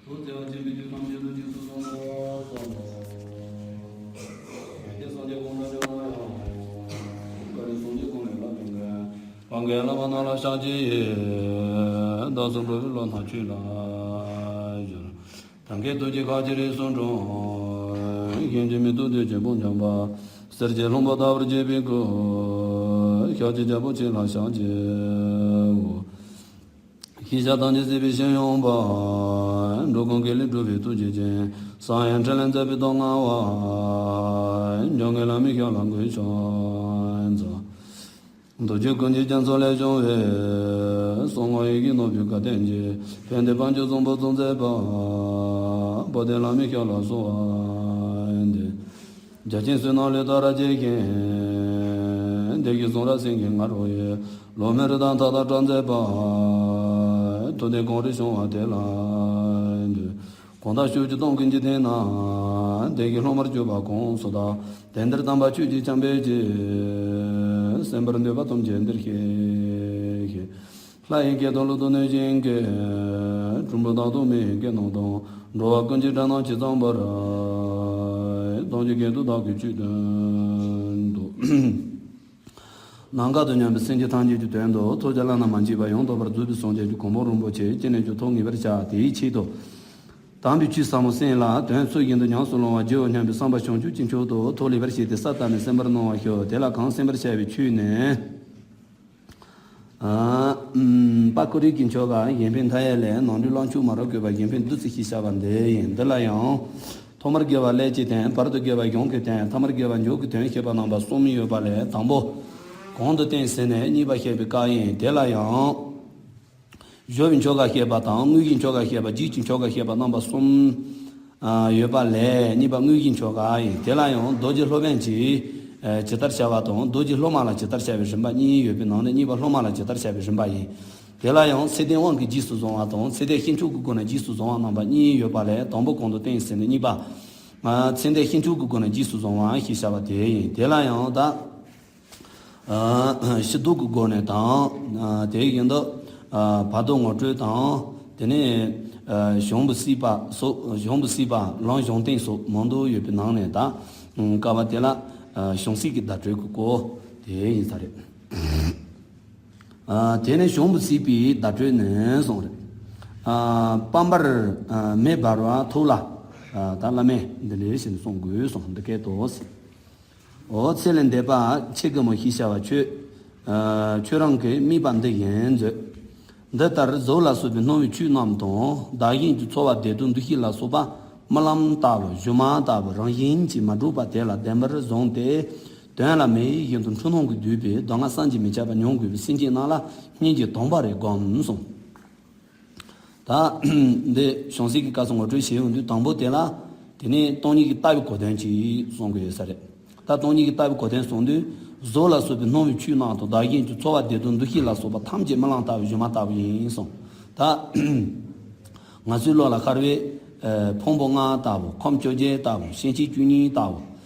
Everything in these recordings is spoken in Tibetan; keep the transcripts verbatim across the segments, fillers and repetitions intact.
ཐུགས་བརྩེ་བ་ཆེན་པོས་ཆོས་ཐམས་ཅད་ཐུགས་རྗེས་སུ་བཟུང་བ་བསམ་པ། ཡང་སངས་རྒྱས་གང་དག་བྱོན་ན་ཡང་། བཀའ་དྲིན་སངས་རྒྱས་ཀུན་ལས་བླ་མའི་མགོན། བར་བརྒལ་བླ་མ་རྣམས་ལ་ཕྱག་བགྱི་ཡི། བདག་སོགས་འགྲོ་བའི་བློ་སྣ་ཆོས་ལ་སྦྱོར། ཐབས་མཁས་ཐུགས་རྗེས་མཁའ་སྤྱོད་རིགས་སུ་འཁྲུངས། གཞན་གྱིས་མི་ཐུབ་བདེ་ཆེན་པོ་འཇོམས་པ། གསེར་གྱི་ལྷུན་པོ་ལྟ་བུར་བརྗིད་པའི་སྐུ། ཤཱཀྱའི་རྒྱལ་པོ་ཁྱེད་ལ་ཕྱག་བགྱིའོ། ཤེས་བྱ་ཐམས་ཅད་སྲིད་པའི་ཤེས་ཡོན་པ། འགྲོ་ཀུན་དགེ་ལེགས་སྒྲུབ་པའི་ཐུགས་རྗེ་ཅན། གསང་བའི་འཕྲིན་ལས་མཛད་པའི་ཐུགས་མངའ་བ། འཇམ་མགོན་བླ་མའི་ཞབས་ལ་གུས་ཕྱག་འཚལ། རྡོ་རྗེ་ཀུན་གྱི་རྒྱ་མཚོ་ལས་བྱུང་བའི། གསང་སྔགས་ཡི་གེ་ནོར་བུའི་བཀའ་དྲིན་གྱིས། ཕན་བདེ་དཔལ་གྱི་བཟང་པོ་སྩོལ་མཛད་པ། བོ་དྷི་བླ་མའི་ཞབས་ལ་གསོལ་བ་འདེབས། རྒྱ་ཆེན་བསོད་ནམས་ལས་དར་རྒྱས་ཤིང་། བདེ་གཤེགས་གསུང་རབ་སེང་གེའི་ང་རོ་ཡིས། ལོ་མའི་རི་དྭགས་མཐའ་དག་སྐྲག་མཛད་པ། ཐུབ་བསྟན་གངས་རི་བྱུང་བ་དེ་ལ་འདུད། གང་དག་ཕྱོགས་བཅུ་སྟོང་ཀུན་གྱི་སྟེང་ན། བདེ་གཤེགས་སློབ་མར་གྱུར་པ་གང་སུ་དག། དེ་འདིར་དམ་པ་ཆོས་ཀྱི་ཆབ་འབེབས་ཀྱིས། གསན་པར་འདོད་པ་ཐམས་ཅད་འདིར་གཤེགས་ཤིག། ལྷ་ཡི་སྐད་དང་ཀླུ་དང་གནོད་སྦྱིན་སྐད། གྲུལ་བུམ་དག་དང་མི་ཡི་སྐད་རྣམས་དང་། འགྲོ་བ་ཀུན་གྱི་སྒྲ་རྣམས་ཇི་ཙམ་པར། ཐམས་ཅད་སྐད་དུ་བདག་གིས་ཆོས་བསྟན་ཏོ། ནམ་མཁའ་དང་མཉམ་པའི་སེམས་ཅན་ཐམས་ཅད་ཀྱི་དོན་དུ་ཐུགས་ཀྱི་བླ་ན་མ་མཆིས་པ་ཡང་དག་པར་རྫོགས་པའི་སངས་རྒྱས་ཀྱི་གོ་འཕང་རིན་པོ་ཆེ་ཅི་ནས་ཀྱང་ཐོབ་ངེས་པར་བྱ། དེའི་ཆེད་དུ། དམ་པའི་ཆོས་ཟབ་མོ་གསན་ལ་དོན་ཚུལ་བཞིན་དུ་ཉམས་སུ་བླང་བར་བགྱིའོ་སྙམ་པའི་བསམ་པ་བྱང་ཆུབ་ཀྱི་མཆོག་ཏུ་ཐུགས་ལེགས་པར་བཞེས་ཏེ་ས་བཏབ་ནས་གསན་པར་གནང་བར་ཞུ། དེ་ལ་གང་གསན་པར་བྱ་བའི་ཆོས་ནི། ཨ། ཨུམ། པ་ཀུ་རི་གི་ཆོ་ག་གཞན་ཕན་མཐའ་ཡས་ལས། ནང་དོན་བླང་ཆོག་མ་རབས་བཀོད་པ་གཞན་ཕན་བདུད་རྩི་ཞེས་བྱ་བ་འདི་ཡིན། འདི་ལ་ཡང་། ཐོག་མར་དགེ་བ་ཀླད་ཀྱི་དོན། བར་དུ་དགེ་བ་གཞུང་གི་དོན། ཐ་མར་དགེ་བ་མཇུག་གི་དོན་བཤད་པ་རྣམ་པ་གསུམ་ཡོད་པ་ལས་དང་པོ། གོང་དུ་བསྟན་ཟིན་ནས་གཉིས་པ་བཤད་པའི་སྐབས་ཡིན། དེ་ལ་ཡང་། གཞོལ་བའི་ཆོ་ག་བཤད་པ་དང་དངོས་ཀྱི་ཆོ་ག་བཤད་པ། རྗེས་ཀྱི་ཆོ་ག་བཤད་པ་རྣམ་པ་གསུམ། ཨ། ཡོད་པ་ལས་གཉིས་པ་དངོས་ཀྱི་ཆོ་ག་ཡིན། དེ་ལ་ཡང་རྡོ་རྗེ་སློབ་དཔོན་གྱིས། ཨ། ཇི་ལྟར་བྱ་བ་དང་རྡོ་རྗེ་སློབ་མ་ལ་ཇི་ལྟར་བྱ་བའི་རིམ་པ་གཉིས་ཡོད་པའི་ནང་ནས་གཉིས་པ་སློབ་མ་ལ་ཇི་ལྟར་བྱ་བའི་རིམ་པ་ཡིན། དེ་ལ་ཡང་ཚད་ལྡན་དབང་གིས་རྗེས་སུ་བཟུང་བ་དང་ཚད་ལྡན་ཤེས་འཇུག་གི་སྒོ་ནས་རྗེས་སུ་བཟུང་བ་རྣམ་པ་གཉིས་ཡོད་པ་ལས་དང་པོ་གོང་དུ་བསྟན་ཟིན་ནས་གཉིས་པ། ཨ། ཚད་ལྡན་ཤེས་འཇུག་གི་སྒོ་ནས་རྗེས་སུ་བཟུང་བ་ཞེས་བྱ་བ་དེ་ཡིན། དེ་ལ་ཡང་ད། ཨ། ཕྱི་བཟློག་གི་སྒོ་ནས་དང་། ཨ། དེ་བཞིན་དུ། ཨ། བར་དོ་ངོ་སྤྲོད་དང་། དེ་ནས། ཨ། བྱང་བུ་སྲིད་པ་སོགས། བྱང་བུ་སྲིད་པ་ལམ་བྱང་བསྟན་སོགས་མང་དུ་ཡོད་པའི་ནང་ནས་ད། ཨ། སྐབས་དེ་ལ། ཨ། བྱང་སྲིད་ཀྱི་བརྡ་སྤྲོད་ཀྱི་སྐོར་དེ་ཡིན་ས་རེད། ཨ། དེ་ནས་བྱང་བུ་སྲིད་པའི་བརྡ་སྤྲོད་ནས་གསུངས་རེད། ཨ། པམ་པར། ཨ། མེ་འབར་བ་ཐུགས་ལ། ཨ། ད་བླ་མས་འདི་ལས་བཞིན་གསུང་དགོས་གསུངས་འདི་སྐད་དོ། འོ་ཚེ་ལས་འདས་པ་ཆེ་གེ་མོ་ཞེས་བྱ་བ་ཁྱོད། ཨ། ཁྱོད་རང་གི་དམིགས་པ་འདི་ཡིན་མཛོད། འདི་ལྟར་གཟུགས་ལ་སོགས་པའི་སྣང་བའི་ཆོས་རྣམས་དང་བདག་གཞན་གྱི་ཚོར་བ་བདེ་སྡུག་འདུ་ཤེས་ལ་སོགས་པ་རྨི་ལམ་ལྟ་བུ་སྒྱུ་མ་ལྟ་བུ་རང་བཞིན་གྱིས་མ་གྲུབ་པ་དེ་ལ་བདེན་པར་བཟུང་སྟེ། དོན་ལ་མེད་བཞིན་དུ་འཁྲུལ་སྣང་གིས་བསྡུས་པའི་སྡུག་བསྔལ་བསམ་གྱིས་མི་ཁྱབ་པ་མྱོང་དགོས་པའི་སེམས་ཅན་རྣམས་ལ་སྙིང་རྗེ་དང་པ་རེ་སྒོམ་གསུངས། ད་འདི་བྱང་སེམས་ཀྱི་སྐབས་སུ་ངོ་སྤྲོད་བྱེད་ཡོང་དུས་དང་པོ་དེ་ལ། དེ་ནས་སྟོང་ཉིད་ཀྱི་ལྟ་བའི་གོ་དོན་ཅིག་གསུང་གི་ཡོད་ས་རེད། ད་སྟོང་ཉིད་ཀྱི་ལྟ་བའི་གོ་དོན་གསུང་དུས། གཟུགས་ལ་སོགས་པའི་སྣང་བའི་ཆོས་རྣམས་དང་བདག་གཞན་གྱི་ཚོར་བ་བདེ་སྡུག་འདུ་ཤེས་ལ་སོགས་པ་ཐམས་ཅད་རྨི་ལམ་ལྟ་བུ་སྒྱུ་མ་ལྟ་བུ་ཡིན་གསུངས། ད་ང་ཚོའི་བློ་ལ་ཤར་བའི། ཨ། ཕུང་པོ་ལྔ་ལྟ་བུ། ཁམས་བཅོ་བརྒྱད་ལྟ་བུ། སེམས་ཅན་བཅུ་གཉིས་ལྟ་བུ།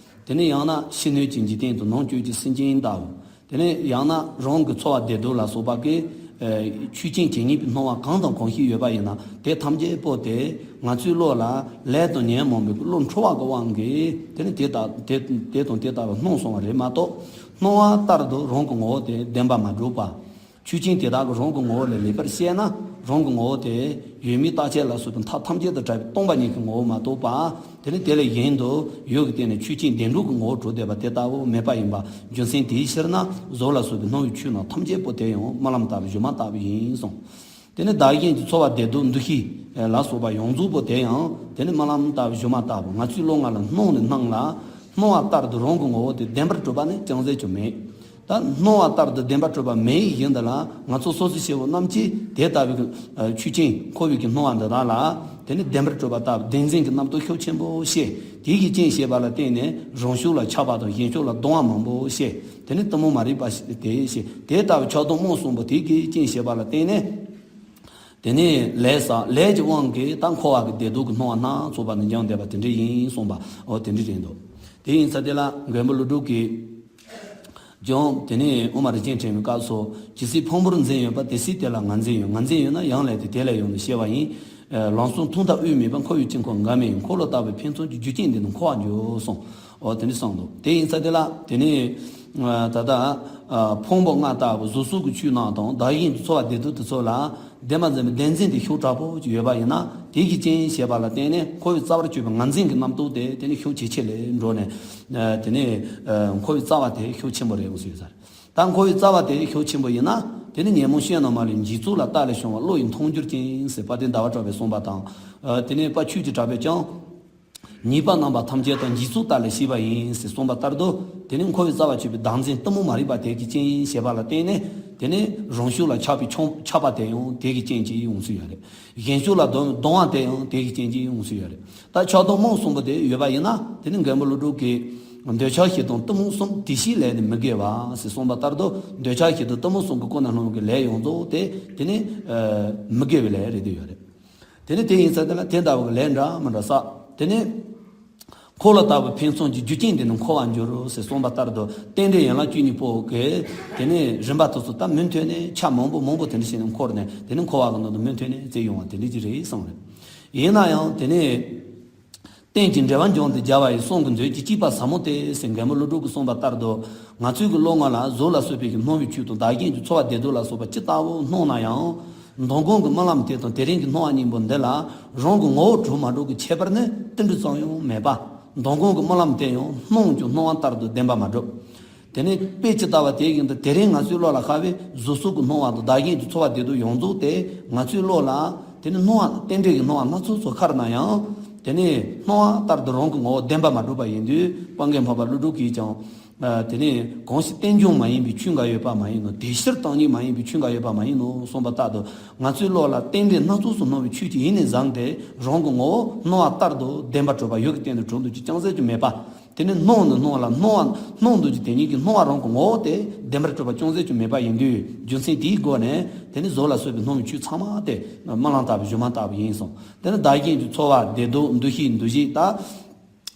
དེ་ནས་ཡང་ན་ཕྱི་སྣོད་ཀྱི་འཇིག་རྟེན་དང་ནང་བཅུད་ཀྱི་སེམས་ཅན་ལྟ་བུ། དེ་ནས་ཡང་ན་རང་གི་ཚོར་བ་བདེ་སྡུག་ལ་སོགས་པ་གི། ཨ། ཆོས་ཅན་ཇི་སྙེད་པའི་སྣང་བ་གང་དང་གང་ཞིག་ཡོད་པ་ཡིན་ན་དེ་ཐམས་ཅད་པོ་དེ་ང་ཚོའི་བློ་ལ་ལས་དང་ཉོན་མོངས་པའི་བློ་འཁྲུལ་བ་གི་དབང་གིས་དེ་ནི་དེ་ལྟ་དེ་དེ་དང་དེ་ལྟ་བུ་སྣང་སོང་བ་རེད་མ་གཏོགས། སྣང་བ་ལྟར་དུ་རང་གི་ངོ་བོ་དེ་བདེན་པ་མ་གྲུབ་པ། ཆོས་ཅན་དེ་དག་གི་རང་གི་ངོ་བོ་ལ་ལེགས་པར་དཔྱད་ན་རང་གི་ངོ་བོ་དེ་ཡོད་མེད་རྟག་ཆད་ལ་སོགས་པའི་མཐའ་ཐམས་ཅད་དུ་བྲལ་བའི་སྟོང་པ་ཉིད་ཀྱི་ངོ་བོ་མ་གཏོགས་པ། དེ་ནི་དེ་ལས་གཞན་དུ་ཡོད་ཀྱི་སྟེང་ནས་ཆོས་ཅན་བདེན་གྲུབ་ཀྱི་ངོ་བོར་གྲུབ་བསྡད་པ་དེ་ལྟ་བུ་མེད་པ་ཡིན་པ་རྒྱུ་མཚན་དེའི་ཕྱིར་ན་གཟུགས་ལ་སོགས་པའི་སྣང་བའི་ཆོས་རྣམས་ཐམས་ཅད་པོ་དེ་ཡང་རྨི་ལམ་ལྟ་བུ་སྒྱུ་མ་ལྟ་བུ་ཡིན་གསུངས། དེ་ནི་བདག་གཞན་གྱི་ཚོར་བ་བདེ་སྡུག་འདུ་ཤེས་ལ་སོགས་པ་ཡོངས་རྫོགས་པོ་དེ་ཡང་དེ་ནི་རྨི་ལམ་ལྟ་བུ་སྒྱུ་མ་ལྟ་བུ་ང་ཚོའི་བློ་ལྔ་ལ་སྣང་ནས་སྣང་ལ་སྣང་བ་ལྟར་དུ་རང་གི་ངོ་བོ་དེ་བདེན་པར་གྲུབ་པ་ནི་ཅང་ཟད་ཀྱང་མེད། ད་སྣང་བ་ལྟར་དུ་བདེན་པར་གྲུབ་པ་མེད་བཞིན་དུ་ལ་ང་ཚོ་སོ་སོ་སྐྱེ་བོ་རྣམས་ཀྱིས་དེ་ལྟ་བུའི་ཆོས་ཅན་འཁོར་བའི་གི་སྣང་བ་འདི་དག་ལ་དེ་ནི་བདེན་པར་གྲུབ་པ་ལྟ་བུ་བདེན་འཛིན་གྱི་རྣམ་རྟོག་ཤུགས་ཆེན་པོ་སྐྱེས། དེ་གི་རྐྱེན་བྱས་པ་ལ་བརྟེན་ནས་རང་ཕྱོགས་ལ་ཆགས་པ་དང་གཞན་ཕྱོགས་ལ་སྡང་བ་མང་པོ་སྐྱེས། དེ་ནི་གཏི་མུག་མ་རིག་པ་དེ་སྐྱེས། དེ་ལྟ་བུ་ཆགས་སྡང་རྨོངས་གསུམ་པོ་དེ་གི་རྐྱེན་བྱས་པ་ལ་བརྟེན་ནས། དེ་ནས་ལས་བསགས། ལས་ཀྱི་དབང་གིས་ད་འཁོར་བ་གི་བདེ་སྡུག་གི་སྣང་བ་སྣ་ཚོགས་པ་ནི་འབྱུང་བསྡད་པ་དེ་འདྲ་ཡིན་གསུངས་པ། འོ་དེ་འདྲ་རེད་འདུག་དེ་ཡིན་ཙང་དེ་ལ་མགོན་པོ་ཀླུ་སྒྲུབ་ཀྱིས་ཀྱང་དེ་ནས་དབུ་མ་རིན་ཆེན་ཕྲེང་བའི་སྐབས་སུ་ཇི་སྲིད་ཕུང་པོར་འཛིན་ཡོད་པ་དེ་སྲིད་དེ་ལ་ང་འཛིན་ཡོད། ང་འཛིན་ཡོད་ན་ཡང་ལས་དེ་དེ་ལས་ཡོང་དུ་སྐྱེ་བ་ཡིན། ལམ་སྲོལ་མཐོང་ཐོས་དབུས་མེད་པ། འཁོར་བའི་དཀྱིལ་འཁོར་འགག་མེད་ཡིན། འཁོར་ལོ་ལྟ་བུའི་ཕན་ཚུན་གྱི། རྒྱུ་རྐྱེན་འདི་ནི་འཁོར་བར་འགྱུར་གསུངས། འོ་དེ་འདྲ་གསུངས་འདུག་དེ་ཡིན་ཙང་དེ་ལ་དེ་ནས་ད་ལྟ་ཕུང་པོ་ལྔ་ལྟ་བུ་གཟུགས་སོགས་ཀྱི་ཆོས་རྣམས་དང་བདག་གཞན་གྱི་ཚོར་བ་བདེ་སྡུག་དེ་ཚོ་ལ་བདེན་པར་འཛིན་པའི་བདེན་འཛིན་དེ་ཤུགས་དྲག་པོ་ཅིག་ཡོད་པ་ཡིན་ན། དེ་གི་རྐྱེན་ཞེས་པ་ལ་བརྟེན་ནས་འཁོར་བའི་རྩ་བར་གྱུར་པའི་ངར་འཛིན་གྱི་རྣམ་རྟོག་དེ་དེ་ནི་ཤུགས་ཇེ་ཆེ་ལ་འགྲོ་ནས་དེ་ནས་འཁོར་བའི་རྩ་བ་དེ་ཤུགས་ཆེན་པོ་རེད་འོང་ཟེར་ཡོད་ས་རེད། ད་འཁོར་བའི་རྩ་བ་དེ་ཤུགས་ཆེན་པོ་ཡིན་ན། དེ་ནི་ཉོན་མོངས་སྤྱོད་རྣམས་མ་ལུས་འཇིག་ཚོགས་ལ། རྟག་ལས་བྱུང་བ་བློ་ཡི་མཐོང་འགྱུར་ཅན་ཟེར་དཔལ་ལྡན་ཟླ་བ་གྲགས་པས་གསུངས་པ་དང་། དེ་ནས་དཔལ་ཆོས་ཀྱི་གྲགས་པས་ཀྱང་། ཉེས་པ་རྣམ་པ་ཐམས་ཅད་དང་། འཇིག་ཚོགས་རྟག་ལས་སྐྱེས་པ་ཡིན་ཟེར་གསུངས་པ་ལྟར་དུ། དེ་ནི་འཁོར་བའི་རྩ་བར་གྱུར་པའི་བདག་འཛིན་གཏི་མུག་མ་རིག་པ་དེ་གི་རྐྱེན་ཞེས་པ་ལ་བརྟེན་ནས། དེ་ནི་རང་ཕྱོགས་ལ་ཆགས་པའི་ཆགས་པ་དེ་ཡང་དེ་གི་རྐྱེན་གྱིས་འོང་སྲིད་ཡོད་རེད། གཞན་ཕྱོགས་ལ་སྡང་སྡང་བ་དེ་ཡང་དེ་གི་རྐྱེན་གྱིས་འོང་སྲིད་ཡོད་རེད། ད་ཆགས་སྡང་རྨོངས་གསུམ་པོ་དེ་ཡོད་པ་ཡིན་ན། དེ་ནི་མགོན་པོ་ཀླུ་སྒྲུབ་ཀྱིས། འདོད་ཆགས་ཞེ་སྡང་གཏི་མུག་གསུམ། དེ་བཞིའི་ལས་ནི་མི་དགེ་བ་ཟེར་གསུངས་པ་ལྟར་དུ། འདོད་ཆགས་ཞེ་སྡང་གཏི་མུག་གསུམ་གྱིས་བསྐུལ་ནས་སློང་གི་ལས་ཡོངས་རྫོགས་དེ་དེ་ནི་མི་དགེ་བའི་ལས་རེད་དེ་ཡོད་རེད། དེ་ནི་དེ་ཡིན་ཙང་དེ་ལ་དེ་འདྲ་བོ་གི་ལས་འདྲ་མི་འདྲ་བསགས། དེ་ནི་འཁོར་ལོ་ལྟ་བུའི་ཕན་ཚུན་གྱི། རྒྱུ་རྐྱེན་འདི་ནི་འཁོར་བར་འགྱུར་ཟེར་གསུངས་པ་ལྟར་དུ། རྟེན་འབྲེལ་ཡན་ལག་བཅུ་གཉིས་པོ་གི་དེ་ནི་རིམ་པ་དེ་ཚོ་ད་མུ་མཐུད་ནས་ཆ་མང་པོ་མང་པོ་དེ་འདྲ་བྱས་ནས་འཁོར་ནས། དེ་ནི་འཁོར་བ་གི་ནང་དུ་མུ་མཐུད་ནས་བཙལ་ཡོང་བ་དེ་འདྲ་ཅིག་རེད་གསུངས་རེད། ཡིན་ན་ཡང་དེ་ནི། རྟེན་ཅིང་འབྲེལ་བར་འབྱུང་སྟེ། རྒྱལ་བ་ཡི་གསུང་གི་མཛོད་ཀྱིས། བསྐྱེད་པ་ཟབ་མོ་སྟེ་ཟེར་མགོན་པོ་ཀླུ་སྒྲུབ་ཀྱིས་གསུངས་པ་ལྟར་དུ། ང་ཚོའི་གི་བློ་ངོ་ལ་གཟུགས་ལ་སོགས་པའི་གི་སྣང་བའི་ཆོས་དང་བདག་གཞན་གྱི་ཚོར་བ་བདེ་སྡུག་ལ་སོགས་པ་ཇི་ལྟ་བུ་སྣང་ན་ཡང་། མདང་དགོང་གི་རྨི་ལམ་དེ་དང་དེ་རིང་གི་སྣང་བ་གཉིས་པོ་འདི་ལ་རང་གི་ངོ་བོ་གྲུབ་མ་གྲུབ་ཀྱི་ཁྱད་པར་ནི་ཏིལ་འབྲུ་ཙམ་ཡང་མེད་པ། མདང་དགོང་གི་རྨི་ལམ་དེ་ཡང་སྣང་ཀྱང་སྣང་བ་ལྟར་དུ་བདེན་པར་མ་གྲུབ། དེ་ནས་དཔེ་ཇི་ལྟ་བ་དེ་བཞིན་དུ་དེ་རིང་ང་ཚོའི་བློ་ལ་ཤར་བའི་གཟུགས་སོགས་ཀྱི་སྣང་བ་དང་བདག་གཞན་གྱི་ཚོར་བ་བདེ་སྡུག་ཡོངས་རྫོགས་དེ། ང་ཚོའི་བློ་ལ་དེ་ནི་སྣང་བ་རྟེན་འབྲེལ་གྱི་སྣང་བ་སྣ་ཚོགས་སུ་ཤར་ན་ཡང་། དེ་ནི་སྣང་བ་ལྟར་དུ་རང་གི་ངོ་བོ་བདེན་པར་མ་གྲུབ་པ་ཡིན་དུས། དཔལ་མགོན་འཕགས་པ་ཀླུ་སྒྲུབ་ཀྱིས་ཀྱང་། དེ་ནི་གང་ཞིག་རྟེན་འབྱུང་མ་ཡིན་པའི་ཆོས་འགའ་ཡོད་པ་མ་ཡིན་ནོ། དེ་ཕྱིར་སྟོང་ཉིད་མ་ཡིན་པའི་ཆོས་འགའ་ཡོད་པ་མ་ཡིན་ནོ་གསུངས་པ་ལྟར་དུ། ང་ཚོའི་བློ་ལ་རྟེན་འབྲེལ་སྣ་ཚོགས་སུ་སྣང་བའི་ཆོས་ཅིག་ཡིན་ནས་བཟུང་སྟེ། རང་གི་ངོ་བོ་སྣང་བ་ལྟར་དུ་བདེན་པར་གྲུབ་པ་ཡུལ་གྱི་སྟེང་དུ་གྲུབ་འདུག་ཅེས་ཅུང་ཟད་ཀྱང་མེད་པ། དེ་ནི་སྣང་ནི་སྣང་ལ་སྣང་བ་སྣང་འདུག་ཅེས་དེ་ཉིད་ཀྱི་སྣང་བ་རང་གི་ངོ་བོ་དེ་བདེན་པར་གྲུབ་པ་ཅུང་ཟད་ཀྱང་མེད་པ་ཡིན་དུས། རྒྱུ་མཚན་དེའི་སྒོ་ནས་དེ་ནི་གཟུགས་ལ་སོགས་པའི་སྣང་བའི་ཆོས་ཚང་མ་དེ་རྨི་ལམ་ལྟ་བུ་སྒྱུ་མ་ལྟ་བུ་ཡིན་གསུངས། དེ་ནི་བདག་གཞན་གྱི་ཚོར་བ་བདེ་སྡུག་འདུ་ཤེས་འདུ་བྱེད་དང་།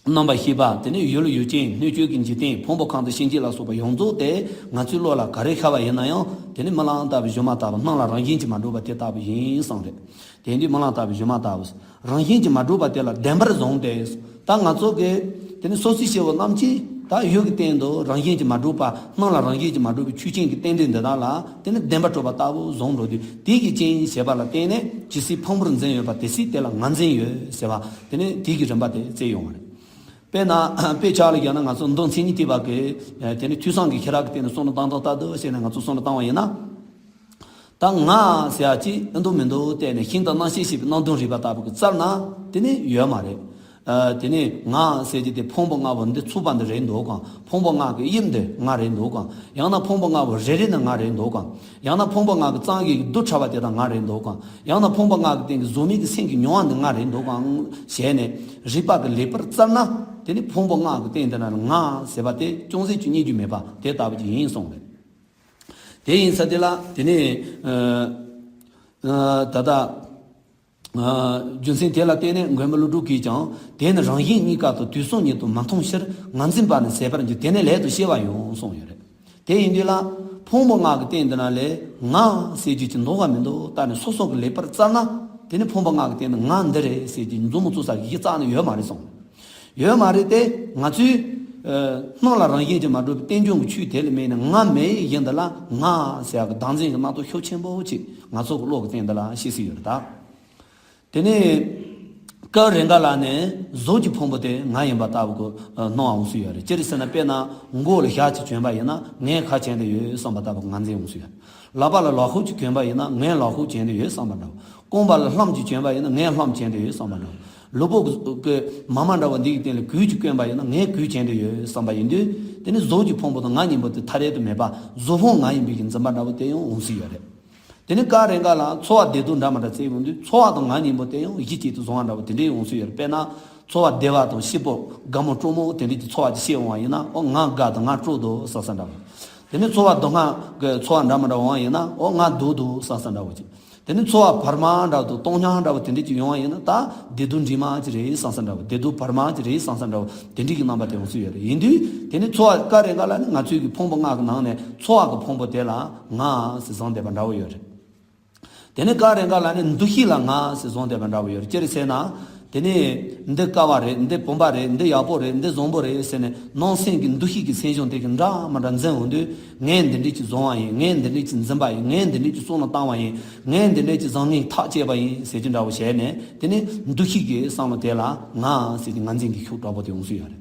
རྣམ་པར་ཤེས་པ། དེ་ནི་ཡུལ་ཡུལ་ཅན། སྣོད་བཅུད་ཀྱི་འཇིག་རྟེན། ཕུང་པོ་ཁམས་དང་གཤིན་རྗེ་ལ་སོགས་པ་ཡོངས་རྫོགས་དེ་ང་ཚོའི་བློ་ལ་ག་རེ་ཤར་བ་ཡིན་ན་ཡང་། དེ་ནི་རྨི་ལམ་ལྟ་བུ་སྒྱུ་མ་ལྟ་བུ། སྣང་ལ་རང་བཞིན་གྱིས་མ་གྲུབ་པ་དེ་ལྟ་བུ་ཡིན་གསུངས་རེད། དེ་ཡིན་དུས་རྨི་ལམ་ལྟ་བུ་སྒྱུ་མ་ལྟ་བུ། རང་བཞིན་གྱིས་མ་གྲུབ་པ་དེ་ལ་བདེན་པར་བཟུང་སྟེ། ད་ང་ཚོ་གིས་དེ་ནི་སོ་སོའི་སྐྱེ་བོ་རྣམས་ཀྱིས་ད་ཡུལ་གྱི་སྟེང་དུ་རང་བཞིན་གྱིས་མ་གྲུབ་པ། སྣང་ལ་རང་བཞིན་གྱིས་མ་གྲུབ་པའི་ཆོས་ཅན་གྱི་རྟེན་འབྲེལ་འདི་དག་ལ་དེ་ནི་བདེན་པར་གྲུབ་པ་ལྟ་བུ་བཟུང་འགྲོ་དུས། དེ་གི་རྐྱེན་ཞེས་པ་ལ་བརྟེན་ནས་ཇི་སྲིད་ཕུང་པོར་འཛིན་ཡོད་པ་དེ་སྲིད་དེ་ལ་ངར་འཛིན་ཡོད་ཟེར་བ། དེ་ནི་དེ་གི་རིམ་པ་དེ་བཙལ་ཡོང་བ་རེད། དཔེར་ན། དཔེ་ཆ་ལ་བཞག་ན་ང་ཚོ་མདོ་མཚན་ཉིད་ཐེག་པ་གི་དེ་ནི་ཐོས་བསམ་གྱི་ཤེས་རབ་ཀྱི་སྟེང་ནས་བསམ་བློ་བཏང་སྟངས་ལྟར་དུ་བྱས་ནས་ང་ཚོ་བསམ་བློ་བཏང་བ་ཡིན་ན། ད་ང་ཟེར་ཡ་ཅིག་ཨེ་འདུག་མི་འདུག་བལྟས་ནས་ཤིང་རྟ་རྣམ་ཤེས་ཞེས་པའི་རྣམ་གྲངས་རིག་པ་ལྟ་བུ་གི་རྩལ་ན་དེ་ནི་ཡོད་མ་རེད། ཨ། དེ་ནི་ང་ཟེར་གྱི་དེ་ཕུང་པོ་ལྔ་པོ་འདི་ཚུགས་པ་འདི་རེད་འདུག་གམ། ཕུང་པོ་ལྔ་གི་དབྱིབས་འདི་ང་རེད་འདུག་གམ། ཡང་ན་ཕུང་པོ་ལྔ་པོ་རེ་རེ་ནི་ང་རེད་འདུག་གམ། ཡང་ན་ཕུང་པོ་ལྔ་གི་རྩ་བའི་རྡུལ་ཕྲ་བ་དེ་དག་ང་རེད་འདུག་གམ། ཡང་ན་ཕུང་པོ་ལྔ་གི་སྟེང་གི་གཟུགས་མེད་ཀྱི་སེམས་ཀྱི་མྱོང་བ་འདི་ང་རེད་འདུག་གམ་ཞེས་ནས་རིག་པ་གི་ལེགས་པར་རྩལ་ན། དེ་ནི་ཕུང་པོ་ལྔ་གི་སྟེང་འདི་ན་ང་ཟེར་བ་དེ་ཅུང་ཟད་ཀྱང་རྙེད་རྒྱུ་མེད་པ་དེ་ལྟ་བུ་ཅིག་ཡིན་གསུངས་རེད། དེ་ཡིན་ས་དེ་ལ་དེ་ནི། ཨ། ཨ། ད་ལྟ། ཨ། རྒྱུ་མཚན་དེ་ལ་བརྟེན་ནས་མགོན་པོ་ཀླུ་སྒྲུབ་ཀྱིས་ཀྱང་། དེ་ནི་རང་གཞན་གཉིས་ཀ་དང་དུས་གསུམ་ཉིད་དུ་མི་མཐོང་ཕྱིར། ངར་འཛིན་པ་ནི་ཟད་པར་འགྱུར། དེ་ནི་ལས་དང་སྐྱེ་བ་ཡང་གསུངས་ཡོད་རེད། དེ་ཡིན་དུས་ལ། ཕུང་པོ་ལྔ་གི་སྟེང་འདི་ན་ལས་ང་ཟེར་རྒྱུ་ཅིག་འདུག་གམ་མི་འདུག་ལྟ་ནས་སོ་སོ་གི་ལེགས་པར་རྩལ་ན། དེ་ནི་ཕུང་པོ་ལྔ་གི་སྟེང་ནས་ང་འདི་རེད་ཟེར་རྒྱུ་མཛུབ་མོ་བཙུགས་ས་གཞི་རྩ་ནས་ཡོད་མ་རེད་གསུངས། ཡོད་མ་རེད་དེ། ང་ཚོས། ཨ། སྣང་ལ་རང་བཞིན་གྱིས་མ་གྲུབ་པའི་རྟེན་འབྱུང་གི་ཆོས་དེ་ལ་དམིགས་ནས་ང་མེད་བཞིན་དུ་ལ་ང་ཟེར་ཡག་གི་བདག་འཛིན་གྱི་རྣམ་རྟོག་ཤུགས་ཆེན་པོ་ཅིག་ང་ཚོ་གི་བློ་གི་སྟེང་འདི་ལ་སྐྱེ་སྲིད་ཡོད་རེད་ད། དེ་ནས་སྐབས་རེ་འགའ་ལ་ནི་གཟུགས་ཀྱི་ཕུང་པོ་དེ་ང་ཡིན་པ་ལྟ་བུ་གི་སྣང་བ་འོང་སྲིད་ཡོད་རེད། ཅི་རེད་ཟེར་ན། དཔེར་ན་མགོ་ལ་ཞྭ་ཅིག་གྱོན་པ་ཡིན་ན་ངའི་ཁ་གྱོན་དེ་ཡོད་བསམ་པ་ལྟ་བུ་ངར་འཛིན་འོང་སྲིད་ཡོད་རེད། ལག་པ་ལ་ལག་ཤུབས་ཅིག་གྱོན་པ་ཡིན་ན་ངའི་ལག་ཤུབས་གྱོན་དེ་ཡོད་བསམ་པ་འདྲ་བོ། རྐང་པ་ལ་ལྷམ་ཅིག་གྱོན་པ་ཡིན་ན་ངའི་ལྷམ་གྱོན་དེ་ཡོད་བསམ་པ་འདྲ་བོ། ལུས་པོ་གི་མ་མ་འདྲ་བ་འདི་གི་སྟེང་ལ་གོས་ཅིག་གྱོན་པ་ཡིན་ན་ངའི་གོས་གྱོན་དེ་ཡོད་བསམ་པ་ཡིན་དུས། དེ་ནི་གཟུགས་ཀྱི་ཕུང་པོ་དང་ང་གཉིས་པོ་དེ་ཐ་དད་དུ་མེད་པ། གཟུགས་ཕུང་ང་ཡིན་པའི་གི་འཛིན་པ་འདྲ་བོ་དེ་ཡང་འོང་སྲིད་ཡོད་རེད། དེ་ནི་སྐབས་རེ་འགའ་ལ་ཚོར་བ་བདེ་སྡུག་འདྲ་མི་འདྲ་སྐྱེ་ཡོང་དུས། ཚོར་བ་དང་ང་གཉིས་པོ་དེ་ཡང་གཞི་གཅིག་ཏུ་བཟུང་བ་འདྲ་བོ་དེ་འདྲའི་འོང་སྲིད་ཡོད་རེད། དཔེར་ན། ཚོར་བ་བདེ་བ་དང་སྐྱིད་པོ་དགའ་མོ་སྤྲོ་མོ་དེ་འདྲའི་གི་ཚོར་བ་ཅིག་སྐྱེ་འོང་བ་ཡིན་ན། ཨོ་ང་དགའ་དང་ང་སྤྲོ་འདུག་བསམ་ས་འདྲ་བོ། དེ་ནས་ཚོར་བ་སྡུག་བསྔལ་གྱི་ཚོར་བ་འདྲ་མི་འདྲ་འོང་བ་ཡིན་ན། ཨོ་ང་སྡུག་འདུག་བསམ་ས་འདྲ་བོ་ཅིག་དེ་ནས་ཚོར་བ་བར་མ་འདྲ་བོ་དང་སྟོང་སྙོམས་འདྲ་བོ་དེ་འདྲའི་ཅིག་ཡོང་བ་ཡིན་ན། ད་བདེ་སྡུག་འདྲེས་མ་ཅིག་རེད་བསམ་ས་འདྲ་བོ། བདེ་སྡུག་བར་མ་ཅིག་རེད་བསམ་ས་འདྲ་བོ། དེ་འདྲའི་གི་རྣམ་པ་དེ་འོང་སྲིད་ཡོད་རེད། ཡིན་དུས་དེ་ནས་ཚོར་བ་སྐབས་རེ་འགའ་ལ་ནི་ང་ཚོའི་གི་ཕུང་པོ་ལྔ་གི་ནང་ནས་ཚོར་བ་གི་ཕུང་པོ་དེ་ལ་ང་ཟེར་བཟུང་བསྡད་པ་འདྲ་བོ་ཡོད་རེད། དེ་ནས་ཀ་རེ་འགའ་ལ་ནི་འདུ་ཤེས་ལ་ང་ཟེར་བཟོ་བསྡད་པ་འདྲ་བོ་ཡོད་རེད། ཅི་རེད་ཟེར་ན། དེ་ནས་འདི་དཀའ་བ་རེད། འདི་བུམ་པ་རེད། འདི་ཡག་པོ་རེད། འདི་བཟང་པོ་རེད་ཟེར་ནས་ནང་སེམས་ཀྱི་འདུ་ཤེས་ཀྱི་སེམས་བྱུང་དེ་གི་འདྲ་མ་འདྲ་འཛིན་འོང་དུས། ངས་འདི་འདྲས་ཀྱི་བཟུང་བ་ཡིན། ངས་འདི་འདྲས་ཀྱི་འཛིན་པ་ཡིན། ངས་འདི་འདྲས་ཀྱི་བསམ་བློ་བཏང་བ་ཡིན། ངས་འདི་འདྲས་ཀྱི་བཟང་ངན་ཐག་བཅད་པ་ཡིན་ཟེར་གྱི་འདྲ་བོ་བྱས་ནས། དེ་ནས་འདུ་ཤེས་ཀྱི་བསམ་བློ་དེ་ལ་ང་ཟེར་གྱི་ང་འཛིན་གྱི་ཤུགས་དྲག་པོ་དེ་འོང་སྲིད་ཡོད་རེད།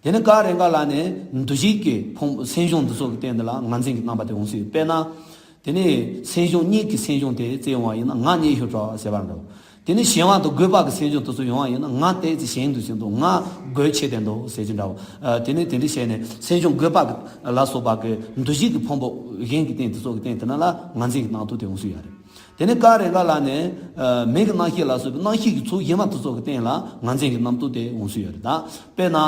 དེ་ནས་ཀ་རེ་འགའ་ལ་ནི་འདུ་ཤེས་ཀྱི་ཕུང་སེམས་བྱུང་འདི་ཚོ་གི་སྟེང་དེ་ལ་ང་འཛིན་གྱི་རྣམ་པ་དེ་འོང་སྲིད་ཡོད། དཔེར་ན། དེ་ནས་སེམས་བྱུང་གཉིད་ཀྱི་སེམས་བྱུང་དེ་བཙལ་ཡོང་བ་ཡིན་ན་ང་གཉིད་ཤོར་འགྲོ་ཟེར་བ་འདྲ་བོ། དེ་ནས་གཞན་དབང་དུ་རྒོད་པ་གི་སེམས་བྱུང་དེ་ཚོ་ཡོང་བ་ཡིན་ན་ང་ཏོག་ཙམ་ཞེད་འདུག་ཟེར་འདུག་ང་རྒོད་ཆེ་བསྡད་འདུག་ཟེར་གྱི་འདྲ་བོ། ཨ། དེ་ནས་དེ་འདྲ་བྱས་ནས་སེམས་བྱུང་རྒོད་པ་གི་ལ་སོགས་པ་གི་འདུ་ཤེས་ཀྱི་ཕུང་པོ་གཞན་གྱི་སྟེང་དེ་ཚོ་གི་སྟེང་དེ་ན་ལ་ང་འཛིན་གྱི་རྣམ་རྟོག་དེ་འོང་སྲིད་ཡོད་རེད། དེ་ནས་ཀ་རེ་འགའ་ལ་ནི། ཨ། མིག་གི་རྣམ་ཤེས་ལ་སོགས་པའི་རྣམ་ཤེས་ཀྱི་ཚོགས་གཞན་མ་དེ་ཚོ་གི་སྟེང་ལ་ང་འཛིན་གྱི་རྣམ་རྟོག་དེ་འོང་སྲིད་ཡོད་རེད་ད། དཔེར་ན།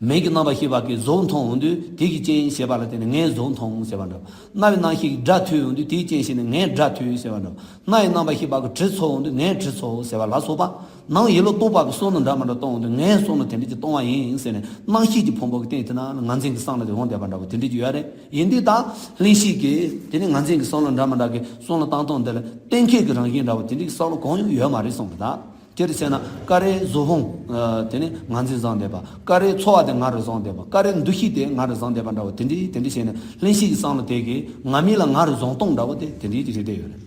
མིག་གི་རྣམ་པར་ཤེས་པ་གིས་གཟུགས་མཐོང་འོང་དུས་དེ་གི་རྐྱེན་ཞེས་པ་ལ་བརྟེན་ནས་ངས་གཟུགས་མཐོང་ཟེར་བ་འདྲ། རྣ་བའི་རྣམ་ཤེས་ཀྱིས་སྒྲ་ཐོས་འོང་དུས་དེའི་རྐྱེན་བྱས་ནས་ངས་སྒྲ་ཐོས་ཟེར་བ་འདྲ། སྣ་ཡི་རྣམ་པར་ཤེས་པ་གིས་དྲི་ཚོར་འོང་དུས་ངས་དྲི་ཚོར་ཟེར་བ་ལ་སོགས་པ། ནང་ཡིད་ལ་རྟོག་པ་གིས་བསམ་བློ་འདྲ་མི་འདྲ་གཏོང་འོང་དུས་ངས་བསམ་བློ་དེ་འདྲ་ཅིག་གཏོང་བ་ཡིན་ཟེར་ནས་རྣམ་ཤེས་ཀྱི་ཕུང་པོ་གི་སྟེང་དེ་ན་ང་འཛིན་གྱི་བསམ་བློ་དེ་འོང་བསྡད་པ་འདྲ་བོ་དེ་འདྲ་ཅིག་ཡོད་རེད། ཡིན་དུས་ད་བློ་ཤེས་ཀྱིས་དེ་ནི་ང་འཛིན་གྱི་བསམ་བློ་འདྲ་མི་འདྲ་གི་བསམ་བློ་བཏང་སྟངས་འདི་ལ་གཏན་འཁེལ་གྱི་རང་བཞིན་འདྲ་བོ་དེ་འདྲ་གི་བསམ་བློ་གང་ཡང་ཡོད་མ་རེད་གསུངས་པ་དང་། ཅི་རེད་ཟེར་ན་ཀ་རེ་གཟུགས་ཕུང་། ཨ། དེ་ནི་ང་འཛིན་བཟུང་བསྡད་པ། ཀ་རེ་ཚོར་བ་དེ་ང་རུ་བཟུང་བསྡད་པ། ཀ་རེ་འདུ་ཤེས་དེ་ང་རུ་བཟུང་བསྡད་པ་འདྲ་བོ་དེ་འདྲའི་དེ་འདྲའི་བྱས་ནས་བློ་ཤེས་ཀྱི་བསམ་བློ་དེ་གིས་ང་མིན་ལ་ང་རུ་བཟུང་སྟངས་འདྲ་བོ་དེ་དེ་འདྲའི་ཅིག་རེད་བསྡད་ཡོད་རེད།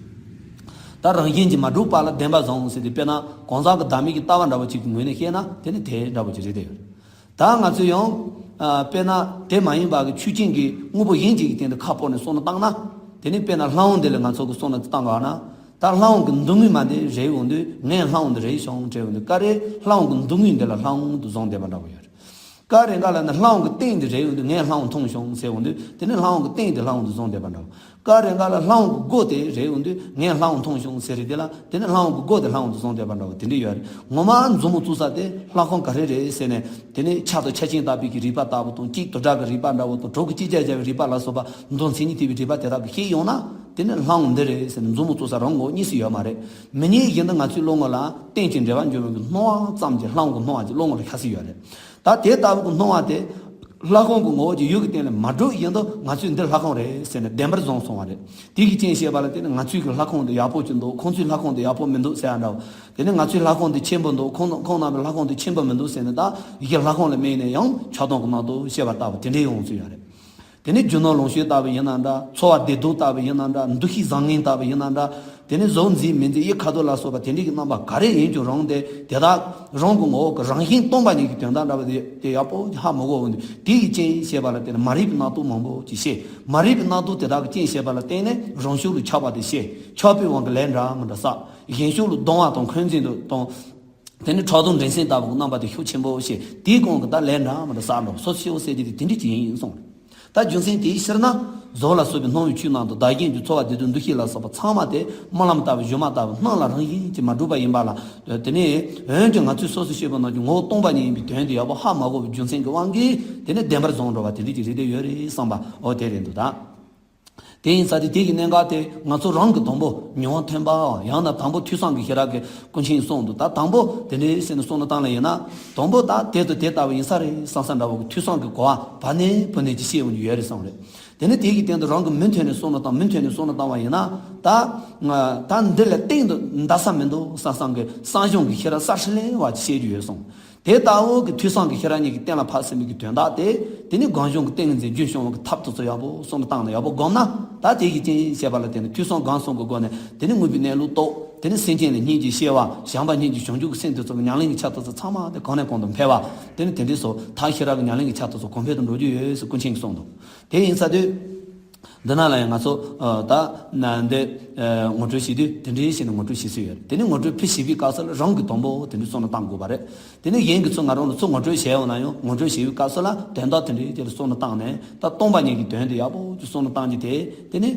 ད་རང་བཞིན་གྱིས་མ་གྲུབ་པ་ལ་བདེན་པར་བཟུང་ཟེར་ཏེ་དཔེར་ན་གང་ཟག་གི་བདག་མེད་ཀྱི་ལྟ་བ་འདྲ་བོ་ཅིག་གི་ངོས་ནས་བཤད་ན་དེ་ནི་དེ་འདྲ་བོ་ཅིག་རེད་བསྡད་ཡོད་རེད། ད་ང་ཚོས་ཡང་། ཨ། དཔེར་ན་དེ་མ་ཡིན་པ་གི་ཆོས་ཅན་གྱི་དངོས་པོ་གཞན་གཅིག་གི་སྟེང་དུ་ཁ་ཕོག་ནས་བསམ་བློ་བཏང་ན། དེ་ནི་དཔེར་ན་ལྷ་བོང་དེ་ལ་ང་ཚོ་གི་བསམ་བློ་བཏང་དགོས་ན། ད་ལྷ་བོང་གི་མདུན་ངོས་མ་དེ་རེད་འོང་དུས་ངས་ལྷ་བོང་དེ་རེད་ཤོང་དྲན་འོང་དུས་ཀ་རེ་ལྷ་བོང་གི་མདུན་ངོས་འདི་ལ་ལྷ་བོང་དུ་བཟུང་བསྡད་པ་འདྲ་བོ་ཡོད་རེད། ཀ་རེ་འགའ་ལ་ནི་ལྷ་བོང་གི་སྟེང་དེ་རེད་འོང་དུས་ངས་ལྷ་བོང་མཐོང་ཤོང་ཟེར་འོང་དུས་དེ་ནི་ལྷ་བོང་གི་སྟེང་དེ་ལྷ་བོང་དུ་བཟུང་བསྡད་པ་འདྲ་བོ། ཀ་རེ་འགའ་ལ་ལྷ་བོང་གི་མགོ་དེ་རེད་འོང་དུས་ངས་ལྷ་བོང་མཐོང་ཤོང་ཟེར་རེད་དེ་ལ་དེ་ནི་ལྷ་བོང་གི་མགོ་དེ་ལྷ་བོང་དུ་བཟུང་བསྡད་པ་འདྲ་བོ་དེ་འདྲ་ཡོད་རེད། ངོ་མ་མཛུབ་མོ་བཙུགས་ས་དེ་ལྷ་ཁང་ག་རེ་རེད་ཟེར་ནས་དེ་ནི་ཆར་དང་ཆར་ཆེན་ལྟ་བུའི་གི་རིག་པ་ལྟ་བུ་དང་གཅིག་དུ་སྒྲ་གི་རིག་པ་འདྲ་བོ་དང་གྲོགས་ཀྱི་ཅི་བྱ་བྱ་བའི་རིག་པ་ལ་སོགས་པ་མདོ་མཚན་ཉིད་ཐེག་པའི་རིག་པ་དེ་དག་གིས་ཤེས་ཡོང་ན་དེ་ནི་ལྷ་བོང་འདི་རེད་ཟེར་ནས་མཛུབ་མོ་བཙུགས་ས་རང་ངོ་གཉིས་སུ་ཡོད་མ་རེད། མི་ཉན་བཞིན་དུ་ང་ཚོའི་བློ་ངོ་ལ་རྟེན་ཅིང་འབྲེལ་བར་འབྱུང་བའི་གི་སྣང་བ་ཙམ་གྱིས་ལྷ་བོང་གི་སྣང་བ་ཅིག་བློ་ངོ་ལ་ཤར་སྲིད་ཡོད་རེད། ད་དེ་ལྟ་བུ་གི་སྣང་བ་དེ། ལྷ་ཁང་གི་ངོ་བོ་གྱི་ཡུལ་གྱི་སྟེང་ལ་མ་གྲུབ་བཞིན་དུ་ང་ཚོས་འདི་ལྷ་ཁང་རེད་ཟེར་ནས་བདེན་པར་བཟུང་སོང་བ་རེད། དེ་གི་རྐྱེན་བྱས་པ་ལ་བརྟེན་ནས་ང་ཚོའི་གི་ལྷ་ཁང་འདི་ཡག་པོ་ཅིག་འདུག་ཁོང་ཚོའི་ལྷ་ཁང་འདི་ཡག་པོ་མི་འདུག་ཟེར་ཡ་འདྲ་བོ། དེ་ནས་ང་ཚོའི་ལྷ་ཁང་འདི་ཆེན་པོ་འདུག་ཁོང་ཁོང་རྣམ་པའི་ལྷ་ཁང་འདི་ཆེན་པོ་མི་འདུག་ཟེར་ནས་ད་གཞི་ལྷ་ཁང་ལ་དམིགས་ནས་ཡང་ཆགས་སྡང་གི་ནང་དུ་སྐྱེ་བ་ལྟ་བུ་དེ་འདྲའི་ཡོང་སྲིད་ཡོད་རེད། དེ་ནས་རྒྱུ་ནོར་ལོངས་སྤྱོད་ལྟ་བུ་ཡིན་ན་འདྲ། ཚོར་བ་བདེ་སྡུག་ལྟ་བུ་ཡིན་ན་འདྲ། འདུ་ཤེས་བཟང་ངན་ལྟ་བུ་ཡིན་ན་འདྲ། དེ་ནས་གཟུགས་མཛེས་མི་མཛེས་ཡིད་ཁ་དོག་ལ་སོགས་པ་དེ་འདྲའི་གི་རྣམ་པ་ག་རེ་ཡིན་ཀྱང་རུང་སྟེ་དེ་དག་རང་གི་ངོ་བོ་གི་རང་བཞིན་སྟོང་པ་ཉིད་ཀྱི་དོན་དག་འདྲ་བ་དེ་དེ་ཡག་པོ་ཧ་མ་གོ་བ་འདུག་དེ་ཡི་རྐྱེན་བྱས་པ་ལ་བརྟེན་ནས་མ་རིག་པའི་རྣམ་རྟོག་མང་པོ་ཅིག་སྐྱེ། མ་རིག་པའི་རྣམ་རྟོག་དེ་དག་གི་རྐྱེན་བྱས་པ་ལ་བརྟེན་ནས་རང་ཤུགས་ལ་ཆགས་པ་དེ་སྐྱེ། ཆགས་པའི་དབང་གིས་ལས་འདྲ་མི་འདྲ་བསགས། གཞན་ཕྱོགས་ལ་སྡང་བ་དང་འཁོན་འཛིན་དང་། དེ་ནི་ཕྲག་དོག་འགྲན་སེམས་ལྟ་བུ་གི་རྣམ་པ་དེ་ཤུགས་ཆེན་པོ་སྐྱེ། དེའི་དབང་གིས་ད་ལས་འདྲ་མི་འདྲ་བསགས་འགྲོ། སོ་སོ་སྐྱེ་བོ་ཟེར་རྒྱུ་དེ་དེ་འདྲ་ཅིག་ཡིན་གསུངས། ད་རྒྱུ་མཚན་དེའི་ཕྱིར་ན། གཟུགས་ལ་སོགས་པའི་སྣང་བའི་ཆོས་རྣམས་དང་བདག་གཞན་གྱི་ཚོར་བ་བདེ་སྡུག་འདུ་ཤེས་ལ་སོགས་པ་ཚང་མ་དེ་རྨི་ལམ་ལྟ་བུ་སྒྱུ་མ་ལྟ་བུ་སྣང་ལ་རང་བཞིན་གྱིས་མ་གྲུབ་པ་ཡིན་པ་ལ། དེ་ནས་འོན་ཀྱང་ང་ཚོས་སོ་སོ་ཤེས་པ་ནང་གི་ངོ་བོ་སྟོང་པ་ཉིད་ཡིན་པའི་དོན་དེ་ཡག་པོ་ཧ་མ་གོ་བའི་རྒྱུ་མཚན་གྱི་དབང་གིས་དེ་ནས་བདེན་པར་བཟུང་འགྲོ་བ་དེ་འདྲ་ཅིག་རེད་བསྡད་ཡོད་རེད་བསམ་པ་འོ་དེ་རེད་འདུག་ད། དེ་ཡིན་ཙང་དེ་དེ་གི་གནད་འགག་དེ་ང་ཚོ་རང་གི་དང་པོ་མྱོང་བ་ཐོན་པའམ་ཡང་ན་དང་པོ་ཐོས་བསམ་གྱི་ཤེས་རབ་ཀྱི་ཀུན་མཁྱེན་གསུངས་འདུག་ད་དང་པོ་དེ་འདྲའི་ཟེར་ནས་གསུངས་ན་བཏང་ལ་ཡིན་ན། དང་པོ་ད་དེ་དང་དེ་ལྟ་བུ་ཡིན་ས་རེད་བསམ་བསམ་འདྲ་བོ་གི་ཐོས་བསམ་གྱི་གོ་བ་བར་ནས་བུ་ནས་ཀྱི་ཤེས་འོང་རྒྱུ་ཡོད་རེད་བསམ་རེད། དེ་ནས་དེ་གི་སྟེང་དུ་རང་གི་མུ་མཐུད་ནས་གསུངས་ན་བཏང་མུ་མཐུད་ནས་གསུངས་ན་བཏང་བ་ཡིན་ན། ད་ད་འདི་ལ་གཏན་དུ་འདའ་ས་མི་འདུག་བསམ་བསམ་གྱི་བསམ་བྱུང་གི་ཤེས་རབ་གསལ་ཧྲིལ་ལེ་བ་ཅིག་ཤེས་རྒྱུ་ཡོད་གསུངས། དེ་ལྟ་བུ་གི་ཐོས་བསམ་གྱི་ཤེས་རབ་གཉིས་ཀྱིས་གཏན་ལ་ཕབ་ཟིན་པའི་གི་དོན་དག་དེ། དེ་ནི་གང་བྱུང་གི་ཏིང་ངེ་འཛིན་རྒྱུན་བྱུང་བ་གི་ཐབས་དེ་ཚོ་ཡག་པོ་བསམ་བློ་བཏང་ནས་ཡག་པོ་བསྒོམ་ན། ད་དེ་གི་རྐྱེན་བྱས་པ་ལ་བརྟེན་ནས་ཐོས་བསམ་སྒོམ་གསུམ་གྱི་སྒོ་ནས་དེ་ནི་དངོས་པོའི་གནས་ལུགས་རྟོགས། དེ་ནི་སེམས་ཅན་ལ་སྙིང་རྗེ་སྐྱེ་བ། བྱམས་པ་སྙིང་རྗེ་བྱང་ཆུབ་ཀྱི་སེམས་དེ་ཚོ་གི་ཉམས་ལེན་གྱི་ཆ་དེ་ཚོ་ཚང་མ་དེ་གང་ནས་གང་དུ་འཕེལ་བ། དེ་ནི་དེ་འདྲའི་སོ་ཐར་ཤེས་རབ་ཀྱི་ཉམས་ལེན་གྱི་ཆ་དེ་ཚོ་གོང་འཕེལ་དུ་འགྲོ་རྒྱུ་ཡོད་ཟེར་ཀུན་མཁྱེན་གྱིས་གསུངས་འདུག་དེ་ཡིན་ས་དུས། འདི་ན་ལ་ཡང་ང་ཚོ་ཨ་ད་ན་འདི་ཨ་ངོ་སྤྲོད་བྱེད་དུས་དེ་འདྲའི་བྱས་ནས་ངོ་སྤྲོད་བྱེད་སྲོལ་ཡོད་རེད། དེ་ནས་ངོ་སྤྲོད་ཕུལ་བྱེད་པའི་སྐབས་སུ་ལ་རང་གི་དང་པོ་དེ་འདྲའི་བསམ་བློ་བཏང་དགོས་པ་རེད། དེ་ནས་གཞན་གྱིས་ཚུར་ང་རང་ལ་ཚུར་ངོ་སྤྲོད་བྱས་ཡོང་ན་ཡང་ངོ་སྤྲོད་བྱེད་པའི་སྐབས་སུ་ལ་དོན་དག་དེ་འདྲའི་དེ་ལ་བསམ་བློ་བཏང་ནས་ད་སྟོང་པ་ཉིད་ཀྱི་དོན་དེ་ཡག་པོ་ཅིག་བསམ་བློ་བཏང་རྒྱུ་དེ་དེ་ནས་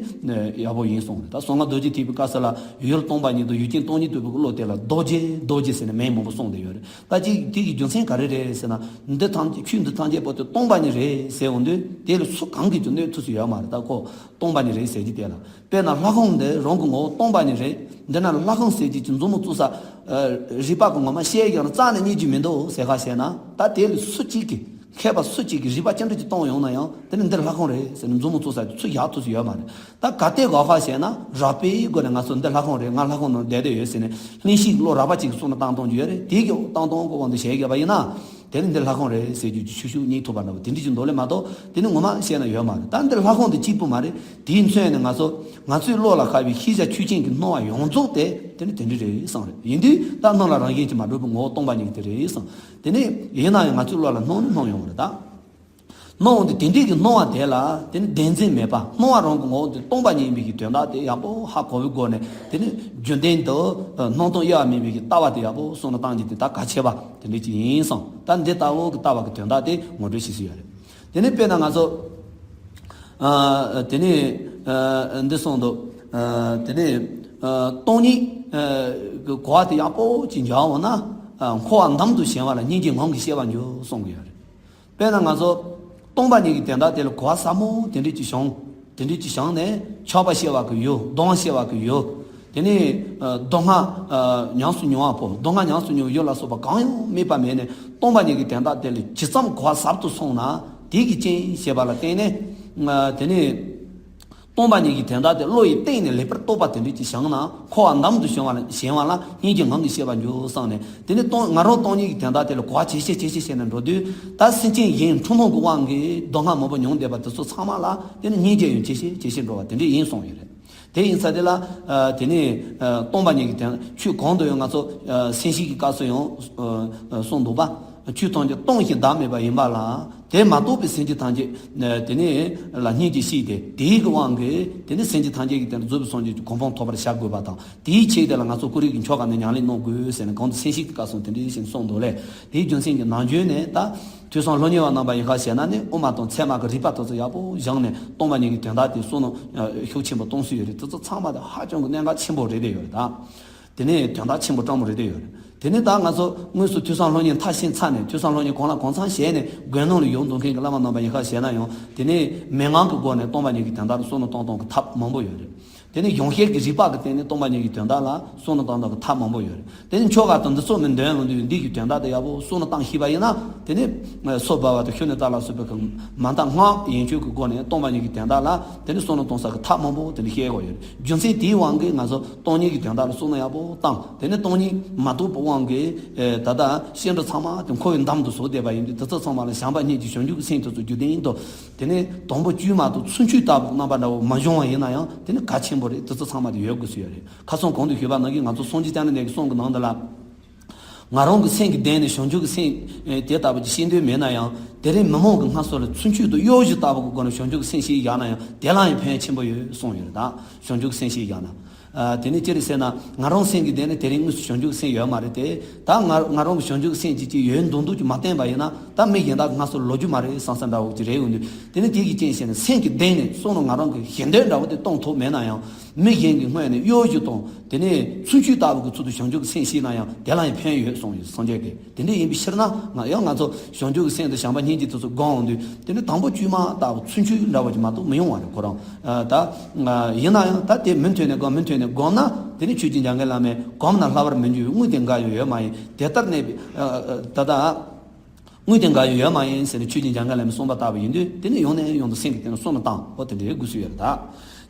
ཡག་པོ་ཡིན་གསུངས་རེད། ད་གསང་སྔགས་རྡོ་རྗེ་ཐེག་པའི་སྐབས་སུ་ལ་ཡུལ་སྟོང་པ་ཉིད་དང་ཡུལ་ཅན་སྟོང་ཉིད་རྟོགས་པའི་བློ་དེ་ལ་རྡོ་རྗེ་རྡོ་རྗེ་ཟེར་ནས་མིང་མང་པོ་གསུངས་བསྡད་ཡོད་རེད། ད་ཅིག་དེ་གི་རྒྱུ་མཚན་ག་རེ་རེད་ཟེར་ན། འདི་ཐམས་ཅད་ཆོས་འདི་ཐམས་ཅད་པོ་དེ་སྟོང་པ་ཉིད་རེད་ཟེར་འོང་དུས་དེ་ལ་སུ་གང་གིས་ཀྱང་གནོད་ཐུབ་ས་ཡོད་མ་རེད། ད་ཁོ་སྟོང་པ་ཉིད་རེད་ཟེར་གྱི་དེ་ལ། དཔེར་ན་ལྷ་ཁང་འདི་རང་གི་ངོ་བོ་སྟོང་པ་ཉིད་རེད། འདི་ན་ལྷ་ཁང་ཟེར་གྱི་ཀྱི་མཛུབ་མོ་བཙུགས་ས། ཨ། རིག་པ་གི་ངོ་མ་ཤེས་ཀྱང་རྩ་ནས་རྙེད་རྒྱུ་མི་འདུག་ཟེར་ག་བཤད་ན་ད་དེ་ལ་སུ་གཅིག་གིས་ མཁས་པ་སུ་གཅིག་གིས་རིག་པ་ཅི་འདྲ་ཅིག་བཏང་ཡོང་ན་ཡང་དེ་ནི་འདི་ལྷ་ཁང་རེད་ཟེར་ནས་མཛུབ་མོ་བཙུགས་ས་ཚུར་བཞག་ཐུབ་ས་ཡོད་མ་རེད། ད་ག་དེ་ག་ཧ་བྱས་ན་རགས་པའི་སྒོ་ནས་ང་ཚོ་འདི་ལྷ་ཁང་རེད། ང་ལྷ་ཁང་ནང་བསྡད་བསྡད་ཡོད་ཟེར་ནས་གླེང་གཞི་བློ་རགས་པ་གཅིག་གིས་གསུངས་ནས་བཏང་བཏང་རྒྱུ་ཡོད་རེད། དེ་གི་བཏང་བཏང་གི་དབང་དུ་བྱས་བསྡད་པ་ཡིན་ན། དེ་ནི་འདི་ལྷ་ཁང་རེད་ཟེར་རྒྱུ་གི་ཤུགས་ཤུགས་རྙེད་ཐུབ་པ་འདྲ་བོ་དེ་འདྲ་ཅིག་འདུག་ལེ་མ་གཏོགས་དེ་ནི་ངོ་མ་བཤད་ན་ཡོད་མ་རེད། ད་འདི་ལྷ་ཁང་དེ་གཅིག་པུ་མ་རེད། དེའི་མཚོན་ནས་ང་ཚོ་ང་ཚོའི་བློ་ལ་ཤར་བའི་ཤེས་བྱ་ཆོས་ཅན་གྱི་སྣང་བ་ཡོངས་རྫོགས་དེ་དེ་ནི་དེ་འདྲ་རེད་བསམ་རེད། ཡིན་དུས་ད་སྣང་ལ་རང་བཞིན་གྱིས་མ་གྲུབ་པའི་ངོ་བོ་སྟོང་པ་ཉིད་དེ་རེད་བསམ། དེ་ནི་ཡིན་ན་ཡང་ང་ཚོའི་བློ་ལ་སྣང་ནི་སྣང་ཡོང་བ་རེད་ད། སྣང་བ་འདི་དེ་འདྲའི་གི་སྣང་བ་དེ་ལ་དེ་ནི་བདེན་འཛིན་མེད་པ་སྣང་བ་རང་གི་ངོ་བོ་འདི་སྟོང་པ་ཉིད་ཡིན་པའི་གི་དོན་དག་དེ་ཡག་པོ་ཧ་གོ་བའི་སྒོ་ནས་དེ་ནི་རྒྱུན་ལྡན་དུ་སྣང་སྟོང་དབྱེ་བ་མེད་པའི་གི་ལྟ་བ་དེ་ཡག་པོ་བསམ་བློ་བཏང་རྒྱུ་དེ་ད་གལ་ཆེ་བ་དེ་འདྲ་ཅིག་ཡིན་སོང་། ད་འདི་ལྟ་བུ་གི་ལྟ་བ་གི་དོན་དག་དེ་ངོ་སྤྲོད་བྱེད་སྲིད་ཡོད་རེད། དེ་ནི་དཔེར་ན་ང་ཚོ་ཨ་དེ་ནི་ཨ་འདི་གསུངས་འདུག་ཨ་དེ་ནི་ཨ་སྟོང་ཉིད་ཨ་གི་གོ་བ་དེ་ཡག་པོ་ཅིག་འཇོག་འོང་ན་ཨ་འཁོར་བ་འདམ་དུ་ཞེན་པ་ལ་སྙིང་རྗེ་ངང་གིས་ཤེས་པར་འགྱུར་གསུང་གི་ཡོད་རེད། དཔེར་ན་ང་ཚོ་སྟོང་པ་ཉིད་ཀྱི་དོན་དག་དེ་ལ་གོ་བ་ཟབ་མོ་དེ་འདྲ་ཅིག་བྱུང་། དེ་འདྲ་ཅིག་བྱུང་ནས་ཆགས་པ་ཤེས་པ་གི་ཡུལ་སྡུག་བསྔལ་ཤེས་པ་གི་ཡུལ། དེ་ནས་ཨ་སྡུག་བསྔལ་ཨ་ཉམས་སུ་མྱོང་བ་པོ་སྡུག་བསྔལ་ཉམས་སུ་མྱོང་བའི་ཡུལ་ལ་སོགས་པ་གང་ཡང་མེད་པ་མེད་ནས་སྟོང་པ་ཉིད་ཀྱི་དོན་དག་དེ་ལ་ཇི་ཙམ་གོ་བ་ཟབ་ཏུ་སོང་ན་དེ་གི་རྐྱེན་ཞེས་པ་ལ་བརྟེན་ནས་ཨ་དེ་ནས། སྟོང་པ་ཉིད་ཀྱི་དོན་དག་དེ་བློ་ཡི་སྟེང་ནས་ལེགས་པར་རྟོགས་པ་དེ་འདྲ་ཅིག་བྱུང་ན་འཁོར་བ་འདམ་དུ་ཞེན་པ་ལ་ཞེན་པ་ལ་སྙིང་རྗེ་ངང་གིས་ཤེས་པར་འགྱུར་བསམ་ནས་དེ་ནི་སྟོང་ང་རང་སྟོང་ཉིད་ཀྱི་དོན་དག་དེ་ལ་གོ་བ་ཇེ་ཆེ་ཇེ་ཆེ་བྱས་ནས་འགྲོ་དུས་ད་སེམས་ཅན་གཞན་འཁྲུལ་སྣང་གི་དབང་གིས་སྡུག་བསྔལ་མང་པོ་མྱོང་བསྡད་པ་དེ་ཚོ་ཚང་མ་ལ་དེ་ནི་སྙིང་རྗེ་ཡང་ཇེ་ཆེ་ཇེ་ཆེ་འགྲོ་བ་དེ་འདྲ་ཡིན་གསུངས་ཡོད་རེད། དེ་ཡིན་ཙང་དེ་ལ་ཨ་དེ་ནི་ཨ་སྟོང་པ་ཉིད་ཀྱི་དོན་ཆོས་གོང་དུ་ཡང་ང་ཚོ་ཨ་སེམས་བསྐྱེད་ཀྱི་སྐབས་སུ་ཡང་ཨ་ཨ་གསུངས་འདུག་པ། ཆོས་ཐམས་ཅད་སྟོང་ཞིང་བདག་མེད་པ་ཡིན་པ་ལ། དེ་མ་རྟོགས་པའི་སེམས་ཅན་ཐམས་ཅད་དེ་ནི་ལ་སྙིང་རྗེ་སྐྱེས་ཏེ་དེའི་གི་དབང་གིས་དེ་ནི་སེམས་ཅན་ཐམས་ཅད་ཀྱི་དོན་དུ་རྫོགས་པའི་སངས་རྒྱས་ཀྱི་གོ་འཕང་ཐོབ་པར་བྱ་དགོས་པ་དང་དེའི་ཆེད་དེ་ལ་ང་ཚོ་ཀུན་རིག་གི་ཆོ་ག་ནི་ཉམས་ལེན་གནང་དགོས་ཟེར་ནས་གོང་དུ་སེམས་བསྐྱེད་ཀྱི་སྐབས་སུ་དེ་འདྲའི་བཞིན་གསུངས་འདུག་ལས། དེའི་རྒྱུ་མཚན་གྱིས་ནམ་རྒྱུན་ནས་ད་ཐོས་བསམ་སློབ་གཉེར་བ་རྣམ་པ་ཡིན་ཁ་བྱས་ན་ནི་དབུ་མ་དང་ཚད་མ་གི་རིགས་པ་དེ་ཚོ་ཡག་པོ་སྦྱངས་ནས་སྟོང་པ་ཉིད་ཀྱི་དོན་དག་དེ་བསམ་མནོ་ཤུགས་ཆེན་པོ་གཏོང་སྲོལ་ཡོད་རེད། དེ་ཚོ་ཚང་མ་དེ་ཧ་ཅང་གི་གནད་འགག་ཆེན་པོ་རེད་བསྡད་ཡོད་རེད་ད། དེ་ནས་དོན་དག་ཆེན་པོ་སྤྲང་པོ་རེད་བསྡད་ཡོད་རེད། དེ་ནས་ད་ང་ཚོ་དངོས་སུ་ཐོས་བསམ་སློབ་གཉེར་མཐར་ཕྱིན་ཚར་ནས་ཐོས་བསམ་སློབ་གཉེར་གང་ལ་གང་འཚམ་བྱས་ནས་དགོན་ནང་ལ་ཡོང་འདུག་མཁན་གྱི་བླ་མ་རྣམ་པ་ཡིན་ཁ་བྱས་ན་ཡང་དེ་ནས་མན་ངག་གི་སྒོ་ནས་སྟོང་པ་ཉིད་ཀྱི་དོན་དག་ལ་བསམ་མནོ་གཏོང་གཏོང་གི་ཐབས་མང་པོ་ཡོད་རེད། དེ་ནས་གཞུང་བཤད་ཀྱི་རིགས་པ་གི་སྟེང་ནས་སྟོང་པ་ཉིད་ཀྱི་དོན་དག་ལ་བསམ་མནོ་གཏོང་གཏོང་གི་ཐབས་མང་པོ་ཡོད་རེད། དེ་ནས་ཆོ་ག་དང་འདི་ཚོ་མི་འདོན་ལོང་དུས་འདི་གི་དོན་དག་དེ་ཡག་པོ་བསམ་མནོ་བཏང་ཤེས་པ་ཡིན་ན་དེ་ནས་སོ་བར་བ་དང་ཤུ་ནི་ཏ་ལ་སོགས་པའི་གི་མ་མཐའ་སྔགས་ཡན་ཆོད་ཀྱི་སྒོ་ནས་སྟོང་པ་ཉིད་ཀྱི་དོན་དག་ལ་དེ་ནས་བསམ་མནོ་གཏོང་ས་གི་ཐབས་མང་པོ་དེ་འདྲ་བཤད་དགོས་ཡོད་རེད། རྒྱུ་མཚན་དེའི་དབང་གིས་ང་ཚོ་སྟོང་ཉིད་ཀྱི་དོན་དག་ལ་བསམ་མནོ་ཡག་པོ་བཏང་། དེ་ནས་སྟོང་ཉིད་མ་རྟོགས་པའི་དབང་གིས་ཨེ་ད་ལྟ་སྐྱེ་འགྲོ་ཚང་མ་དེ་འཁོར་བའི་འདམ་དུ་ཟུག་བསྡད་པ་ཡིན་དུས་དེ་ཚོ་ཚང་མ་ལ་བྱམས་པ་སྙིང་རྗེ་བྱང་ཆུབ་ཀྱི་སེམས་དེ་ཚོ་རྒྱུད་ལྡན་དུ་དེ་ནས་དང་པོ་བཅོས་མ་གཏོགས་ཚུན་ཆད་ལྟ་བུ་རྣམ་པ་འདྲ་བོ་མ་བྱུང་བ་ཡིན་ན་ཡང་དེ་ནི་གལ་ཆེན་པོ་རེད། དེ་ཚོ་ཚང་མ་དེ་ཡོད་དགོས་སུ་ཡོད་རེད། ཁ་སང་གོང་དུ་ཞུས་པ་ནང་བཞིན་ང་ཚོ་སངས་རྒྱས་བསྟན་པ་ནས་ཀྱི་གསུང་གི་ནང་དུ་ལ། ང་རང་གི་སེམས་ཀྱི་གདན་ནས་བྱང་ཆུབ་ཀྱི་སེམས་ཨེ་དེ་ལྟ་བུ་ཅིག་ཤེས་འདོད་མེད་ན་ཡང་དེ་རིང་མི་མང་གི་སྔ་སོ་ལ་ཚུན་ཆད་དུ་གཡོ་སྒྱུ་ལྟ་བུ་གི་སྒོ་ནས་བྱང་ཆུབ་ཀྱི་སེམས་ཤིག་བཞག་ན་ཡང་དེ་ལ་ཡང་ཕན་ཆེན་པོ་ཡོད་གསུངས་ཡོད་རེད་ད། བྱང་ཆུབ་ཀྱི་སེམས་ཤིག་བཞག་ན། ཨ་དེ་ནས་ཅི་རེད་ཟེར་ན་ང་རང་སེམས་ཀྱི་གདན་ནས་དེ་རིང་དངོས་སུ་བྱང་ཆུབ་ཀྱི་སེམས་ཡོད་མ་རེད་དེ། ད་ང་ང་རང་གི་བྱང་ཆུབ་ཀྱི་སེམས་ཅིག་ཅིག་ཡོད་མདོག་མདོག་ཅིག་མ་བསྟན་པ་ཡིན་ན་ད་མི་གཞན་དག་གི་སྔ་སོ་ལ་ལོག་རྒྱུ་མ་རེད་བསམ་བསམ་འདྲ་བོ་ཅིག་རེད་ཡོང་དུས་དེ་ནས་དེ་གི་རྐྱེན་བྱས་ནས་སེམས་ཀྱི་གདན་ནས་བསམ་མནོ་ང་རང་གི་ཞེ་འདོད་འདྲ་བོ་དེ་གཏོང་ཐུབ་མེད་ན་ཡང་མི་གཞན་གྱི་སྔོན་ནས་གཡོ་སྒྱུ་དང་དེ་ནས་ཚུན་ཆད་ལྟ་བུ་གི་ཚུལ་དུ་བྱང་ཆུབ་ཀྱི་སེམས་ཤིག་ན་ཡང་དེ་ལ་ཡང་ཕན་ཡོད་གསུངས་ཡོད་སངས་རྒྱས་ཀྱིས། དེ་འདྲ་ཡིན་པའི་ཕྱིར་ན་ང་ཡང་ང་ཚོ་བྱང་ཆུབ་ཀྱི་སེམས་དང་བྱམས་པ་སྙིང་རྗེ་དེ་ཚོ་སྒོམ་འོང་དུས་དེ་ནི་དང་པོ་བཅོས་མ་ལྟ་བུ་ཚུན་ཆད་འདྲ་བོ་ཅིག་མ་གཏོགས་མི་ཡོང་བ་རེད་ཁོ་རང་། ད་ཡིན་ན་ཡང་ད་དེ་མུ་མཐུད་ནས་སྒོམ་མུ་མཐུད་ནས་སྒོམ་ན་དེ་ནི་ཆོས་ཀྱི་འཇམ་མགོན་བླ་མས་གོམས་ན་སླ་བར་མི་འགྱུར་བའི་དངོས་དེ་འགའ་ཡང་ཡོད་མ་ཡིན། དེ་ལྟར་གནས་པའི་ད་ལྟ་དངོས་དེ་འགའ་ཡང་ཡོད་མ་ཡིན་ཟེར་ནས་ཆོས་ཀྱི་འཇམ་མགོན་བླ་མས་གསུངས་པ་ལྟ་བུ་ཡིན་དུས་དེ་ནི་ཡང་ནས་ཡང་དུ་སེམས་ཀྱི་སྟེང་ལ་བསམ་བློ་བཏང་བ་དེ་འདྲའི་དགོས་སུ་ཡོད་རེད་ད།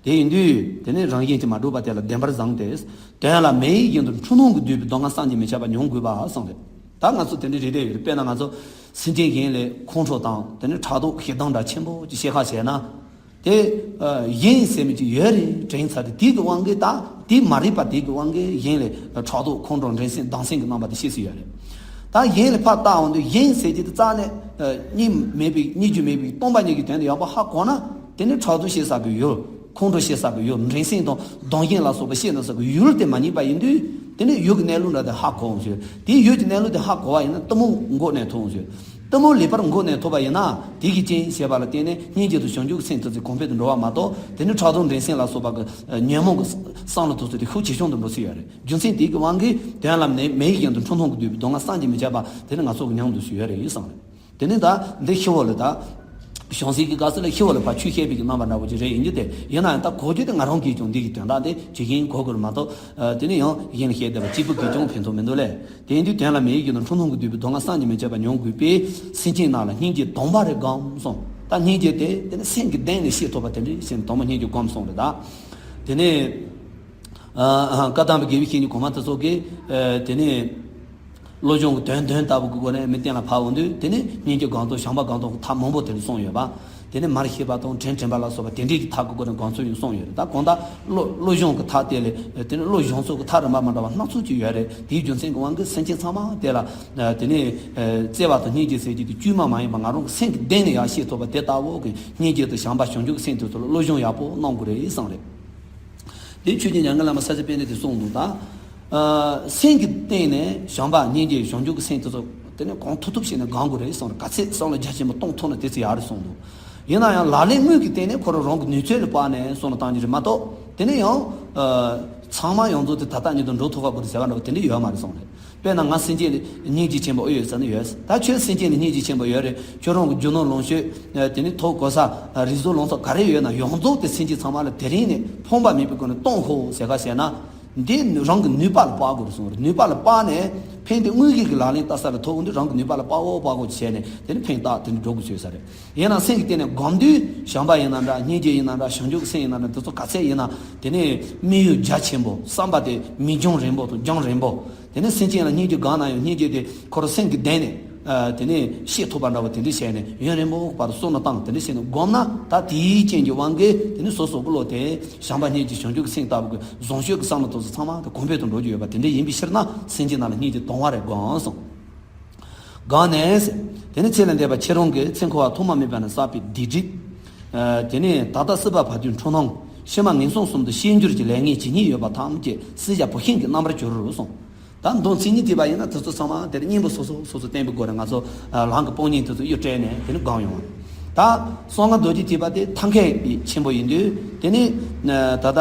དེ་ཡིན་དུས་དེ་ནི་རང་བཞིན་གྱིས་མ་གྲུབ་པ་དེ་ལ་བདེན་པར་བཟུང་སྟེ། དོན་ལ་མེ་ཡི་བཞིན་དུ་འཁྲུལ་སྣང་གིས་བསྡུས་པའི་སྡུག་བསྔལ་བསམ་གྱིས་མི་ཁྱབ་པ་མྱོང་དགོས་པ་གསུངས་ཏེ། ད་ང་ཚོ་དེ་འདྲའི་རེ་ལྟོས་ཡོད་རེད། དཔེར་ན་ང་ཚོ་སེམས་ཅན་གཞན་ལས་ཁོང་ཁྲོ་དང་དེ་ནི་ཕྲག་དོག་ཞེ་སྡང་འདྲ་ཆེན་པོ་ཅིག་བྱེད་ཁ་བྱས་ན། དེ་གཞན་ཟེར་མི་ཅིག་ཡོད་རེད་དྲན་ཚར་ཏེ་དེ་གི་དབང་གིས་ད་དེ་མ་རིག་པ་དེ་གི་དབང་གིས་གཞན་ལས་ཕྲག་དོག་ཁོང་ཁྲོ་འགྲན་སེམས་སྡང་སེམས་ཀྱི་རྣམ་པ་དེ་སྐྱེ་སྲིད་ཡོད་རེད། ད་གཞན་ལ་ཕར་བལྟ་འོང་དུས་གཞན་ཟེར་གྱི་དེ་རྩ་ནས་གཉིས་མེད་པའི་གཉིས་རྒྱུ་མེད་པའི་སྟོང་པ་ཉིད་ཀྱི་དོན་དེ་ཡག་པོ་ཧ་གོ་ན་དེ་ནི་ཕྲག་དོག་བྱེད་ས་གི་ཡུལ། ཁོང་ཁྲོ་བྱེད་ས་གི་ཡུལ། འགྲན་སེམས་དང་སྡང་ཞེན་ལ་སོགས་པ་བྱེད་ན་ས་གི་ཡུལ་དེ་མ་རྙེད་པ་ཡིན་དུས་དེ་ནི་ཡུལ་གྱི་གནས་ལུགས་འདྲ་དེ་ཧ་གོ་འོང་ཟེར། དེའི་ཡུལ་གྱི་གནས་ལུགས་དེ་ཧ་གོ་བ་ཡིན་ན་གཏི་མུག་འགོག་ནས་ཐུབ་འོང་ཟེར། གཏི་མུག་ལེགས་པར་འགོག་ནས་ཐུབ་པ་ཡིན་ན་དེ་གི་རྐྱེན་བྱས་པ་ལ་བརྟེན་ནས་སྙིང་རྗེ་དང་བྱང་ཆུབ་ཀྱི་སེམས་དེ་ཚོ་གོང་འཕེལ་དུ་འགྲོ་བ་མ་གཏོགས་དེ་ནི་ཕྲག་དོག་འགྲན་སེམས་ལ་སོགས་པ་གི་ཉོན་མོངས་ཀྱི་བསམ་བློ་དེ་ཚོ་དེ་ཤུགས་ཇེ་ཆུང་དུ་འགྲོ་སྲིད་ཡོད་རེད། རྒྱུ་མཚན་དེ་གི་དབང་གིས་དོན་ལ་མེ་མེ་ཡི་བཞིན་དུ་འཁྲུལ་སྣང་གིས་བསྡུས་པའི་སྡུག་བསྔལ་བསམ་གྱིས་མི་ཁྱབ་པ་དེ་ནི་ང་ཚོ་གི་མྱོང་འདུག་སྲིད་ཡོད་རེད་བསམ་རེད། དེ་ནས་ད་འདི་ཤི་བོ་ལ་ད། བྱང་སེམས་ཀྱི་དགའ་ཚོར་ལ་ཤི་བ་ལ་ཕར་ཆོས་བཤད་པའི་གི་རྣམ་པ་འདྲ་བོ་ཅིག་རེད། ཡིན་རྒྱུ་དེ་ཡིན་ན་ཡང་ད་གོ་རྒྱུ་དེ་ང་རང་གིས་ཀྱང་འདི་གི་དོན་དག་དེ་ཇི་བཞིན་གོ་དགོས་རེད་མ་གཏོགས། དེ་ནས་ཡང་གཞན་ལ་བཤད་བསྡད་པ་གཅིག་པུ་གིས་ཀྱང་ཕན་ཐོགས་མི་འདུག་ལས། དེ་ཡིན་དུས་དོན་ལ་མེད་ཀྱི་ན་འཁྲུལ་སྣང་གིས་བསྡུས་པའི་སྡུག་བསྔལ་བསམ་གྱིས་མི་ཁྱབ་པ་མྱོང་དགོས་པས། སེམས་ཅན་རྣམས་ལ་སྙིང་རྗེ་དང་བ་རེ་སྒོམ་གསུངས། ད་སྙིང་རྗེ་དེ་དེ་ནི་སེམས་ཀྱི་གཏིང་ནས་ཤེས་ཐུབ་པ་དེ་འདྲ་ཞིག་དང་པོ་སྙིང་རྗེ་སྒོམ་གསུངས་རེད་ད། དེ་ནས་ཨ་ཨ་བཀའ་གདམས་པའི་དགེ་བའི་བཤེས་གཉེན་གོང་མ་དེ་ཚོ་གིས་ཨ་དེ་ནས་བློ་སྦྱོང་གི་དོན་དོན་ལྟ་བུ་གི་སྒོ་ནས་མི་གཏན་ལ་ཕབ་འོང་དུས། དེ་ནས་སྙིང་རྗེ་སྒོམ་སྟངས་བྱམས་པ་སྒོམ་སྟངས་ཀྱི་ཐབས་མང་པོ་དེ་འདྲ་གསུངས་ཡོད་པ། དེ་ནས་མར་ཤེས་པ་དང་དྲན་དྲན་པ་ལ་སོགས་པ་དེ་འདྲའི་གི་ཐབས་ཀྱི་སྒོ་ནས་སྒོམ་ཚུལ་ཡང་གསུངས་ཡོད་རེད། ད་གང་ལྟར་བློ་བློ་སྦྱོང་གི་ཐབས་དེ་ལས་དེ་ནས་བློ་སྦྱོང་ཚུལ་གྱི་ཐབས་རིམ་པ་མི་འདྲ་བ་སྣ་ཚོགས་ཅིག་ཡོད་རེད། དེའི་རྒྱུ་མཚན་གྱི་དབང་གིས་སེམས་ཅན་ཚང་མ་དེ་ལ་དེ་ནས་བརྩེ་བ་དང་སྙིང་རྗེ་ཟེར་རྒྱུ་དེ་དཀྱུས་མ་མ་ཡིན་པ་ང་རང་གི་སེམས་ཀྱི་གཏིང་ནས་ཡར་ཤེས་ཐུབ་པ་དེ་ལྟ་བུ་གི་སྙིང་རྗེ་དང་བྱམས་པ་བྱང་ཆུབ་ཀྱི་སེམས་དེ་ཚོ་ལ་བློ་སྦྱོང་ཡག་པོ་གནང་དགོས་རེད་བསམ་རེད། དེ་ཆོས་རྗེ་མྱ་ངན་བླ་མ་ས་སྐྱ་པཎྜི་ཏས་གསུངས་འདུག་ད། ཨ་སེམས་ཀྱི་སྟེང་ནས་བྱམས་པ་སྙིང་རྗེ་བྱང་ཆུབ་ཀྱི་སེམས་དེ་ཚོ་དེ་ནས་གང་ཐུབ་ཐུབ་བྱས་ནས་སྒོམ་དགོས་རེད་གསུངས་རེད། ག་ཚད་བསམ་བློ་རྒྱ་ཆེན་པོ་གཏོང་ཐུབ་ན་དེ་ཚོ་ཡག་རེད་གསུངས་འདུག་ཡིན་ན་ཡང་ལག་ལེན་དངོས་ཀྱི་སྟེང་ནས་ཁོ་རང་རང་གི་ནུས་ཚོད་ལ་དཔག་ནས་བསམ་བློ་བཏང་རྒྱུ་རེད་མ་གཏོགས། དེ་ནས་ཡང་ཨ་ཚང་མ་ཡོངས་རྫོགས་དེ་ད་ལྟ་ཉིད་དུ་འགྲོ་ཐུབ་པ་དགོས་རེད་ཟེར་བ་འདྲ་བོ་དེ་འདྲ་ཡོད་མ་རེད་གསུངས་རེད། དཔེར་ན་ང་སེམས་ཅན་ལ་སྙིང་རྗེ་ཆེན་པོ་ཨེ་ཡོད་ཟེར་ན་ཡོད། ད་ཁྱོད་སེམས་ཅན་ལ་སྙིང་རྗེ་ཆེན་པོ་ཡོད་རེད། ཁྱོད་རང་གི་རྒྱུ་ནོར་ལོངས་སྤྱོད་དེ་ནི་ཐོབ་གོ་ས་རིག་གཟུགས་ལོངས་སྤྱོད་ག་རེ་ཡོད་ན་ཡོངས་རྫོགས་དེ་སེམས་ཅན་ཚང་མ་ལ་དེ་རིང་ནས་ཕངས་པ་མེད་པའི་སྒོ་ནས་གཏོང་ཤོག་ཟེར་ག་བྱས་ན། འདི་རང་གི་ནུས་པ་ལ་དཔག་དགོས་རེད་གསུངས་རེད། ནུས་པ་ལ་དཔག་ནས་ཕན་བདེ་དངོས་ཡོད་ཀྱི་ལག་ལེན་བསྟར་ས་ལ་ཐོབ་འོང་དུས་རང་གི་ནུས་པ་ལ་དཔག་འོ་དཔག་འོ་བྱས་ནས་དེ་ནི་ཕན་བཏགས་དེ་ནི་འགྲོ་དགོས་བཟོས་ས་རེད། ཡིན་ན་སེམས་ཀྱི་སྟེང་ནས་སྒོམ་དུས་བྱམས་པ་ཡིན་ན་འདྲ། སྙིང་རྗེ་ཡིན་ན་འདྲ། བྱང་ཆུབ་ཀྱི་སེམས་ཡིན་ན་འདྲ། དེ་ཚོ་ག་ཚད་ཡིན་ན་དེ་ནི་དམིགས་ཡུལ་རྒྱ་ཆེན་པོ། བསམ་པ་དེ་མིག་རྒྱང་རིང་པོ་དང་རྒྱང་རིང་པོ། དེ་ནས་སེམས་ཅན་ལ་སྙིང་རྗེ་སྒོམ་ན་ཡང་སྙིང་རྗེ་དེ་ཁོ་རང་སེམས་ཀྱི་གཏིང་ནས་ཨ་དེ་ནས་ཤེས་ཐུབ་པ་འདྲ་བོ་དེ་འདྲ་བྱས་ནས་ཡུན་རིང་པོ་བར་དུ་བསམ་བློ་བཏང་དེ་འདྲ་བྱས་ནས་སྒོམ་ན། ད་དེའི་རྐྱེན་གྱི་དབང་གིས་དེ་ནས་སོ་སོ་གི་བློ་དེ་བྱམས་པ་སྙིང་རྗེ་བྱང་ཆུབ་ཀྱི་སེམས་ལྟ་བུ་གི་བཟང་སྤྱོད་ཀྱི་བསམ་བློ་དེ་ཚོ་ཚང་མ་དེ་གོང་འཕེལ་དུ་འགྲོ་རྒྱུ་ཡོད་པ་དེ་འདྲ་ཡིན་པའི་ཕྱིར་ན། སེམས་ཅན་རྣམས་ལ་སྙིང་རྗེ་དང་བ་རེ་སྒོམ་གསུངས། སྒོམ་ནས། དེ་ནས་ཚེ་ལས་འདས་པ་ཁྱེད་རང་གི་ཚེ་འཁོར་བ་ཐོག་མ་མེད་པ་ནས་བསགས་པའི་སྡིག་སྒྲིབ། ཨ་དེ་ནས་ད་ལྟ་སྲིད་པ་བར་དོའི་འཁྲུལ་སྣང་། ཕྱི་མ་ངན་སོང་གསུམ་དུ་ཤེས་འགྱུར་གྱི་ལས་ངན་ཇི་སྙེད་ཡོད་པ་ཐམས་ཅད་སྲིད་ཞག་བུད་ཤིང་གི་རྣམ་པར་གྱུར་གསུངས། ད་མདོ་མཚན་ཉིད་བལྟས་པ་ཡིན་ན་དེ་ཚོ་ཚང་མ་དེར་གཉེན་པོ་སོ་སོ་སོ་སོ་བསྟེན་པའི་སྒོ་ནས་ང་ཚོ་ལམ་གྱི་དཔང་གཉེན་དེ་ཚོ་གཡུག་སྤྲད་ནས་དེ་ནི་སྒོམ་ཡོང་བ། ད་གསང་སྔགས་རྡོ་རྗེ་ཐེག་པ་དེ་ཐབས་མཁས་ཆེན་པོ་ཡིན་དུས་དེ་ནི་ད་ལྟ་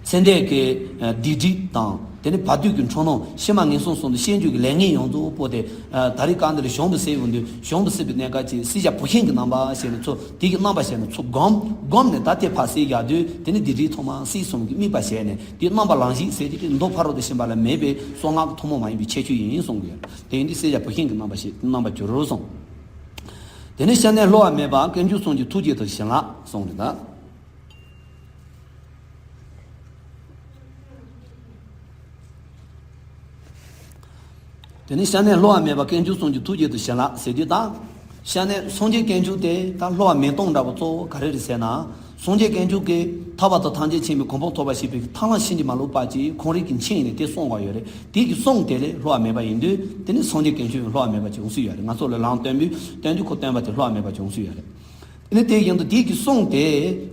ཚེ་འདས་ཀྱི་སྡིག་སྒྲིབ་དང་དེ་ནི་བར་དོའི་གི་འཁྲུལ་སྣང་། ཕྱི་མ་ངན་སོང་གསུམ་དུ་ཤེས་འགྱུར་གྱི་ལས་ངན་ཡོངས་རྫོགས་པོ་དེ་ད་རེས་སྐབས་འདིར་བྱང་དུ་སེལ་ཡོང་དུས་བྱང་དུ་སེལ་བའི་གནས་སྐབས་ཀྱི་སྲིད་ཞག་བུད་ཤིང་གི་རྣམ་པ་བྱས་ནས་ཚུར་དེ་གི་རྣམ་པ་བྱས་ནས་ཚུར་སྒོམ། སྒོམ་ནས་ད་དེ་ཕར་སེལ་རྒྱག་དུས་དེ་ནི་སྡིག་སྒྲིབ་ཐོག་མ་སྲིད་གསུམ་གྱི་དམིགས་པ་བྱས་ནས། དེའི་རྣམ་པ་ལང་གཤེགས་ཟེར་གྱི་དེ་མདོ་ཕ་རོལ་ཏུ་ཕྱིན་པ་ལས་མེད་པའི་གསང་སྔགས་ཀྱི་ཐུན་མོང་མ་ཡིན་པའི་ཁྱད་ཆོས་ཡིན་གསུང་གི་ཡོད། དེ་ཡིན་དུས་སྲིད་ཞག་བུད་ཤིང་གི་རྣམ་པ་ཞིག་རྣམ་པ་གྱུར་གསུངས། དེ་ནས་སྐྱབས་གནས་བསླུ་བ་མེད་པ་དཀོན་མཆོག་གསུམ་གྱི་ཐུགས་རྗེ་དང་བྱིན་རླབས་གསུངས་རེད་ད། དེ་ནས་སྐྱབས་གནས་བསླུ་བ་མེད་པ་དཀོན་མཆོག་གསུམ་གྱི་ཐུགས་རྗེ་དང་བྱིན་རླབས་ཟེར་དུས་ད། སྐྱབས་གནས་སངས་རྒྱས་དཀོན་མཆོག་དེ་ད་བསླུ་བ་མེད་སྟངས་འདྲ་བོ་གཙོ་བོ་ག་རེ་རེད་ཟེར་ན། སངས་རྒྱས་དཀོན་མཆོག་གིས་ཐར་པ་དང་ཐམས་ཅད་མཁྱེན་པའི་གོ་འཕང་ཐོབ་པར་བྱེད་པའི་ཐབས་ལམ་ཕྱིན་ཅི་མ་ལོག་པ་ཅིག་ཁོང་རང་གིས་མཁྱེན་ནས་དེ་གསུངས་པ་ཡོད་རེད། དེ་གི་གསུང་དེ་ལས་བསླུ་བ་མེད་པ་ཡིན་དུས་དེ་ནི་སངས་རྒྱས་དཀོན་མཆོག་ཡང་བསླུ་བ་མེད་པ་ཅིག་འོང་སྲིད་ཡོད་རེད། ང་ཚོ་ལ་ལམ་སྟོན་པའི་སྟོན་དུས་ཁོ་སྟོན་པ་དེ་བསླུ་བ་མེད་པ་ཅིག་འོང་སྲིད་ཡོད་རེད། དེ་ནི་དེ་ཡིན་དུས་དེ་གི་གསུང་དེ་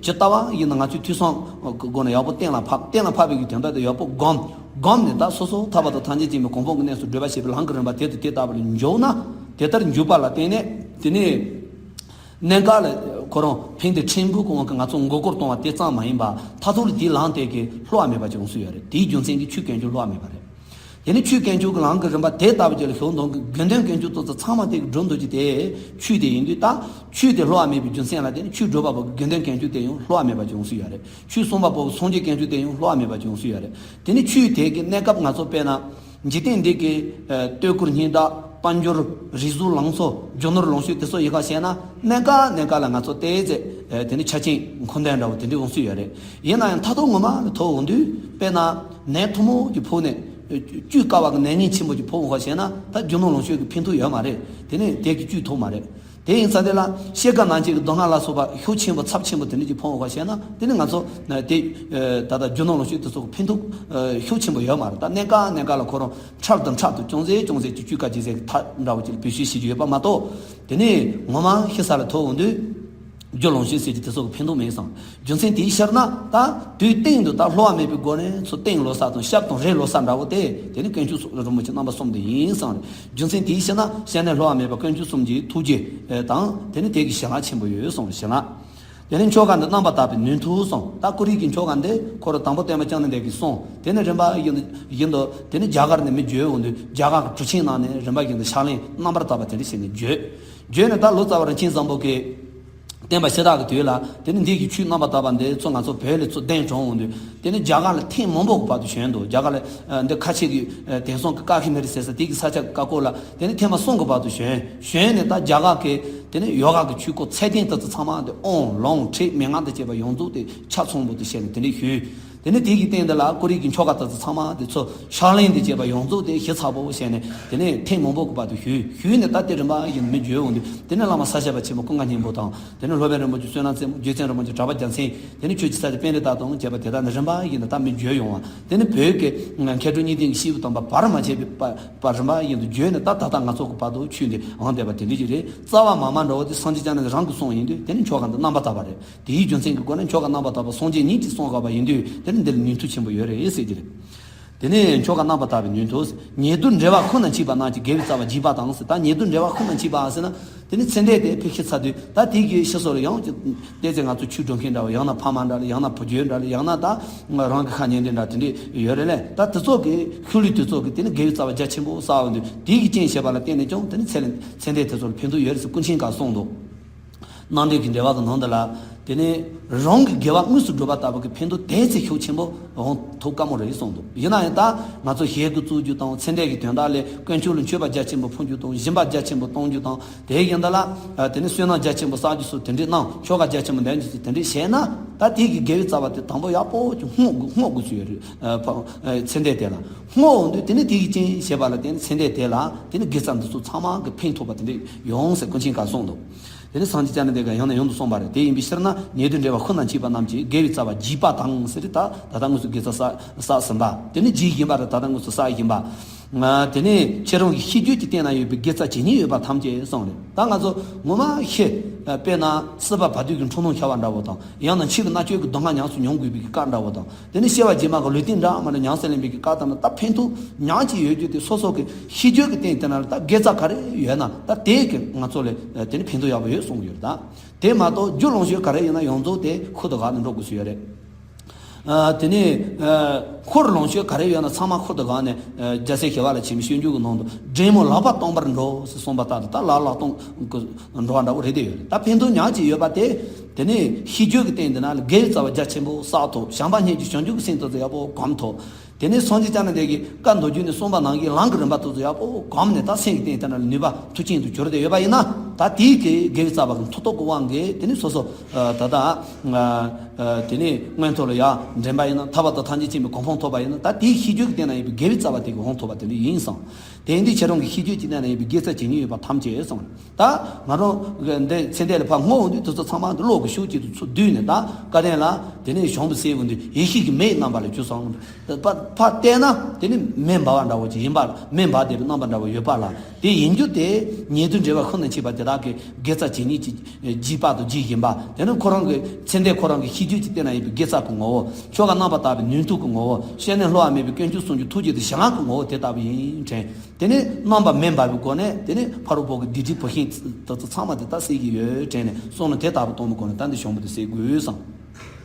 ཇི་ལྟ་བ་ཡིན་ན་ང་ཚོས་ཐོས་བསམ་གི་སྒོ་ནས་ཡག་པོ་གཏན་ལ་ཕབ། གཏན་ལ་ཕབ་པའི་གི་དོན་དག་དེ་ཡག་པོ་སྒོམ། སྒོམ་ནས་ད་སོ་སོ་ཐར་པ་དང་ཐམས་ཅད་མཁྱེན་པའི་གོ་འཕང་གི་གནས་སུ་བགྲོད་པ་བྱེད་པའི་ལམ་གྱི་རིམ་པ་དེ་དང་དེ་ལྟ་བུ་ལ་འཇུག་ན། དེ་ལྟར་འཇུག་པ་ལ་བརྟེན་ནས་དེ་ནི་གནད་འགག་ལ་ཁོ་རང་ཕན་བདེ་ཕྲན་བུ་གི་དབང་གིས་ང་ཚོ་མགོ་སྐོར་གཏོང་བ་དེ་ཙམ་མ་ཡིན་པ། མཐར་ཐུག་ལ་དེའི་ལམ་དེ་གི་བསླུ་བ་མེད་པ་ཅིག་འོང་སྲིད་ཡོད་རེད། དེའི་རྒྱུ་མཚན་གྱིས་ཆོས་དཀོན་མཆོག་བསླུ་བ་མེད་པ་རེད། དེ་ནི་ཆོས་དཀོན་མཆོག་གི་ལམ་གྱི་རིམ་པ་དེ་ལྟ་བུ་ཅིག་ལ་ཞུགས་འདུག་གི་དགེ་འདུན་དཀོན་མཆོག་ཏོག་ཙམ་ཚང་མ་དེ་གི་སྒྲུབ་འདོད་ཀྱི་དེ་ཆོས་དེ་ཡིན་དུས་ད་ཆོས་དེ་བསླུ་བ་མེད་པའི་རྒྱུ་མཚན་ལ་བརྟེན་ནས་ཆོས་སྒྲུབ་པ་པོ་གི་དགེ་འདུན་དཀོན་མཆོག་དེ་ཡང་བསླུ་བ་མེད་པ་ཅིག་འོང་སྲིད་ཡོད་རེད། ཆོས་གསུང་བ་པོ་གི་སངས་རྒྱས་དཀོན་མཆོག་དེ་ཡང་བསླུ་བ་མེད་པ་ཅིག་འོང་སྲིད་ཡོད་རེད། དེ་ནི་ཆོས་དེ་གི་གནས་སྐབས་ང་ཚོ་དཔེར་ན་འཇིག་རྟེན་འདི་གི་ཨ་བསྟོད་བཀུར་སྙིང་སྟོབས། དཔལ་འབྱོར། རིག་གཟུགས་ལང་ཚོ། རྒྱུ་ནོར་ལོངས་སྤྱོད་དེ་ཚོ་ཡི་ག་བྱས་ན་གནས་སྐབས་གནས་སྐབས་ལ་ང་ཚོ་ཏོག་ཙམ་ཨ་དེ་ནི་ཆ་རྐྱེན་འཁོར་འདས་འདྲ་བོ་དེ་འདྲ་འོང་སྲིད་ཡོད་རེད། ཡིན་ན་ཡང་མཐར་ཐུག་ངོ་མ་ལ་ཐུག་འོང་དུས་དཔེར་ན་ནད་ཐུན་མོང་གི་ཕོག་ནས་བཅོས་དཀའ་བ་གི་ནད་ངན་ཆེན་པོ་ཅིག་ཕོག་འོང་བ་བྱས་ན་ད་རྒྱུ་ནོར་ལོངས་སྤྱོད་ཀྱི་ཕན་ཐོགས་ཡོད་མ་རེད། དེ་ནི་དེ་གི་བཅོས་ཐུབ་མ་རེད། དེ་ཡིན་ཙང་དེ་ལ་སྐྱེ་རྒ་ན་འཆི་གི་སྡུག་བསྔལ་ལ་སོགས་པ་ཤུགས་ཆེན་པོ་ཚབས་ཆེན་པོ་དེ་འདྲ་ཅིག་ཕོག་འོང་བ་བྱས་ན་དེ་ནི་ང་ཚོ་ན་དེ་ད་ལྟ་རྒྱུ་ནོར་ལོངས་སྤྱོད་དེ་ཚོ་གི་ཕན་ཐོགས་ཤུགས་ཆེན་པོ་ཡོད་མ་རེད། ད་གནས་སྐབས་གནས་སྐབས་ལ་ཁོ་རང་འཕྲལ་དུ་འཕྲལ་དུ་ཅུང་ཟད་ཅུང་ཟད་ཀྱི་བཅོས་དཀའ་ཅི་ཟེར་གི་ཐབས་འདྲ་བོ་ཅིག་ལ་བེད་སྤྱོད་བྱེད་རྒྱུ་ཡོད་པ་མ་གཏོགས། དེ་ནི་ངོ་མ་ཤི་ས་ལ་ཐུག་འོང་དུས། རྒྱུ་ལོངས་སྤྱོད་ཟེར་གྱི་དེ་ཚོ་གི་ཕན་ཐོགས་མེད་བསམ། རྒྱུ་མཚན་དེའི་ཕྱིར་ན་ད་དུས་སྟེང་དུ་ད་བསླུ་བ་མེད་པའི་སྒོ་ནས་ཚུར་སྟེང་ལོག་ས་དང་ཞབས་དང་རལ་ལོག་ས་འདྲ་བོ་དེ་དེ་ནི་དཀོན་མཆོག་རིན་པོ་ཆེ་རྣམ་པ་གསུམ་དེ་ཡིན་བསམ་རེད། རྒྱུ་མཚན་དེའི་ཕྱིར་ན་སྐྱབས་གནས་བསླུ་བ་མེད་པ་དཀོན་མཆོག་གསུམ་གྱི་ཐུགས་རྗེ་དང་དེ་ནི་དེ་གི་བྱིན་རླབས་ཆེན་པོ་ཡོད་གསུངས། བྱིན་རླབས། དེ་ནི་ཆོ་ག་འདི་རྣམ་པར་དག་པའི་ནུས་མཐུ་གསུངས། ད་ཀུ་རེ་གི་ཆོ་ག་འདི་ཁོ་རང་དང་པོ་སྟོན་པ་སྐྱབས་གནས་འདི་གིས་གསུངས། དེ་ནི་རིམ་པ་བཞིན་དུ་བཞིན་དུ་དེ་ནི་རྒྱ་གར་ནས་མི་བརྒྱུད་འོང་དུས་རྒྱ་གར་གྱི་གྲུབ་ཆེན་རྣམས་ནས་རིམ་པ་བཞིན་དུ་ཕྱག་ལེན་རྣམ་པར་དག་པ་དེ་འདྲ་བྱས་ནས་བརྗོད། བརྗོད་ནས་ད་ལོ་ཙཱ་བ་རིན་ཆེན་བཟང་པོ་གིས། བསྟན་པ་ཤ་སྟག་གི་དུས་ལ། དེ་ནི་འདི་གི་ཆོས་རྣམ་པར་དག་པ་འདི་ཚོ་ང་ཚོ་བོད་ལ་ཚུར་གདན་དྲངས་འོང་དུས། དེ་ནི་རྒྱ་གར་ལ་ཐེངས་མང་པོ་གི་བར་དུ་བྱོན་འདུག་རྒྱ་གར་ལ་འདི་ཁ་ཆེ་གི་དེང་སང་གི་ཀ་ཁི་མེ་རི་ཟེར་ས་དེ་གི་ས་ཆ་ཀ་ཀོ་ལ་དེ་ནི་ཐེངས་མ་གསུམ་གི་བར་དུ་བྱོན། བྱོན་ནས་ད་རྒྱ་གར་གི་དེ་ནི་ཡོ་ག་གི་ཆོས་སྐོར་ཚད་ལྡན་དེ་ཚོ་ཚང་མ་དེ་ཨོཾ་ལོངས་ཁྲིད་མན་ངག་དང་བཅས་པ་ཡོངས་རྫོགས་དེ་ཆ་ཚང་པོ་དེ་བཤད་ནས་དེ་འདྲ་ཞུས། དེ་ནས་དེ་གི་སྟེང་དེ་ལ་ཀོ་རི་གི་ཆོ་ག་དེ་ཚོ་ཚང་མ་དེ་ཚོ་ཕྱག་ལེན་དེ་བྱས་པ་ཡོངས་རྫོགས་དེ་ཞིབ་ཚགས་པོ་བྱས་ནས། དེ་ནས་ཐེངས་མང་པོ་གི་བར་དུ་ཞུས། ཞུས་ནས་ད་དེ་རིམ་པ་བཞིན་མི་བརྗོད་འོང་དུས། དེ་ནས་བླ་མ་ས་སྐྱ་པ་ཆེན་པོ་ཀུན་དགའ་སྙིང་པོ་དང་། དེ་ནས་སློབ་དཔོན་རིན་པོ་ཆེ་བསོད་ནམས་རྩེ་མོ། རྗེ་བཙུན་རིན་པོ་ཆེ་གྲགས་པ་རྒྱལ་མཚན། དེ་ནས་ཆོས་ཀྱི་ས་སྐྱ་པཎྜི་ཏ་དང་བཅས་པ་དེ་དག་ནི་རིམ་པ་བཞིན་དུ་ད་མི་བརྗོད་ཡོང་བ། དེ་ནས་བོད་ཀྱི་མཁས་གྲུབ་གཉིས་ལྡན་གྱི་སྐྱེས་བུ་དམ་པ་བར་མ་ཆད་པའི་བར་རིམ་པ་བཞིན་དུ་བརྗོད་ནས། ད་ད་ལྟ་ང་ཚོ་གི་བར་དུ་ཆོས་འདི་འོང་བསྡད་པ་དེ་འདྲ་ཞིག་རེད། རྩ་བ་མ་མ་འདྲ་བོ་དེ་སངས་རྒྱས་བསྐྱངས་ནས་རང་གི་གསུང་ཡིན་དུས། དེ་ནི་ཆོ་ག་འདི་རྣམ་པར་དག་པ་རེད། དེའི་རྒྱུ་མཚན་གྱི་སྒོ་ནས་ཆོ་ག་རྣམ་པར་དག་པ་སངས་རྒྱས་ཉིད་ཀྱིས་གསུངས་དགོས་པ་ཡིན་དུས། དེ་ནི་འདི་ལ་ནུས་མཐུ་ཆེན་པོ་ཡོད་རེད་ཟེར་གྱི་རེད། དེ་ནས་ཆོ་ག་རྣམ་པར་དག་པའི་ནུས་མཐུ། ཉེ་དུ་འབྲེལ་བ་ཁོ་ན་མཆིས་པ་རྣམས་ཀྱིས། དགེ་བའི་རྩ་བ་བགྱིས་པ་དང་ཟེར། ད་ཉེ་དུ་འབྲེལ་བ་ཁོ་ན་མཆིས་པ་ཟེར་ན། དེ་ནི་ཚེ་འདས་དེ་ཕེབས་ཤི་ཚར་དུས། ད་དེ་གི་ཤི་སོགས་ལ་ཡང་ཅིག་བལྟས་ཚེ་ང་ཚོ་ཆོས་སྒྲུབ་མཁན་འདྲ་བོ། ཡང་ན་ཕ་མ་འདྲ་ལ། ཡང་ན་བུ་རྒྱུད་འདྲ་ལ། ཡང་ན་ད་རང་གི་ཁ་ཉེ་འདྲེ་འདྲ་དེ་འདྲས་ཡོད་རེད་ལས། ད་དེ་ཚོ་གི་ཤུལ་ལུས་དེ་ཚོ་གི་དེ་ནི་དགེ་བའི་རྩ་བ་རྒྱ་ཆེན་པོ་བསགས་འོང་དུས། དེ་གི་རྐྱེན་བྱས་པ་ལ་བརྟེན་ནས་ཀྱང་དེ་ནི་ཚེ་ལ་ཚེ་འདས་དེ་ཚོ་ལ་ཕན་ཐོགས་ཡོད་རེད་ཟེར་ཀུན་མཁྱེན་ཀྱིས་གསུངས་འདུག་རྣམ་འགྲེལ་གྱི་འགྲེལ་པ་གི་ནང་དུ་ལ། དེ་ནས་རང་གི་དགེ་བ་དངོས་སུ་བསྒྲུབས་པ་ལྟ་བུ་གི་ཕན་ཐོགས་དེ་ཚེ་ཤུགས་ཆེན་པོ་འོང་ཐུབ་དཀའ་མོ་རེད་གསུངས་འདུག་ཡིན་ན་ཡང་ད་ང་ཚོ་ཞལ་གྱིས་གཙོ་རྒྱུ་དང་། ཚེ་འདས་ཀྱི་དོན་དག་ལ་དཀོན་མཆོག་ལ་མཆོད་པ་རྒྱ་ཆེན་པོ་ཕུལ་རྒྱུ་དང་། སྦྱིན་པ་རྒྱ་ཆེན་པོ་གཏོང་རྒྱུ་དང་། དེ་ཡིན་ད་ལ་དེ་ནས་བསོད་ནམས་རྒྱ་ཆེན་པོ་བསགས་རྒྱུ་སོགས་དེ་འདྲས་གནང་། ཆོ་ག་རྒྱ་ཆེན་པོ་འདོན་རྒྱུ་སོགས་དེ་འདྲས་བྱས་ན། ད་དེ་གི་དགེ་བའི་རྩ་བ་དེ་དང་པོ་ཡག་པོ་ཅིག་བསྔོ་དགོས། བསྔོ་དགོས་ཚུལ་ཡོད་རེད། ཚེ་འདས་དེ་ལ་བསྔོ་འོང་དུས། དེ་ནས་དེ་གི་རྐྱེན་བྱས་པ་ལ་བརྟེན་ཚེ་འདས་དེ་ལ་དེ་ནས་དགེ་རྩ་འདི་ཚོ་ཚང་མ་གི་ཕན་ཐོགས་པ་དེ་འདྲས་ཡོང་ཟེར་ཀུན་མཁྱེན་ཀྱིས་གསུངས་འདུག་དེ་ནས་སངས་རྒྱས་བསྐྱངས་ནས་དེ་ག་ཡང་ནས་ཡང་དུ་གསུངས་པ་རེད། དེ་ཡིན་པའི་ཕྱིར་ན། ཉེ་དུ་འབྲེལ་བ་ཁོ་ན་མཆིས་པ་རྣམས་ཀྱིས། དགེ་བའི་རྩ་བ་བགྱིས་པ་དང་ཟེར་ཏེ། ད་ད་ལྟ་དངོས་སུ་དགེ་རྩ་བསགས་བསགས་ཟིན་པ། དེ་ནི་བགྱིས་བཞིན་པ་རེད། ད་ལྟ་དངོས་སུ་བསགས་བཞིན་པ། ང་། དེ་ནས་ཁྱེད་རང་གི་ཤེས་རྒྱུད་ཀྱི་སྟེང་ན་ཡོད་པའི་དགེ་རྩ་ཇི་སྙེད་ཡོད་པ་ཐམས་ཅད་གསུངས་རེད། ད་ང་ཚོ་ངོ་མ་ཤེས། དཔེར་ན་སྲིད་པ་བར་དོའི་གི་འཁྲུལ་སྣང་ཤར་བ་འདྲ་བོ་དང་། ཡང་ན་འཆི་བའི་མནར་གཅོད་ཀྱི་སྡུག་བསྔལ་ཉམས་སུ་མྱོང་དགོས་པའི་གི་སྐབས་འདྲ་བོ་དང་། དེ་ནས་སྐྱེ་བ་རྗེས་མ་གི་ལུས་རྟེན་འདྲ་མི་འདྲ་ཉམས་སུ་ལེན་པའི་གི་སྐབས་དང་ནི། ད་ཕན་ཐོགས་ཉག་གཅིག་ཡོད་རྒྱུ་དེ་སོ་སོ་གི་ཤེས་རྒྱུད་ཀྱི་སྟེང་དེ་ན་ལ་ད་དགེ་རྩ་ག་རེ་ཡོད་ན། ད་དེ་གི་ང་ཚོ་ལ་དེ་ནི་ཕན་ཐོགས་ཡག་པོ་ཡོད་གསུངས་ཡོད་རེད། ད་དེ་མ་གཏོགས་རྒྱུ་ལོངས་སྤྱོད་ག་རེ་ཡོད་ན་ཡོངས་རྫོགས་དེ་ཁུར་དུ་བཞག་ནས་འགྲོ་དགོས་སུ་ཡོད་རེད། ཨ། དེ་ནས་ཨ། འཁོར་ལོངས་སྤྱོད་ག་རེ་ཡོད་ན་ཚང་མ་ཁུར་དུ་བཞག་ནས། ཨ། རྒྱལ་སྲས་ཞི་བ་ལྷ་ཆེན་པོའི་སྤྱོད་འཇུག་གི་ནང་དུ། འདྲེ་མོ་ལག་པ་སྟོང་པར་འགྲོ་ཟེར་གསུངས་པ་ལྟར་དུ། ད་ལག་ལག་སྟོང་གི་འགྲོ་བ་འདྲ་བོ་རེད་དེ་ཡོད་རེད། ད་ཕན་ཐོགས་ཉག་གཅིག་ཡོད་པ་དེ། དེ་ནས་ཤེས་རྒྱུད་ཀྱི་སྟེང་དེ་ན་ལ་དགེ་བའི་རྩ་བ་རྒྱ་ཆེན་པོ་བསགས་ཐུབ། བྱམས་པ་སྙིང་རྗེ་བྱང་ཆུབ་ཀྱི་སེམས་དེ་ཚོ་ཡག་པོ་སྒོམ་ཐུབ། དེ་ནས་སངས་རྒྱས་བསྐྱངས་ནས་དེ་གི་བཀའ་མདོ་རྒྱུད་ནས་གསུངས་པ་ནང་གི་ལམ་གྱི་རིམ་པ་དེ་ཚོ་ཡག་པོ་སྒོམ་ནས། ད་སེམས་ཀྱི་སྟེང་དེ་ན་ལ་ནུས་པ་མཐུ་ཅན་དུ་གྱུར་ཏེ་ཡོད་པ་ཡིན་ན། ད་དེའི་གི་དགེ་བའི་རྩ་བ་གི་མཐུ་སྟོབས་ཀྱི་དབང་གིས་དེ་ནས་སོ་སོ། ཨ། ད་ལྟ། ཨ། དེ་ནས་མངོན་མཐོ་ལ་ཡར་འདྲེན་པ་ཡིན་ན། ཐར་པ་དང་ཐམས་ཅད་མཁྱེན་པའི་གོ་འཕང་ཐོབ་པ་ཡིན་ན། ད་དེའི་ཤེས་རྒྱུད་ཀྱི་སྟེང་ན་ཡོད་པའི་དགེ་བའི་རྩ་བ་དེ་གི་འོང་ཐུབ་པ་དེ་འདྲ་ཡིན་གསུངས། དེ་ཡིན་དུས་ཁྱེད་རང་གི་ཤེས་རྒྱུད་ཀྱི་སྟེང་ན་ཡོད་པའི་དགེ་རྩ་ཇི་སྙེད་ཡོད་པ་ཐམས་ཅད་གསུངས། ད་ང་རང་གི་འདི་ཚེ་འདས་ལ་ཕར་བསྔོ་འོང་དུས། དེ་ཚོ་ཚང་མ་འདི་བློ་གི་ཤུགས་གཅིག་ཏུ་ཚུར་བསྡུས་ནས། ད་བསྐལ་དོན་ལ་དེ་ནས་བྱང་དུ་གསལ་འོང་དུས། ཡེ་ཤེས་ཀྱི་མེ་ཡི་རྣམ་པ་ལ་གྱུར་སོང་། ཕར་ཕར་བལྟས་ན་དེ་ནི་མེ་འབར་བ་འདྲ་བོ་ཅིག་ཡིན་པ། མེ་འབར་བསྡད་པའི་རྣམ་པ་འདྲ་བོ་ཡོད་པ་ལ། དེ་ཡིན་རྒྱུ་དེ་ཉེ་དུ་འབྲེལ་བ་ཁོ་ན་མཆིས་པ་དེ་དག་གི་དགེ་རྩ་ཇི་སྙེད་ཅིག་བགྱིས་པ་དང་བགྱིད་བཞིན་པ། དེ་ནི་ཁོ་རང་གི་ཚེ་འདས་ཁོ་རང་གི་ཤེས་རྒྱུད་ཀྱི་སྟེང་ན་ཡོད་པའི་དགེ་རྩ་གི་ངོ་བོ། ཆོ་ག་རྣམ་པར་དག་པའི་ནུས་མཐུ་གི་ངོ་བོ། བཤད་ན་བསླུ་བ་མེད་པའི་དཀོན་མཆོག་གསུམ་གྱི་ཐུགས་རྗེ་དང་ཞལ་སྔ་གི་ངོ་བོ་དེ་ལྟ་བུ་ཡིན་དྲན། དེ་ནས་རྣམ་པ་མེ་འབར་བའི་སྒོ་ནས་དེ་ནས་ཕ་རོལ་པོ་གི་སྡིག་སྒྲིབ་བུད་ཤིང་དེ་ཚོ་ཚང་མ་དེ་དག་སེལ་གྱི་ཡོད་དྲན་ནས་གསུངས་ནས། དེ་ལྟ་བུ་གཏོང་བའི་སྒོ་ནས་ད་འདི་བྱང་བུ་དེ་སེལ་དགོས་གསུངས།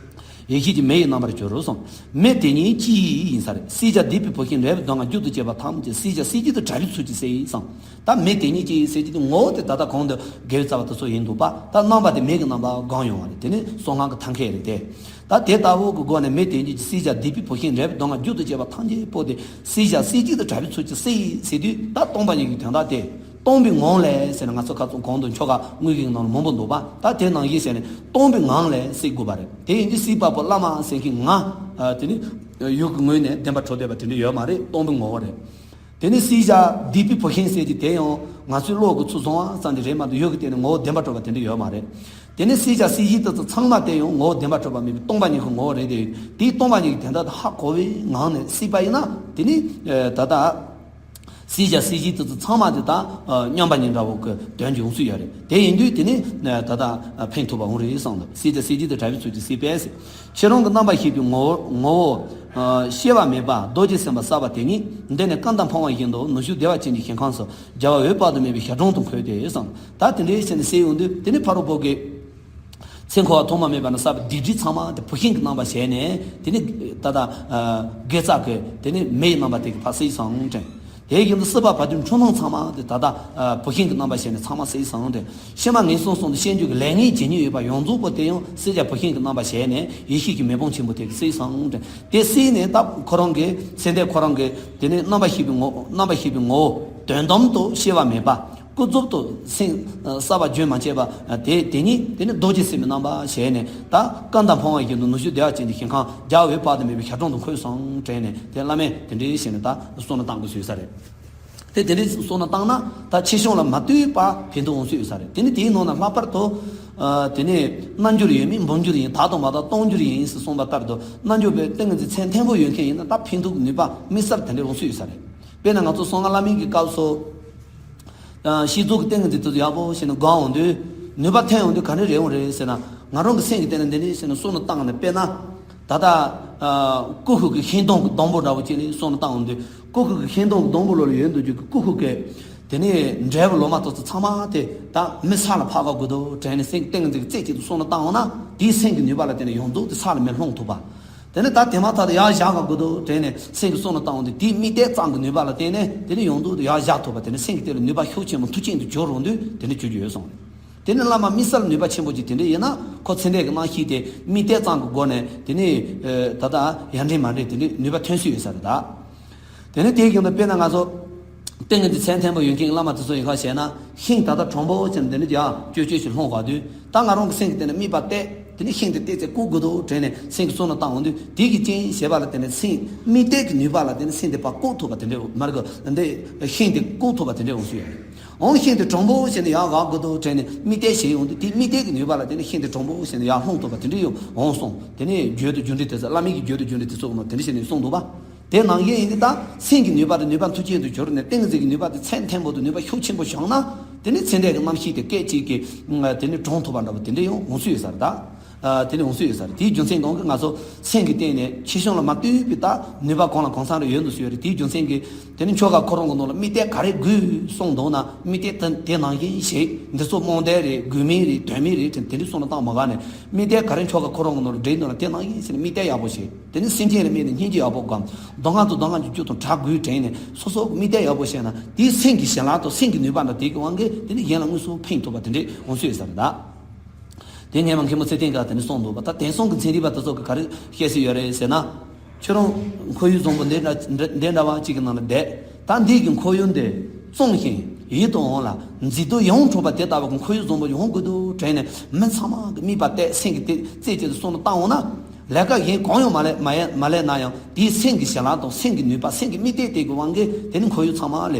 ཡེ་ཤེས་ཀྱི་མེ་ཡི་རྣམ་པར་གྱུར་གསུངས། མེ་དེ་ཉིད་ཅི་ཡིན་ས་རེད། བསྲེགས་བྱ་སྡིག་པའི་བུད་ཤིང་འབྲས་བུ་སྡུག་བསྔལ་རྒྱུ་དང་བཅས་པ་ཐམས་ཅད། བསྲེགས་བྱ་བསྲེགས་བྱེད་དང་བྲལ་བའི་ཚུལ་གྱིས་སེལ་གསུངས། ད་མེ་དེ་ཉིད་ཅི་ཡིན་ཟེར་གྱི་དེ་ངོ་བོ་དེ་ད་ལྟ་གོང་དུ་དགེ་བའི་རྩ་བ་དེ་ཚོ་ཡིན་འདུག་པ། ད་རྣམ་པ་དེ་མེ་གི་རྣམ་པ་གང་ཡོང་བ་རེད། དེ་ནི་གསང་སྔགས་ཀྱི་ཐབས་མཁས་རེད་དེ། ད་དེ་ལྟ་བུ་གི་སྒོ་ནས་མེ་དེ་ཉིད་ཀྱི་བསྲེགས་བྱ་སྡིག་པའི་བུད་ཤིང་འབྲས་བུ་སྡུག་བསྔལ་རྒྱུ་དང་བཅས་པ་ཐམས་ཅད་པོ་དེ། བསྲེགས་བྱ་བསྲེགས་བྱེད་དང་བྲལ་བའི་ཚུལ་གྱིས་སེལ་ཟེར་དུས། ད་སྟོང་པ་ཉིད་ཀྱི་དོན་དག་དེ། སྟོང་པའི་ངང་ལས་ཟེར་ན། ང་ཚོ་ཁ་ཚོ་གོང་དུ་ཆོ་ག་དངོས་ཀྱི་ནང་ལ་མང་པོ་འདུག་པ། ད་དེ་ནང་བཞིན་ཟེར་ནས་སྟོང་པའི་ངང་ལས་སེལ་དགོས་པ་རེད། དེ་ཡིན་དུས་བསྲེགས་པ་པོ་བླ་མ་ཟེར་མཁན་ང་། ཨ། དེ་ནི་ཡུལ་གྱི་ངོས་ནས་བདེན་པ་གྲུབ་བསྡད་པ་དེ་འདྲ་ཡོད་མ་རེད། སྟོང་པའི་ངོ་བོ་རེད། དེ་ནི་བསྲེགས་བྱ་སྡིག་པའི་བུད་ཤིང་ཟེར་གྱི་དེ་ཡང་ང་ཚོའི་བློ་གིས་ཚུར་བཟུང་བ་ཙམ་གྱིས་རེད་མ་གཏོགས། ཡུལ་གྱི་སྟེང་ནས་ངོ་བོ་བདེན་པ་གྲུབ་པ་དེ་འདྲ་ཡོད་མ་རེད། དེ་ནས་བསྲེགས་བྱ་བསྲེགས་བྱེད་དེ་ཚོ་ཚང་མ་དེ་ཡང་ངོ་བོ་བདེན་པ་གྲུབ་པ་མིན་པའི་སྟོང་པ་ཉིད་ཀྱི་ངོ་བོ་རེད་དེ། དེའི་སྟོང་པ་ཉིད་ཀྱི་དོན་དག་དེ་ཧ་གོ་བའི་ངང་ནས་བསྲེགས་པ་ཡིན་ན། དེ་ནི་ད་ལྟ་བསྲེགས་བྱ་བསྲེགས་བྱེད་དེ་ཚོ་ཚང་མ་དེ་ད་མཉམ་པ་ཉིད་འདྲ་བོ་གི་དོན་འབྱུང་སྲིད་ཡོད་རེད། དེ་ཡིན་དུས་དེ་ནི་ད་ལྟ་ཕན་ཐོགས་པ་འོང་རེད་བསམ་འདུག་བསྲེགས་བྱ་བསྲེགས་བྱེད་དང་བྲལ་བའི་ཚུལ་གྱིས་སེལ་བས་ཟེར། ཁྱེད་རང་གི་རྣམ་པར་ཤེས་པའི་ངོ་བོ། ངོ་བོ། ཨ། སྐྱེ་བ་མེད་པ་རྡོ་རྗེ་སེམས་དཔའ་བསགས་པ་དེ་ཉིད། འདི་ནི་སྐར་མདའ་འཕང་བ་བཞིན་དུ། ནུབ་ཕྱོགས་བདེ་བ་ཅན་གྱི་ཞིང་ཁམས་སུ། རྒྱལ་བ་འོད་དཔག་ཏུ་མེད་པའི་ཞལ་དྲུང་དུ་འཁོད་དེ་བསམ། ད་དེ་འདྲའི་ཕྱིར་ནི་སེལ་ཡོང་དུས། དེ་ནི་ཕ་རོལ་པོ་གི་ཚེ་འཁོར་བ་ཐོག་མ་མེད་པ་ནས་བསགས་པའི་སྡིག་སྒྲིབ་ཚང་མ་དེ་བུད་ཤིང་གི་རྣམ་པ་བྱས་ནས། དེ་ནི་ད་ལྟ། ཨ། དགེ་རྩ་གི་དེ་ནི་མེ་ཡི་རྣམ་པ་དེ་གིས་ཕར་སེལ་སོང་དྲན། དེའི་བཞིན་དུ་སྲིད་པ་བར་དོའི་འཁྲུལ་སྣང་ཚང་མ་དེ་ད་ལྟ་བུད་ཤིང་གི་རྣམ་པ་བྱས་ནས་ཚང་མ་སྲིད་སོང་སྟེ། ཕྱི་མ་ངན་སོང་གསུམ་དུ་སྐྱེ་འགྱུར་གྱི་ལས་ངན་ཇི་སྙེད་ཡོད་པ་ཡོངས་རྫོགས་པོ་དེ་ཡང་སྲིད་རྒྱལ་བུད་ཤིང་གི་རྣམ་པ་བྱས་ནས་ཡེ་ཤེས་ཀྱི་མེ་དཔུང་ཆེན་པོ་དེ་གིས་སྲིད་སོང་སྟེ། དེ་སྲིད་ནས་ད་ཁོ་རང་གི་ཚེ་འདས་ཁོ་རང་གི་དེ་ནས་རྣམ་པར་ཤེས་པའི་ངོ་རྣམ་པར་ཤེས་པའི་ངོ་བོ་དོན་དམ་དུ་སྐྱེ་བ་མེད་པ། ཀུན་རྫོབ་ཏུ་སེམས་གསལ་བ་རྒྱུན་མ་ཆད་པ་དེ་དེ་ཉིད་དེ་ནི་རྡོ་རྗེ་སེམས་དཔའི་རྣམ་པ་བྱས་ནས། ད་སྐར་མདའ་འཕང་བ་བཞིན་དུ་ནུབ་ཕྱོགས་བདེ་བ་ཅན་གྱི་ཞིང་ཁམས་རྒྱལ་བའི་དཔལ་དུ་མེད་པའི་ཞལ་དྲུང་དུ་འཁོད་སོང་དྲན་ནས། དེ་བླ་མས་དེ་འདྲའི་བྱས་ནས་ད་བསོད་ནམས་བཏང་དགོས་སྲོལ་ཡོད་ས་རེད། དེ་དེ་འདྲའི་བསོད་ནམས་བཏང་ན་ད་ཆེ་ཆུང་ལ་མ་ལྟོས་པར་ཕན་ཐོགས་འོང་སྲོལ་ཡོད་ས་རེད། དེ་ནི་དེའི་ནང་ན་ལྷག་པར་དུ་དེ་ནི་རྣལ་འབྱོར་ཡོད་མིན་འབུམ་འགྱུར་ཡིན། དག་དང་མ་དག་སྟོང་འགྱུར་ཡིན་ཟེར་གསུངས་པ་ལྟར་དུ། རྣལ་འབྱོར་པའི་ཏིང་ངེ་འཛིན་ཚད་མཐོན་པོ་ཡོད་མཁན་ཡིན་ན་ད་ཕན་ཐོགས་ནུས་པ་དམིགས་བསལ་དེ་འདྲའི་འོང་སྲོལ་ཡོད་ས་རེད། དཔེར་ན་ང་ཚོ་གསང་སྔགས་བླ་མེད་ཀྱི་སྐབས་སུ། ཨ། གཤེགས་རྫོགས་ཀྱི་ཏིང་ངེ་འཛིན་དེ་ཚོ་ཡག་པོ་བྱས་ནས་སྒོམ་འོང་དུས་ནུས་པ་ཐོན་འོང་དུས་ག་འདྲ་རེད་འོང་རེད་ཟེར་ན། ང་རང་གི་སེམས་ཀྱི་སྟེང་ལ་འདི་འདྲ་བྱས་ནས་བསོད་ནམས་བཏང་ནས། དཔེར་ན་ད་ལྟ་ཨ། ཀུ་ཤུ་གི་ཤིང་སྡོང་གི་སྡོང་པོ་འདྲ་བོ་ཅིག་ལ་བསོད་ནམས་བཏང་འོང་དུས། ཀུ་ཤུ་གི་ཤིང་སྡོང་གི་སྡོང་པོ་ལོགས་ལ་ཡོད་འདུག་རྒྱུ་གི་ཀུ་ཤུ་གི་དེ་ནས་འབྲས་བུ་ལོ་མ་དེ་ཚོ་ཚང་མ་དེ་ད་མི་ས་ལ་འཕགས་པ་དགོས་འདུག་དྲན་ནས་སེམས་ཀྱི་ཏིང་ངེ་འཛིན་གྱི་རྩེ་གཅིག་ཏུ་བསོད་ནམས་བཏང་འོང་ན། དེའི་སེམས་ཀྱི་ནུས་པ་ལ་བརྟེན་ནས་ཡོངས་རྫོགས་དེ་ས་ལ་མི་ལྷུང་ཐུབ་པ། དེ་ནས་ད་དེ་མ་ཐག་ཏུ་ཡར་བཞག་ག་དགོས་འདུག་དྲན་ནས་སེམས་ཀྱི་བསོད་ནམས་བཏང་འོང་དུས། དེའི་དམིགས་གཏད་ཙམ་གྱི་ནུས་པ་ལ་བརྟེན་ནས་དེ་ནས་ཡོངས་རྫོགས་དུ་ཡར་བཞག་ཐུབ་པ། དེ་ནས་སེམས་ཀྱི་དེ་ལ་ནུས་པ་ཤུགས་ཆེན་པོ་མཐུ་ཆེན་དུ་གྱུར་འོང་དུས་དེ་འདྲ་གྱུར་གྱི་ཡོད་གསུངས། དེ་ནས་བླ་མ་དམིགས་བསལ་ནུས་པ་ཆེན་པོ་ཅིག་དེ་འདྲ་ཡིན་ན། ཁོ་ཚེ་འདས་ཀྱི་རྣམ་ཤེས་དེ་དམིགས་གཏད་ཙམ་གྱི་སྒོ་ནས་དེ་ནས་ད་ལྟ་ཡར་འདྲེན་མར་འདྲེན་དེ་འདྲའི་ནུས་པ་ཐོན་སྲོལ་ཡོད་ས་རེད་ད། དེ་ནས་དེའི་བཞིན་དུ་དཔེར་ན་ང་ཚོ་ཏིང་ངེ་འཛིན་ཚད་མཐོན་པོ་ཡོད་མཁན་གྱི་བླ་མ་དེ་ཚོ་ཡིན་ཁ་བྱས་ན། ཤིང་ད་ལྟ་གྲུང་པོ་ཅན་དེ་འདྲ་ཡར་ཅོ་ཅོ་ཞིག་ལྷུང་བ་དུས། ད་ང་རང་གི་སེམས་ཀྱི་སྟེང་ནས་དམིགས་པ་གཏད། དེ་ནས་ཤིང་དེ་གཏད་ཚེ་བཀུག་དགོས་འདུག་དྲན་ནས་སེམས་ཀྱི་བསོད་ནམས་བཏང་འོང་དུས། དེ་གི་རྐྱེན་བྱས་པ་ལ་བརྟེན་ནས་སེམས་དམིགས་གཏད་ཀྱི་ནུས་པ་ལ་བརྟེན་ནས་སེམས་དེ་ཕར་བཀུག་ཐུབ་པ་དེ་འདྲའི་མར་གི་འདི་ཤིང་དེ་བཀུག་ཐུབ་པ་དེ་འདྲའི་འོང་སྲོལ་ཡོད། འོང་ཤིང་དེ་གྲུང་པོ་བྱས་ནས་ཡར་བཞག་དགོས་འདུག་དྲན་ནས་དམིགས་གཏད་བྱས་ཡོང་དུས། དེ་དམིགས་གཏད་ཀྱི་ནུས་པ་ལ་བརྟེན་ནས་ཤིང་དེ་གྲུང་པོ་བྱས་ནས་ཡར་ལྷུང་ཐུབ་པ་དེ་འདྲའི་ཡང་འོང་གསུངས། དེ་ནས་བརྗོད་དུ་རྒྱུ་འབྲས་དེ་ཚོ་བླ་མེད་ཀྱི་བརྗོད་དུ་རྒྱུ་འབྲས་དེ་ཚོ་ནང་དེ་འདྲ་བྱས་ནས་གསུངས་འདུག་པ། དེ་ནང་བཞིན་ཡིན་དུས་ད་སེམས་ཀྱི་ནུས་པ་དང་ནུས་པ་མཐུ་ཅན་དུ་གྱུར་ནས་ཏིང་ངེ་འཛིན་གྱི་ནུས་པ་དེ་ཚད་མཐོན་པོ་དང་ནུས་པ་ཤུགས་ཆེན་པོ་བྱུང་ན། དེ་ནི་ཚེ་འདས་ཀྱི་རྣམ་ཤེས་དེ་སྐད་ཅིག་གིས་དེ་ནི་གྲུང་ཐུབ་པ་འདྲ་པོ་དེ་འདྲ་ཡང་འོང་སྲོལ་ཡོད་ས་རེད་ད། ཨ། དེ་ནི་འོང་སྲོལ་ཡོད་ས་རེད། དེའི་རྒྱུ་མཚན་གང་གིས་ང་ཚོ་སེམས་ཀྱི་སྟེང་ནས་ཆེ་ཆུང་ལ་མ་ལྟོས་པའི་ད་ནུས་པ་གང་ལ་གང་འཚམ་རེ་ཡོད་འདུག་ཟེར་ཡོད་རེད། དེའི་རྒྱུ་མཚན་གྱིས་དེ་ནི་ཆོ་ག་ཁོ་རང་གི་ནང་ལ་དམིགས་གཏད་ག་རེ་དགོས་གསུངས་འདུག་ན། དམིགས་གཏད་དེ་དེ་ནང་བཞིན་བྱེད། འདི་ཚོ་རྨོངས་དད་རེད། དགོས་མིན་རེད། དོན་མེད་རེད་དྲན། དེ་འདྲའི་བསམ་བློ་བཏང་མ་དགོས་ནས། དམིགས་གཏད་ག་རེ་ཆོ་ག་ཁོ་རང་གི་ནང་ལ་འགྲིག་འདུག་ན་དེ་ནང་བཞིན་བྱས་ནས་དམིགས་གཏད་ཡག་པོ་བྱེད། དེ་ནི་སེམས་ཅན་ལ་དམིགས་ནས་སྙིང་རྗེ་ཡག་པོ་སྒོམ། མདོ་སྔགས་དང་མདོ་སྔགས་ཀྱི་རྒྱུ་དང་གྲགས་དགོས་དྲན་ནས་སོ་སོ་དམིགས་གཏད་ཡག་པོ་བྱས་ན། དེའི་སེམས་ཀྱི་བྱིན་རླབས་དང་སེམས་ཀྱི་ནུས་པ་དང་དེ་གི་དབང་གིས་དེ་ནི་གཞན་ལ་དངོས་སུ་ཕན་ཐོགས་པ་དེ་འདྲའི་འོང་སྲོལ་ཡོད་ས་རེད་ད། དེ་སྔས་མ་མཁན་པོ་ཚེ་བརྟན་གྱིས་དེ་ནི་གསུངས་འདུག་པ། ད་དེང་སང་གི་ཚན་རིག་པ་དེ་ཚོ་གིས་ག་རེ་བཤད་སྲོལ་ཡོད་རེད་ཟེར་ན། ཁྱོད་རང་ཁོར་ཡུག་བཟང་པོ་འདི་འདྲ་འདི་འདྲ་བ་གཅིག་གི་ནང་ལ་བསྡད། ད་འདི་གི་ཁོར་ཡུག་འདི་བཙོང་ཞིང་ཡིད་དུ་འོང་ལ་མཛེས་སྡུག་ཡོངས་འཕྲོག་པ་དེ་ལྟ་བུ་གི་ཁོར་ཡུག་བཟང་པོ་ཡོང་དགོས་འདུག་དྲན་ནས་མི་ཚང་མ་གི་དམིགས་པ་གཏད། སེམས་ཀྱི་དེ་རྩེ་གཅིག་ཏུ་བསམ་བློ་བཏང་འོང་ན། ལས་ཀ་གཞན་གང་ཡང་མ་ལས་མ་ཡ་མ་ལས་ན་ཡང་། དེའི་སེམས་ཀྱི་བྱིན་རླབས་དང་སེམས་ཀྱི་ནུས་པ། སེམས་ཀྱི་དམིགས་གཏད་དེ་གི་དབང་གིས་དེ་ནི་ཁོར་ཡུག་ཚང་མ་ལ་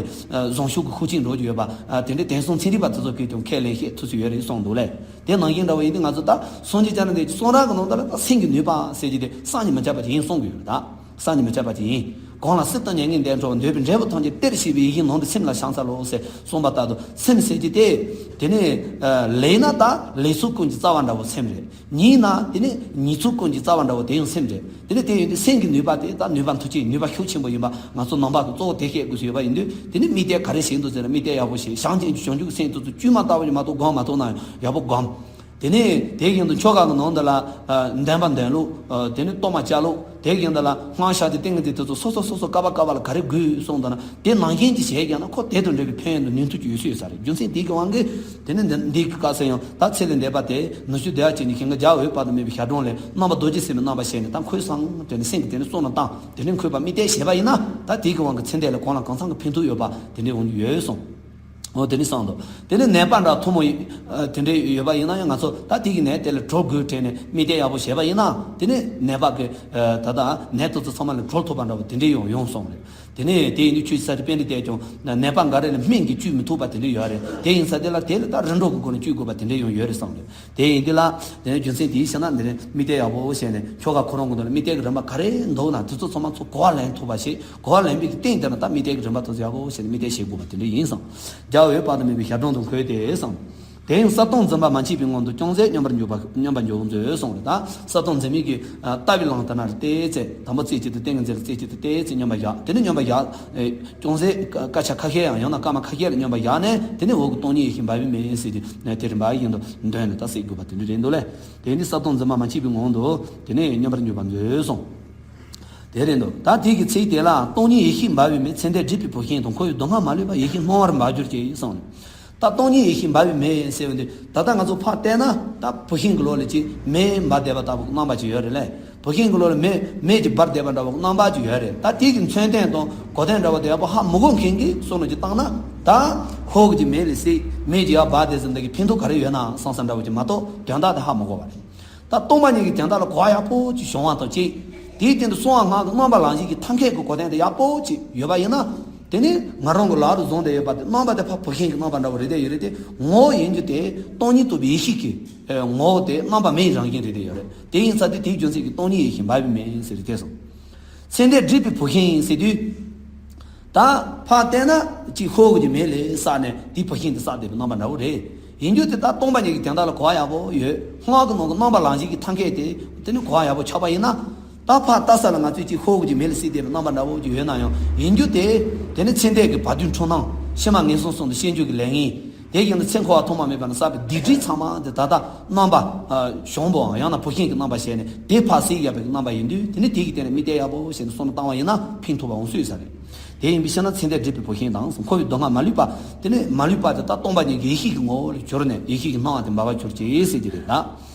བཟང་ཕྱོགས་ཀྱི་ཤུགས་རྐྱེན་འགྲོ་རྒྱུ་ཡོད་པ། དེ་འདྲའི་དེང་སང་ཚན་རིག་པ་དེ་ཚོ་གིས་ཀྱང་ཁས་ལེན་བྱེད་ཐུབ་ཀྱི་ཡོད་རེད་གསུངས་འདུག་ལས། དེ་ནང་བཞིན་འདྲ་བོ་ཡིན་དུས་ང་ཚོ་ད་སངས་རྒྱས་བཅོམ་ལྡན་འདས་ཀྱི་གསུང་རབ་ཀྱི་ནང་དུ་ལ་ད་སེམས་ཀྱི་ནུས་པ་ཟེར་གྱི་དེ་བསམ་གྱིས་མི་ཁྱབ་པ་ཅིག་ཡིན་གསུང་གི་ཡོད་རེད་ད། བསམ་གྱིས་མི་ཁྱབ་པ་ཅིག་ཡིན། གང་ལ་སྲིད་དང་མྱ་ངན་འདས་འཕྲོག་འདོད་པའི་འབྲས་བུ་ཐམས་ཅད་སྟེར་ཤེས་པའི་ཡིད་བཞིན་ནོར་བུའི་སེམས་ལ་ཕྱག་འཚལ་ལོ་ཟེར་གསུངས་པ་ལྟར་དུ། སེམས་ཟེར་གྱི་དེ་དེ་ནི་ལེགས་ན་ད་ལེགས་ཚུལ་ཀུན་གྱི་རྩ་བ་འདྲ་བོ་སེམས་རེད། ཉེས་ན་དེ་ནི་ཉེས་ཚུལ་ཀུན་གྱི་རྩ་བ་འདྲ་བོ་དེ་ཡང་སེམས་རེད། དེ་ནི་དེ་ཡིན་དུས་སེམས་ཀྱི་ནུས་པ་དེ་ད་ནུས་པ་མཐུ་ཆེན་ནུས་པ་ཤུགས་ཆེན་པོ་ཡིན་པ་ང་ཚོ་ནང་པ་གི་གཙོ་བོ་དེ་བཤད་དགོས་སུ་ཡོད་པ་ཡིན་དུས། དེ་ནི་དམིགས་གཏད་ག་རེ་བྱེད་འདུག་ཟེར་ན་དམིགས་གཏད་ཡག་པོ་བྱེད། བྱང་ཆུབ་ཀྱི་བྱང་ཆུབ་ཀྱི་སེམས་དེ་ཚོ་དཀྱུས་མ་ལྟ་བུ་ཞིག་མ་གཏོགས་སྒོམ་མ་ཐུབ་ན་ཡག་པོ་སྒོམ། དེ་ནས་དེ་བཞིན་དུ་ཆོ་ག་གི་ནང་དུ་ལ་ཨ་བདེན་པ་བདེན་ལུགས། ཨ་དེ་ནས་སྟོབས་མ་ལྕགས་ལུགས། དེ་བཞིན་དུ་ལ་སྔགས་ཕྱག་རྒྱ་ཏིང་ངེ་འཛིན་དེ་ཚོ་སོ་སོ་སོ་སོ་སྐབས་པ་སྐབས་པ་ལ་ག་རེ་དགོས་གསུངས་འདུག་ན། དེ་ནང་བཞིན་གྱི་བྱས་ཀྱང་ན་ཁོ་དེ་དང་འབྲེལ་བའི་ཕན་ཡོན་དང་ནུས་མཐུ་ཅིག་ཡོད་སྲིད་ཡོད་ས་རེད། རྒྱུ་མཚན་དེ་གི་དབང་གིས་དེ་ནི་འདི་འདི་གི་སྐབས་སུ་ཡང་ད་ཚེ་ལས་འདས་པ་དེ་ནུབ་ཕྱོགས་བདེ་བ་ཅན་གྱི་ཞིང་ཁམས་རྒྱལ་བའི་དཔལ་དུ་མེད་པའི་ཞལ་དྲུང་ལས་རྣམ་པ་རྡོ་རྗེ་སེམས་དཔའི་རྣམ་པ་བྱས་ནས་ད་འཁོད་སོང་དྲན་ནས་སེམས་ཀྱི་དེ་ནི་བསམ་བློ་བཏང་། དེ་ནི་འཁོད་པ་དམིགས་གཏད་བྱས་པ་ཡིན་ན། ད་དེ་གི་དབང་གིས་ཚེ་འདས་ལ་གང་ལ་གང་འཚམ་གྱི་ཕན་ཐོགས་ཡོད་པ་དེ་འདྲའི་དབང་གིས་ཡོད་གསུངས། འོ་དེ་ནི་གསུངས་འདུག་དེ་ནི་ནད་པ་འདྲ་ཐུན་མོང་ཡིན། ཨ་དེ་འདྲའི་ཡོད་པ་ཡིན་ན་ཡང་ང་ཚོ་ད་དེ་གི་ནད་དེ་ལས་གྲོལ་དགོས་དྲན་ནས་དམིགས་གཏད་ཡག་པོ་བྱས་པ་ཡིན་ན། དེ་ནི་ནད་པ་གི་ཨ་ད་ལྟ་ནད་དེ་ཚོ་ཚང་མ་ལས་གྲོལ་ཐུབ་པ་འདྲ་བོ་དེ་འདྲའི་ཡང་ཡོང་སོང་རེད། དེ་ནས་དེ་ཡིན་དུས་ཆོས་ས་རི་པཎྜི་ཏས་ཀྱང་ནད་པ་འགའ་རེ་ལ་སྨན་གྱིས་བཅོས་མི་ཐུབ་པ་དེ་འདྲ་ཡོད་རེད། དེ་ཡིན་ཙང་དེ་ལ་དེ་ལ་ད་རིམ་གྲོ་གི་སྒོ་ནས་བཅོས་དགོས་པ་དེ་འདྲ་ཡང་ཡོད་རེད་བསམ་རེད། དེ་ཡིན་དུས་ལ་དེ་ནས་རྒྱུ་མཚན་དེའི་ཕྱིར་ན་འདི་ནས་དམིགས་གཏད་ཡག་པོ་བྱས་ནས་ཆོ་ག་ཁོ་རང་གི་ནང་ལ་དམིགས་གཏད་ཀྱི་རིམ་པ་ག་རེ་འདུག་ན་དེ་ཚོ་ཚང་མ་ཚོ་གོ་བ་ལེན་ཐུབ་པ་ཞིག་གོ་བ་ལེན་པའི་སྟེང་དེ་ན་ད་དམིགས་གཏད་ཀྱི་རིམ་པ་དེ་ཚོ་ཡག་པོ་བྱས་ནས་དམིགས་གཏད་བྱེད་དགོས་པ་དེ་འདྲ་ཡིན་བསམ། རྒྱལ་བའི་དཔལ་དུ་མེད་པའི་ཞལ་དྲུང་དུ་འཁོད་དེ་བསམ། དེ་ཡང་གསལ་སྟོང་འཛིན་པ་མ་མཆིས་པའི་ངང་དུ་ཅུང་ཟད་སྙོམས་པར་འཇུག་པ་སྙོམས་པར་འཇུག་མཛོད་གསུངས་རེད། ད་གསལ་སྟོང་འཛིན་མའི་གི་ལྟ་བའི་ལམ་དེ་ན་རེ་བལྟས་ཚེ། དང་པོ་རྩེ་གཅིག་ཏུ་ཏིང་ངེ་འཛིན་ལ་རྩེ་གཅིག་ཏུ་བལྟས་ཚེ་སྙོམས་པར་བཞག་དེ་ནས་སྙོམས་པར་བཞག་ཅུང་ཟད་སྐད་ཆ་ཁ་ཤས་ཡང་ཡང་ན་སྐར་མ་ཁ་ཤས་ལ་སྙོམས་པར་བཞག་ནས། དེ་ནས་འོག་གི་སྟོང་ཉིད་ཡེ་ཤེས་འབར་བའི་མེ་ཟེར་དེ་དེ་རིམ་པ་བཞིན་དུ་འདོན་ནས་ད་གསལ་དགོས་པ་དེ་འདྲ་རེད་འདུག་ལས། དེ་ནི་གསལ་སྟོང་འཛིན་པ་མ་མཆིས་པའི་ངང་དུ་དེ་ནས་སྙོམས་པར་འཇུག་པ་མཛོད་གསུངས། དེ་རེད་འདུག་ད་དེ་གི་ཚིག་དེ་ལ། སྟོང་ཉིད་ཡེ་ཤེས་འབར་བའི་མེ། ཚེ་འདས་སྒྲིབ་པའི་བུད་ཤིང་དང་། འཁོར་བའི་སྡུག་བསྔལ་མ་ལུས་པ། ཡེ་ཤེས་སྣང་བར་འབར་གྱུར་ཅིག་གསུངས་ནས། ད་སྟོང་ཉིད་ཡེ་ཤེས་འབར་བའི་མེ་ཟེར་བ་འདི། ད་ལྟ་ང་ཚོ་ཕར་བལྟས་ན་ད་བུད་ཤིང་གི་ལོགས་ལ་ཅིག་མེ་འབར་བསྡད་པ་ལྟ་བུ་རྣམ་པ་ཅིག་ཡོད་རེད་ལེ། བུད་ཤིང་གི་ལོགས་ལ་མེ་མེ་ཅིག་འབར་བསྡད་པ་འདྲ་བོ་རྣམ་པ་ཅིག་ཡོད་རེད། ད་དེ་གི་མཚོན་རྟེན་དང་གོ་དོན་འདྲ་བོ་དེ་ཡག་པོ་ཧ་མི་གོ་མཁན་གྱི་བསམ་བློ་ཅིག་བཏང་ན། ད་ཧོབ་ཀྱི་མེ་ལ་སྲེག་མེ་ཅིག་ཡར་འབར་བསྡད་ཟིན་འདི་གི་ཕན་ཐོགས་ག་རེ་ཡོད་ན་བསམ་བསམ་འདྲ་བོ་ཅིག་མ་གཏོགས་དོན་དག་དེ་ཧ་མི་གོ་བ་རེད། ད་སྟོང་པ་ཉིད་ཀྱི་དོན་དག་ལ་གོ་བ་ཡག་པོ་ཅིག་བྱུང་བ་དང་གཅིག་དེའི་སྟེང་དུ་གསང་བ་སྔགས་ཀྱི་རྣམ་པ་ལམ་བྱེད་ཀྱི་ཐབས་མཁས་ཀྱི་གོ་དོན་དེ་ཡག་པོ་ཅིག་ཡོད་པ་ཡིན་ན། དེ་ནི་ང་རང་གི་ལག་རུ་བཟུང་བསྡད་ཡོད་པ་དེ་རྣམ་པ་དེ་ཕར་བུད་ཤིང་གི་རྣམ་པ་འདྲ་བོ་རེད་བསྡད་ཡོད་རེད་དེ། ངོ་བོ་ཡིན་རྒྱུ་དེ་སྟོང་ཉིད་རྟོགས་པའི་ཡེ་ཤེས་ཀྱི་ཨེ་ངོ་བོ་དེ་རྣམ་པ་མེའི་རང་བཞིན་རེད་བསྡད་ཡོད་རེད། དེ་ཡིན་ཙང་དེ་དེའི་རྒྱུ་མཚན་གྱིས་སྟོང་ཉིད་ཡེ་ཤེས་འབར་བའི་མེ་ཟེར་དེ་སོང་། ཚེ་འདས་སྒྲིབ་པའི་བུད་ཤིང་ཟེར་དུས། ད་ཕར་བལྟས་ན་ཅིག་ཧོབ་ཀྱི་མེ་ལ་བསྲེགས་ནས་དེའི་བུད་ཤིང་དེ་བསྲེགས་བསྡད་པའི་རྣམ་པ་འདྲ་བོ་རེད། ཡིན་རྒྱུ་དེ་ད་སྟོང་པ་ཉིད་ཀྱི་དོན་དག་ལ་གོ་བ་ཡག་པོ་ཡོད། སྔགས་ཀྱི་ནང་གི་རྣམ་པ་ལམ་བྱེད་ཀྱི་ཐབས་མཁས་དེ་དེ་ནི་གོ་བ་ཡག་པོ་ཆགས་པ་ཡིན་ན། ད་ཕར་ལྟ་ས་ལ་ང་ཚོས་ཅིག་ཧོབ་ཀྱི་མེ་ལ་བསྲེགས་བསྡད་པའི་རྣམ་པ་འདྲ་བོ་ཅིག་ཡོད་ན་ཡང་། ཡིན་རྒྱུ་དེ་དེ་ནི་ཚེ་འདས་ཀྱི་བར་དོའི་འཁྲུལ་སྣང་ཕྱི་མ་ངན་སོང་གསུམ་དུ་སྐྱེ་འགྱུར་གྱི་ལས་ངན། དེ་བཞིན་དུ་ཚེ་འཁོར་བ་ཐོག་མ་མེད་པ་ནས་བསགས་པའི་སྡིག་སྒྲིབ་ཚང་མ་དེ་ད་ལྟ་རྣམ་པ་ཨ་གཞན་པོའམ་ཡང་ན་བུད་ཤིང་གི་རྣམ་པ་བྱས་ནས་དེ་ཕར་བསྲེགས་བཞག་པའི་རྣམ་པ་ཡིན་དུས། དེ་ནི་དེ་གི་སྟེང་ལ་དམིགས་གཏད་ཡག་པོ་བྱས་ནས་བསམ་བློ་བཏང་བ་ཡིན་ན་ཕན་ཐོགས་པ་འོང་སྲིད་ས་རེད། དེ་ཡིན་པའི་ཕྱིར་ན་ཚེ་འདས་སྒྲིབ་པའི་བུད་ཤིང་དང་། འཁོར་བའི་སྡུག་བསྔལ་མ་ལུས་པ། དེ་ནི་མ་ལུས་པ་དེ་ད་སྟོང་པ་ཉིད་ཀྱི་ཡེ་ཤེས་ཀྱི་ངོ་བོ་ལ་གྱུར་ནས་ཡེ་ཤེས་ཀྱི་སྣང་བ་དེ་འབར་བར་གྱུར་ཅིག་ཟེར་གྱི་རེད་ད།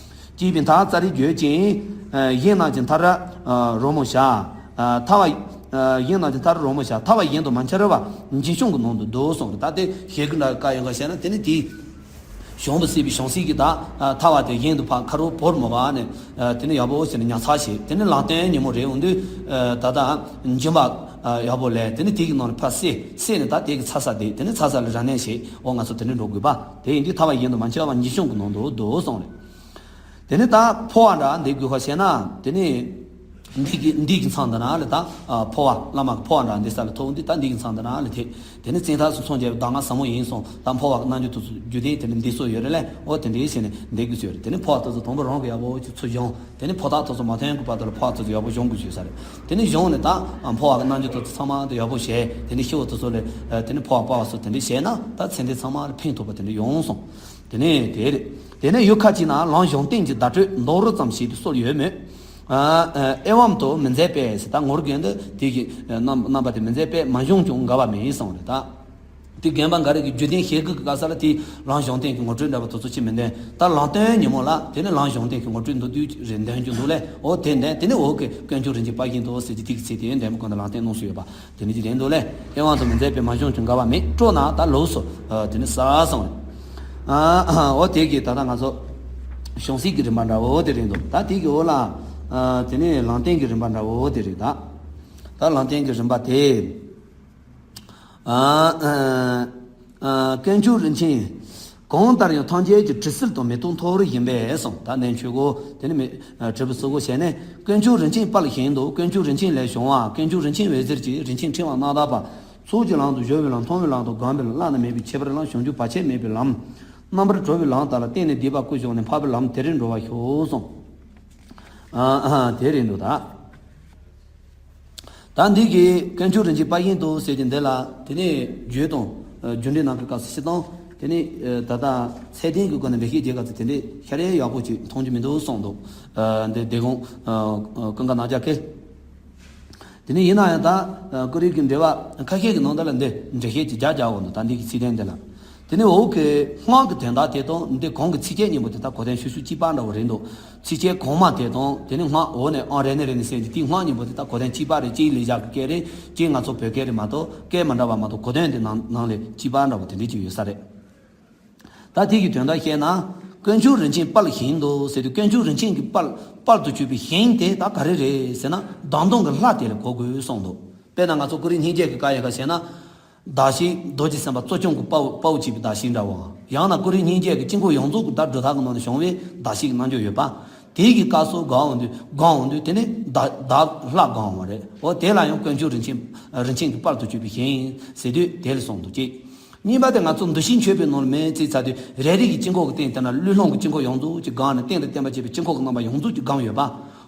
ཅེས་པའི་མཐར་ཙཱ་རིས་བརྗོད་ཅིང་། ཨ་གཞན་རྣམས་ཀྱི་མཐར་རོལ་མོ་བྱ། ཨ་ཐར་བ། ཨ་གཞན་རྣམས་ཀྱི་མཐར་རོལ་མོ་བྱ། ཐར་བ་གཞན་དུ་མ་འཆར་བར་འཇིགས་སྐྱོང་གི་ནང་དུ་འདུག་གསུངས་རེད། ད་དེ་ཞེ་གི་འདྲ་བཀའ་ཡོད་ག་བཤད་ན། དེ་ནི་དེའི་བྱང་བུ་བསྲེགས་པའི་བྱང་བསྲེགས་ཀྱི་ད་ཨ་ཐར་བ་དེ་གཞན་དུ་ཕར་ཁ་རོག་བོར་མ་བར་ནས། ཨ་དེ་ནི་ཡག་པོ་བྱས་ནས་ཉར་ཚགས་བྱས། དེ་ནི་ལམ་སྟོན་ཉིན་མོ་རེ་འོང་དུས། ཨ་ད་ལྟ་འཇིམ་པ་ཨ་ཡག་པོ་ལས། དེ་ནི་དེ་གི་ནང་ནས་ཕར་བསྲེགས་བསྲེགས་ནས་ད་དེ་གི་ཚ་ས་དེ་དེ་ནི་ཚ་ས་ལ་ར་ནས་བྱས། འོ་ང་ཚོ་དེ་ནི་འགྲོ་དགོས་པ། དེ་ཡིན་དུས་ཐར་བ་གཞན་དུ་མ་འཆར་བར་འཇིགས་སྐྱོང་གི་ནང་དུ་འདུག་གསུངས་རེད། དེ་ནི་ད་འཕོ་བ་འདྲ་འདི་དགོས་པ་བྱས་ན། དེ་ནི་འདི་གི་འདི་གི་མཚམས་འདི་ན་ལ་ད་ཨ་འཕོ་བ་བླ་མ་གི་འཕོ་བ་འདྲ་འདི་ས་ལ་ཐོགས་འདི་ད་འདི་གི་མཚམས་འདི་ན་ལ་དེ། དེ་ནི་བཙན་ཐབས་སུ་མཚོན་བྱས་པའི་གདམས་ངག་ཟབ་མོ་ཡིན་གསུངས། ད་འཕོ་བ་གི་རྣལ་འབྱོར་དེ་ཚོ་རྒྱུད་ལྡན་དེ་ནི་འདི་སོགས་ཡོད་རེད་ལེ། འོ་དེ་འདྲའི་བྱས་ནས་འདི་དགོས་ཚོད་ཡོད་རེད། དེ་ནི་འཕོ་བ་དེ་ཚོ་དང་པོ་རང་གི་ཡག་པོ་ཅིག་ཚུར་སྦྱོང་། དེ་ནི་འཕོ་ཐབས་དེ་ཚོ་མ་ཐོན་གི་བར་དུ་ལ་འཕོ་བ་དེ་ཚོ་ཡག་པོ་སྦྱོང་དགོས་ཚོད་ས་རེད། དེ་ནི་སྦྱོང་ནས་ད་འཕོ་བ་གི་རྣལ་འབྱོར་དེ་ཚོ་ཚང་མ་དེ་ཡག་པོ་བྱས། དེ་ནི་ཤི་བོ་དེ་ཚོ་ལ་དེ་ནི་འཕོ་བ་སྤར་བ་སོགས་དེ་འདྲ་བྱས་ན་ད་ཚེ་འདི་ཚང་མ་ལ་ཕན་ཐོགས་པ་དེ་འདྲ་ཡོང་གསུངས། དེ་ནས་དེ་རེད། དེ་ནས་ཡུལ་ཁ་ཅིག་ན་ལམ་གཞུང་བསྟན་གྱི་བརྡ་སྤྲོད་མདོ་རུ་ཙམ་ཞིག་ཏུ་གསོལ་ཡོད་མོད། ཨ་ཨ་ཨེ་ཝམ་དུ་མི་མཛད་པས་ཟེར། ད་ངོར་གན་དུ་དེ་གི་རྣམ་རྣམ་པ་དེ་མི་མཛད་པས་མ་བྱུང་ཀྱང་འགལ་བ་མེད་གསུངས་རེད་ད། དེ་རྒན་པ་འགའ་རེ་གི་རྒྱུད་ལྡན་ཞེ་དགུ་གི་བཀའ་ས་ལ་དེ་ལམ་གཞུང་བསྟན་གྱི་ངོ་སྤྲོད་འདྲ་བ་དེ་ཚོ་ཅི་མི་འདོན། ད་ལམ་སྟོན་ཉིན་མོ་ལ་དེ་ནི་ལམ་གཞུང་བསྟན་གྱི་ངོ་སྤྲོད་མདོར་བསྡུས་རེ་འདོན་རྒྱུ་འདུག་ལེ། འོ་དེ་འདོན། དེ་ནི་འོག་གི་དཀོན་མཆོག་རིན་ཆེན་དཔལ་གྱི་མདོ་ཟེར་གྱི་དེ་གི་ཚིག་དེ་འདོན་པ་ཀུན་ཏུ་ལམ་སྟོན་གནང་སྲོལ་ཡོད་པ། དེ་ནི་ཅི་རེད་འདུག་ལེ། ཨེ་ཝམ་དུ་མི་མཛད་པས་མ་བྱུང་ཀྱང་འགལ་བ་མེད། སྤྲོ་ན་ད་ལོགས་སུ་ཨ་དེ་ནི་ས་སོང་། ཨ་ཨ་འོ་དེ་གི་ད་ལྟ་ང་ཚོ་གཞུང་སྲིད་ཀྱི་རིམ་པ་འདྲ་བོ་དེ་རེད་འདུག་ད་དེ་གི་འོག་ལ་ཨ་དེ་ནི་ལམ་སྟོན་གྱི་རིམ་པ་འདྲ་བོ་དེ་རེད་ད། ད་ལམ་སྟོན་གྱི་རིམ་པ་དེ། ཨ་ཨ་ཨ་དཀོན་མཆོག་རིན་ཆེན། གང་ལྟར་ཡང་ཐམས་ཅད་ཀྱི་དྲི་བསིལ་དང་མེ་ཏོག་མཐོ་བར་བཞིན་པས་གསུངས། ད་ནན་ཆོས་གོ་དེ་ནི་མེ་ཨ་དྲི་བ་བསིལ་གོ་བྱས་ནས། དཀོན་མཆོག་རིན་ཆེན་དཔལ་བཞིན་དུ། དཀོན་མཆོག་རིན་ཆེན་ལས་བྱུང་བ། དཀོན་མཆོག་རིན་ཆེན་འོད་ཟེར་གྱིས་རིན་ཆེན་ཕྲེང་བ་སྣ་ལྡན་པ། ཚོགས་ཀྱི་ལམ་དུ་སྦྱོར་བའི་ལམ། མཐོང་བའི་ལམ་དང་སྒོམ་པའི་ལམ། བླ་ན་མེད་པའི་ཁྱད་པར་ལམ། བྱང་ཆུབ་བར་ཆད་མེད་པའི་ལམ། རྣམ་པར་གྲོལ་བའི་ལམ་དག་ལ་བརྟེན་ནས་སྡིག་པ་ཀུན་བྱང་ནས་འཕགས་པའི་ལམ་དེ་རུ་འགྲོ་བར་ཤོག་གསུངས། ཨ་ཨ་དེ་རེད་འདུག་ད། ད་འདི་གི་དཀོན་མཆོག་རིན་ཆེན་དཔལ་བཞིན་དུ་ཟེར་གྱི་འདི་ལ་དེ་ནས་རྒྱུད་དང་ཨ་རྒྱུ་འབྲས་ནང་གི་སྐབས་སུ་སྤྱིར་བཏང་དེ་ནས་ཨ་ད་ལྟ་ཚད་ལྡན་གྱི་སྒོ་ནས་འགྲེལ་བཤད་རྒྱག་སྐབས་སུ་དེ་འདྲའི་ཤ་རེ་ཡག་པོ་ཅིག་མཐོང་རྒྱུ་མི་འདུག་གསུངས་འདུག་ཨ་འདི་སྡེ་དགོངས་ཨ་ཨ་ཀུན་དགའ་རྣམ་རྒྱལ་སྐད། དེ་ནས་ཡིན་ན་ཡང་ད་ཨ་ཀུ་རེ་གི་འགྲེལ་པ་ཁ་ཤས་ཀྱི་ནང་དུ་ལ་འདི་འགྲེལ་བཤད་ཅིག་རྒྱག་རྒྱག་འོང་འདུག་ད་འདི་གི་ཚིག་དོན་འདི་ལ། དེ་ནས་འོག་གི་སྔགས་ཀྱི་དོན་དག་དེ་དང་འདི་གོང་གི་ཚིགས་བཅད་གཉིས་པོ་དེ་དག་གོ་དོན་ཤུགས་ཤུགས་གཅིག་པ་འདྲ་བོ་རེད་འདུག་ཚིགས་བཅད་གོང་མ་དེ་དང་དེ་ནས་སྔགས་འོག་ནས་ཨང་རེ་ནས་རེ་ནས་གསན་གྱི་དེའི་སྔགས་གཉིས་པོ་དེ་དག་གོ་དོན་གཅིག་པ་རེད། གཅིག་ལེགས་སྦྱར་གྱི་སྐད་རེད། གཅིག་ང་ཚོ་བོད་སྐད་རེད་མ་གཏོགས་སྐད་མ་འདྲ་བ་མ་གཏོགས་གོ་དོན་དེ་ནང་ནང་ལས་གཅིག་པ་འདྲ་བོ་དེ་འདྲས་ཅིག་ཡོད་ས་རེད། ད་དེ་གི་དོན་དག་བཤད་ན། དཀོན་མཆོག་རིན་ཆེན་དཔལ་བཞིན་དུ་ཟེར་དུས་དཀོན་མཆོག་རིན་ཆེན་གྱི་དཔལ་དཔལ་དུ་གྱུར་པའི་ཞིང་དེ་ད་ག་རེ་རེད་ཟེར་ན། བདག་མདུན་གྱི་ལྷ་དེ་ལ་གོ་དགོས་གསུངས་འདུག་དཔེར་ན་ང་ཚོ་ཀུ་རེ་སྙིང་རྗེ་གི་བཀའ་ཡི་ག་བྱས་ན། བདག་བསྐྱེད་རྡོ་རྗེ་སེམས་དཔའ་གཙོ་སྐྱོང་གི་དཔའ་བོ་དཔའ་བོ་བྱེད་པའི་བདག་བསྐྱེད་འདྲ་བོ། ཡང་ན་ཀུ་རེ་སྙིང་རྗེ་གི་དཀྱིལ་འཁོར་ཡོངས་རྫོགས་ཀྱི་བདག་སྒྲུབ་ཐབས་ཀྱི་ནང་ནས་བྱུང་བའི་བདག་བསྐྱེད་ཀྱི་རྣལ་འབྱོར་ཡོད་པ། དེ་གི་སྐབས་སུ་གང་འོང་དུས་གང་འོང་དུས་དེ་ནི་བདག་བདག་ལྷ་གང་འོང་བ་རེད། འོ་དེ་ལ་ཡང་དཀོན་མཆོག་རིན་ཆེན་རིན་ཆེན་གྱི་དཔལ་དུ་གྱུར་པའི་ཞིང་ཟེར་དུས་དེ་ལ་གསུངས་འདུག་ཅེས། གཉིས་པ་དེ་ང་ཚོ་འདུ་ཤེས་འཆོལ་པའི་ནང་ལ་མེད་ཅེས་ཚར་དུས་རེ་རེ་གི་དཀྱིལ་འཁོར་གྱི་སྟེང་དེ་ན་ཀླུ་ལྷུང་གི་དཀྱིལ་འཁོར་ཡོངས་རྫོགས་ཀྱི་སྒང་ནས་སྟེང་དུ་བརྟེན་པར་བྱེད་པའི་དཀྱིལ་འཁོར་གྱི་རྣམ་པ་ཡོངས་རྫོགས་ཀྱི་སྒང་ཡོད་པ།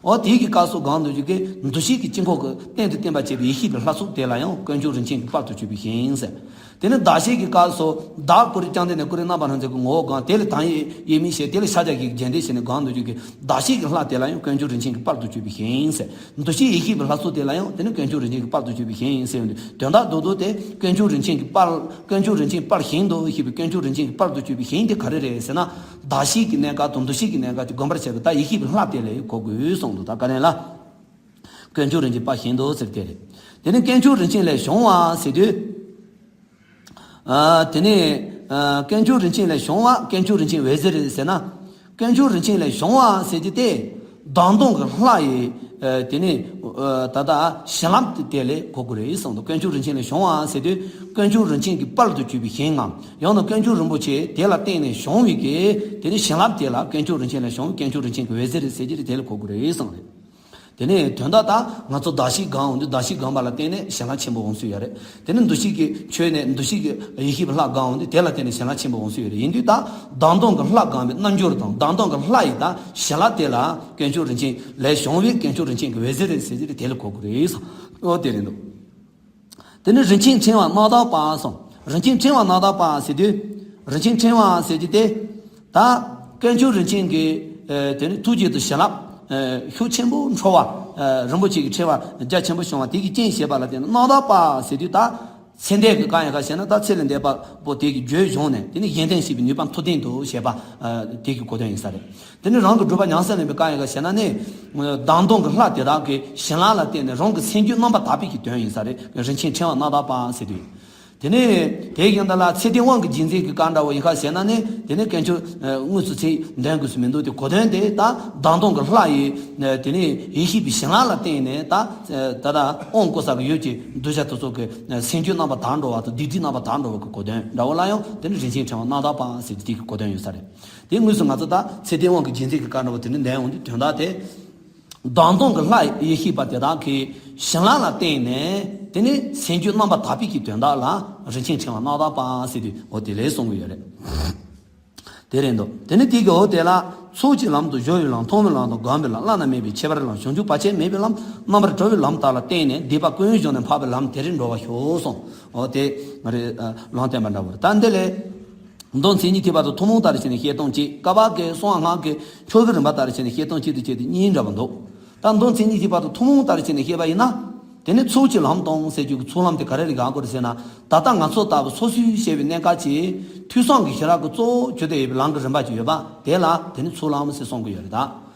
འོ་དེ་གི་སྐབས་སུ་གང་འདུ་ཅིག་གི་འདུ་ཤེས་ཀྱི་དཀྱིལ་འཁོར་གྱི་སྟེང་དུ་བརྟེན་པར་བྱེད་པའི་ཡེ་ཤེས་པའི་ལྷ་ཚོགས་དེ་ལ་ཡང་དཀོན་མཆོག་རིན་ཆེན་གྱི་དཔལ་དུ་གྱུར་པའི་ཞིང་ཟེར། དེ་ནི་གདགས་གཞི་གི་སྐབས་སུ་བདག་ཀུ་རེ་རྐྱང་སྟེང་ནས་ཀུ་རེ་རྣམ་པ་སྣ་ཚོགས་ཀྱི་ངོ་བོ་གང་། དེ་ལ་དང་ཡེ་མིན་ཞེས་དེ་ལ་ཕྱག་རྒྱ་བསྐྱེད་ཀྱི་རྒྱན་ཏེ་ཞེས་ནས་གང་འདོད་ཀྱི་གདགས་གཞི་གི་ལྷ་དེ་ལ་ཡང་དཀོན་མཆོག་རིན་ཆེན་གྱི་དཔལ་དུ་གྱུར་པའི་ཞིང་ཟེར། འདུ་ཤེས་ཡེ་ཤེས་པའི་ལྷ་ཚོགས་དེ་ལ་ཡང་དེ་ནི་དཀོན་མཆོག་རིན་ཆེན་གྱི་དཔལ་དུ་གྱུར་པའི་ཞིང་ཟེར་བའི་དོན་དག་རྡོག་རྡོག་དེ་དཀོན་མཆོག་རིན་ཆེན་གྱི་དཔལ་དཀོན་མཆོག་རིན་ཆེན་དཔལ་ཞིང་དུ་ཞེས་པའི་དཀོན་མཆོག་རིན་ཆེན་གྱི་དཔལ་དུ་གྱུར་པའི་ཞིང་དེ་ག་རེ་རེད་ཟེར་ན། གདགས་གཞི་གི་གནས་སྐབས་དང་འདུ་ཤེས་ཀྱི་གནས་སྐབས་ཀྱི་བསྒོམ་པར་བྱ་བའི་ད་ཡེ་ཤེས་པའི་ལྷ་དེ་ལ་གོ་དགོས་གསུངས་འདུག་ད་ག་ནས་ལ། དཀོན་མཆོག་རིན་ཆེན་དཔལ་ཞིང་དུ་ཟེར་དེ་རེད། དེ་ནི་དཀོན་མཆོག་རིན་ཆེན་ལས་བྱུང་བ་ཟེར་དུས། ཨ། དེ་ནི། ཨ། དཀོན་མཆོག་རིན་ཆེན་ལས་བྱུང་བ་དཀོན་མཆོག་རིན་ཆེན་འོད་ཟེར་རེད་ཟེར་ན། དཀོན་མཆོག་རིན་ཆེན་ལས་བྱུང་བ་ཟེར་གྱི་དེ། བདག་མདོངས་ཀྱི་ལྷ་ཡི། ཨ། དེ་ནི། ཨ། ད་ལྟ་བྱིན་རླབས་དེ་ལས་གོ་དགོས་རེད་གསུངས་འདུག་དཀོན་མཆོག་རིན་ཆེན་ལས་བྱུང་བ་ཟེར་དུས་དཀོན་མཆོག་རིན་ཆེན་གྱི་དཔལ་དུ་གྱུར་པའི་ཞིང་ངམ་ཡང་ན་དཀོན་མཆོག་རིན་པོ་ཆེ་དེ་ལ་བརྟེན་ནས་བྱུང་བའི་གི་དེ་ནི་བྱིན་རླབས་དེ་ལ་དཀོན་མཆོག་རིན་ཆེན་ལས་བྱུང་བའི་དཀོན་མཆོག་རིན་ཆེན་གྱི་འོད་ཟེར་རེད་ཟེར་གྱི་རེད། དེ་ལས་གོ་དགོས་རེད་གསུངས་རེད། དེ་ནས་དོན་དག་ད་ང་ཚོ་གདགས་གཞི་སྒོམ་འོང་དུས་གདགས་གཞི་སྒོམ་པ་ལ་བརྟེན་ནས་བྱིན་རླབས་ཆེན་པོ་འོང་སྲོལ་ཡོད་རེད། དེ་ནི་འདུ་ཤེས་ཀྱི་ཆོས་ནས་འདུ་ཤེས་ཀྱི་ཡེ་ཤེས་པའི་ལྷ་སྒོམ་འོང་དུས་དེ་ལ་བརྟེན་ནས་བྱིན་རླབས་ཆེན་པོ་འོང་སྲོལ་ཡོད་རེད། ཡིན་དུས་ད་བདག་མདོངས་ཀྱི་ལྷ་སྒོམ་པའི་རྣལ་འབྱོར་དང་བདག་མདོངས་ཀྱི་ལྷ་ཡི་ད་བྱིན་རླབས་དེ་ལ་དཀོན་མཆོག་རིན་ཆེན་ལས་བྱུང་བའི་དཀོན་མཆོག་རིན་ཆེན་གྱི་འོད་ཟེར་རེད་ཟེར་གྱི་རེད། དེ་ལས་གོ་དགོས་རེད་གསུངས། ཨོ་དེ་རེད་འདུག་དེ་ནི་རིན་ཆེན་ཕྲེང་བ་རྣམ་དག་པ་གསུངས། རིན་ཆེན་ཕྲེང་བ་རྣམ་དག་པ་ཟེར་དུས། རིན་ཆེན་ཕྲེང་བ་ཟེར་གྱི་དེ། ད་དཀོན་མཆོག་རིན་ཆེན་གྱི། ཨ། དེ་ནི་ཐུགས་རྗེ་དང་བྱིན་རླབས། ཨ། ཤུགས་ཆེན་པོ་འཕྲོ་བ། ཨ། རིན་པོ་ཆེ་གི་ཕྲེང་བ་རྒྱ་ཆེན་པོ་བྱུང་བ་དེ་གི་རྐྱེན་བྱས་པ་ལ་བརྟེན་ནས་རྣམ་དག་པ་ཟེར་དུས་ད། ཚེ་འདས་ཀྱི་བཀའ་ཡང་ག་བྱས་ན་ད་ཚེ་ལས་འདས་པ་པོ་དེ་གི་རྒྱུད་བྱུང་ནས་དེ་ནི་གཞན་དོན་བྱེད་པའི་ནུས་པ་མཐོ་ལྡན་དུ་བྱས་པ། ཨ། དེ་གི་གོ་དོན་ཡིན་ས་རེད། དེ་ནི་རང་གི་སྒྲུབ་པ་ཉམས་སུ་ལེན་པའི་བཀའ་ཡང་ག་བྱས་ན་ནི། བདག་མདོངས་ཀྱི་ལྷ་དེ་དག་གི་བྱིན་རླབས་ལ་བརྟེན་ནས་རང་གི་སེམས་རྒྱུད་རྣམ་པར་དག་པའི་གི་དོན་ཡིན་ས་རེད། རིན་ཆེན་ཕྲེང་བ་རྣམ་དག་པ་ཟེར་དུས། དེ་ནས་དེ་ཡང་ད་ལ་ཚེ་འདས་དབང་གི་རྗེས་འཛིན་གྱི་བཀའ་འདྲ་བོ་ཡིན་ག་བྱས་ན་ནི་དེ་ནི་དཀོན་མཆོག་ཨ། དངོས་སུ་ཚེ་འདས་དགོས་སུ་མི་འདུག་དེ་གོ་དོན་དེ་ད་བདག་མདོངས་ཀྱི་ལྷ་ཡི། ཨ། དེ་ནི་ཡེ་ཤེས་པའི་བྱིན་རླབས་ལ་བརྟེན་ནས་ད། ཨ། ད་ལྟ་དབང་བསྐུར་ས་གི་ཡུལ་གྱི་གདུལ་བྱ་དེ་ཚོ་གི་ཨ། སེམས་རྒྱུད་རྣམ་པར་དག་འགྲོ་བ་དང་སྡིག་སྒྲིབ་རྣམ་པར་དག་འགྲོ་བ་གི་གོ་དོན་འདྲ་བོ་ལ་ཡང་དེ་ནི་རིན་ཆེན་ཕྲེང་བ་རྣམ་དག་པ་ཟེར་དེ་གི་གོ་དོན་ཡོད་ས་རེད། དེ་དངོས་སུ་ང་ཚོ་ད་ཚེ་འདས་དབང་གི་རྗེས་འཛིན་གྱི་བཀའ་འདྲ་བོ་དེ་ནི་འདོན་འོང་དུས་དོན་དག་དེ། བདག་མདོངས་ཀྱི་ལྷ་ཡེ་ཤེས་པ་དེ་དག་གི་བྱིན་རླབས་ལ་བརྟེན་ནས་དེ་ནི་སེམས་རྒྱུད་རྣམ་པར་དག་པའི་གི་དོན་དག་ལ་རིན་ཆེན་ཕྲེང་བ་རྣམ་དག་པ་ཟེར་དུས་འོ་དེ་ལས་གསུང་གི་ཡོད་རེད། དེ་རེད་འདུག་དེ་ནི་དེ་གི་འོ་དེ་ལ་ཚོགས་ཀྱི་ལམ་དང་སྦྱོར་བའི་ལམ་མཐོང་བའི་ལམ་དང་སྒོམ་པའི་ལམ་བླ་ན་མེད་པའི་ཁྱད་པར་ལམ་བྱང་ཆུབ་བར་ཆད་མེད་པའི་ལམ་རྣམ་པར་གྲོལ་བའི་ལམ་དག་ལ་བརྟེན་ནས་སྡིག་པ་ཀུན་སྦྱངས་ནས་འཕགས་པའི་ལམ་དེ་རིང་འགྲོ་བར་ཤོག་གསུངས། འོ་དེ་ང་རེ་ལུང་བསྟན་པ་འདྲ་བོ་རེད། ད་འདི་ལས། མདོ་མཚན་ཉིད་ཐེག་པ་དང་ཐུན་མོང་ལྟར་བྱས་ནས་བཤད་སྟངས་གཅིག་བཀའ་བརྒྱད་གསང་སྔགས་ཀྱི་ཆོས་ཀྱི་རིམ་པ་ལྟར་བྱས་ནས་བཤད་སྟངས་གཅིག་ཏུ་བྱས་ཏེ་གཉིས་འདྲ་བ་འདུག་ད་མདོ་མཚན་ཉིད་ཐེག་པ་དང་ཐུན་མོང་ལྟར་བྱས་ནས་བཤད་པ་ཡིན་ན། དེ་ནི་ཚོགས་ཀྱི་ལམ་དང་ཟེར་རྒྱུ་གི་ཚོགས་ལམ་དེ་ག་རེ་ལ་དགོངས་དགོས་རེད་ཟེར་ན། ད་ལྟ་ང་ཚོ་ལྟ་བུ་སོ་སོའི་བཤད་པའི་གནས་སྐབས་ཀྱི་ཐོས་བསམ་གྱི་ཞི་རགས་ཀྱི་གཙོ་བོ་གྱུར་ཏེ་ཡོད་པའི་ལམ་གྱི་རིམ་པ་ཅིག་ཡོད་པ་དེ་ལ་དེ་ནི་ཚོགས་ལམ་ཟེར་གསུང་གི་ཡོད་རེད་ད།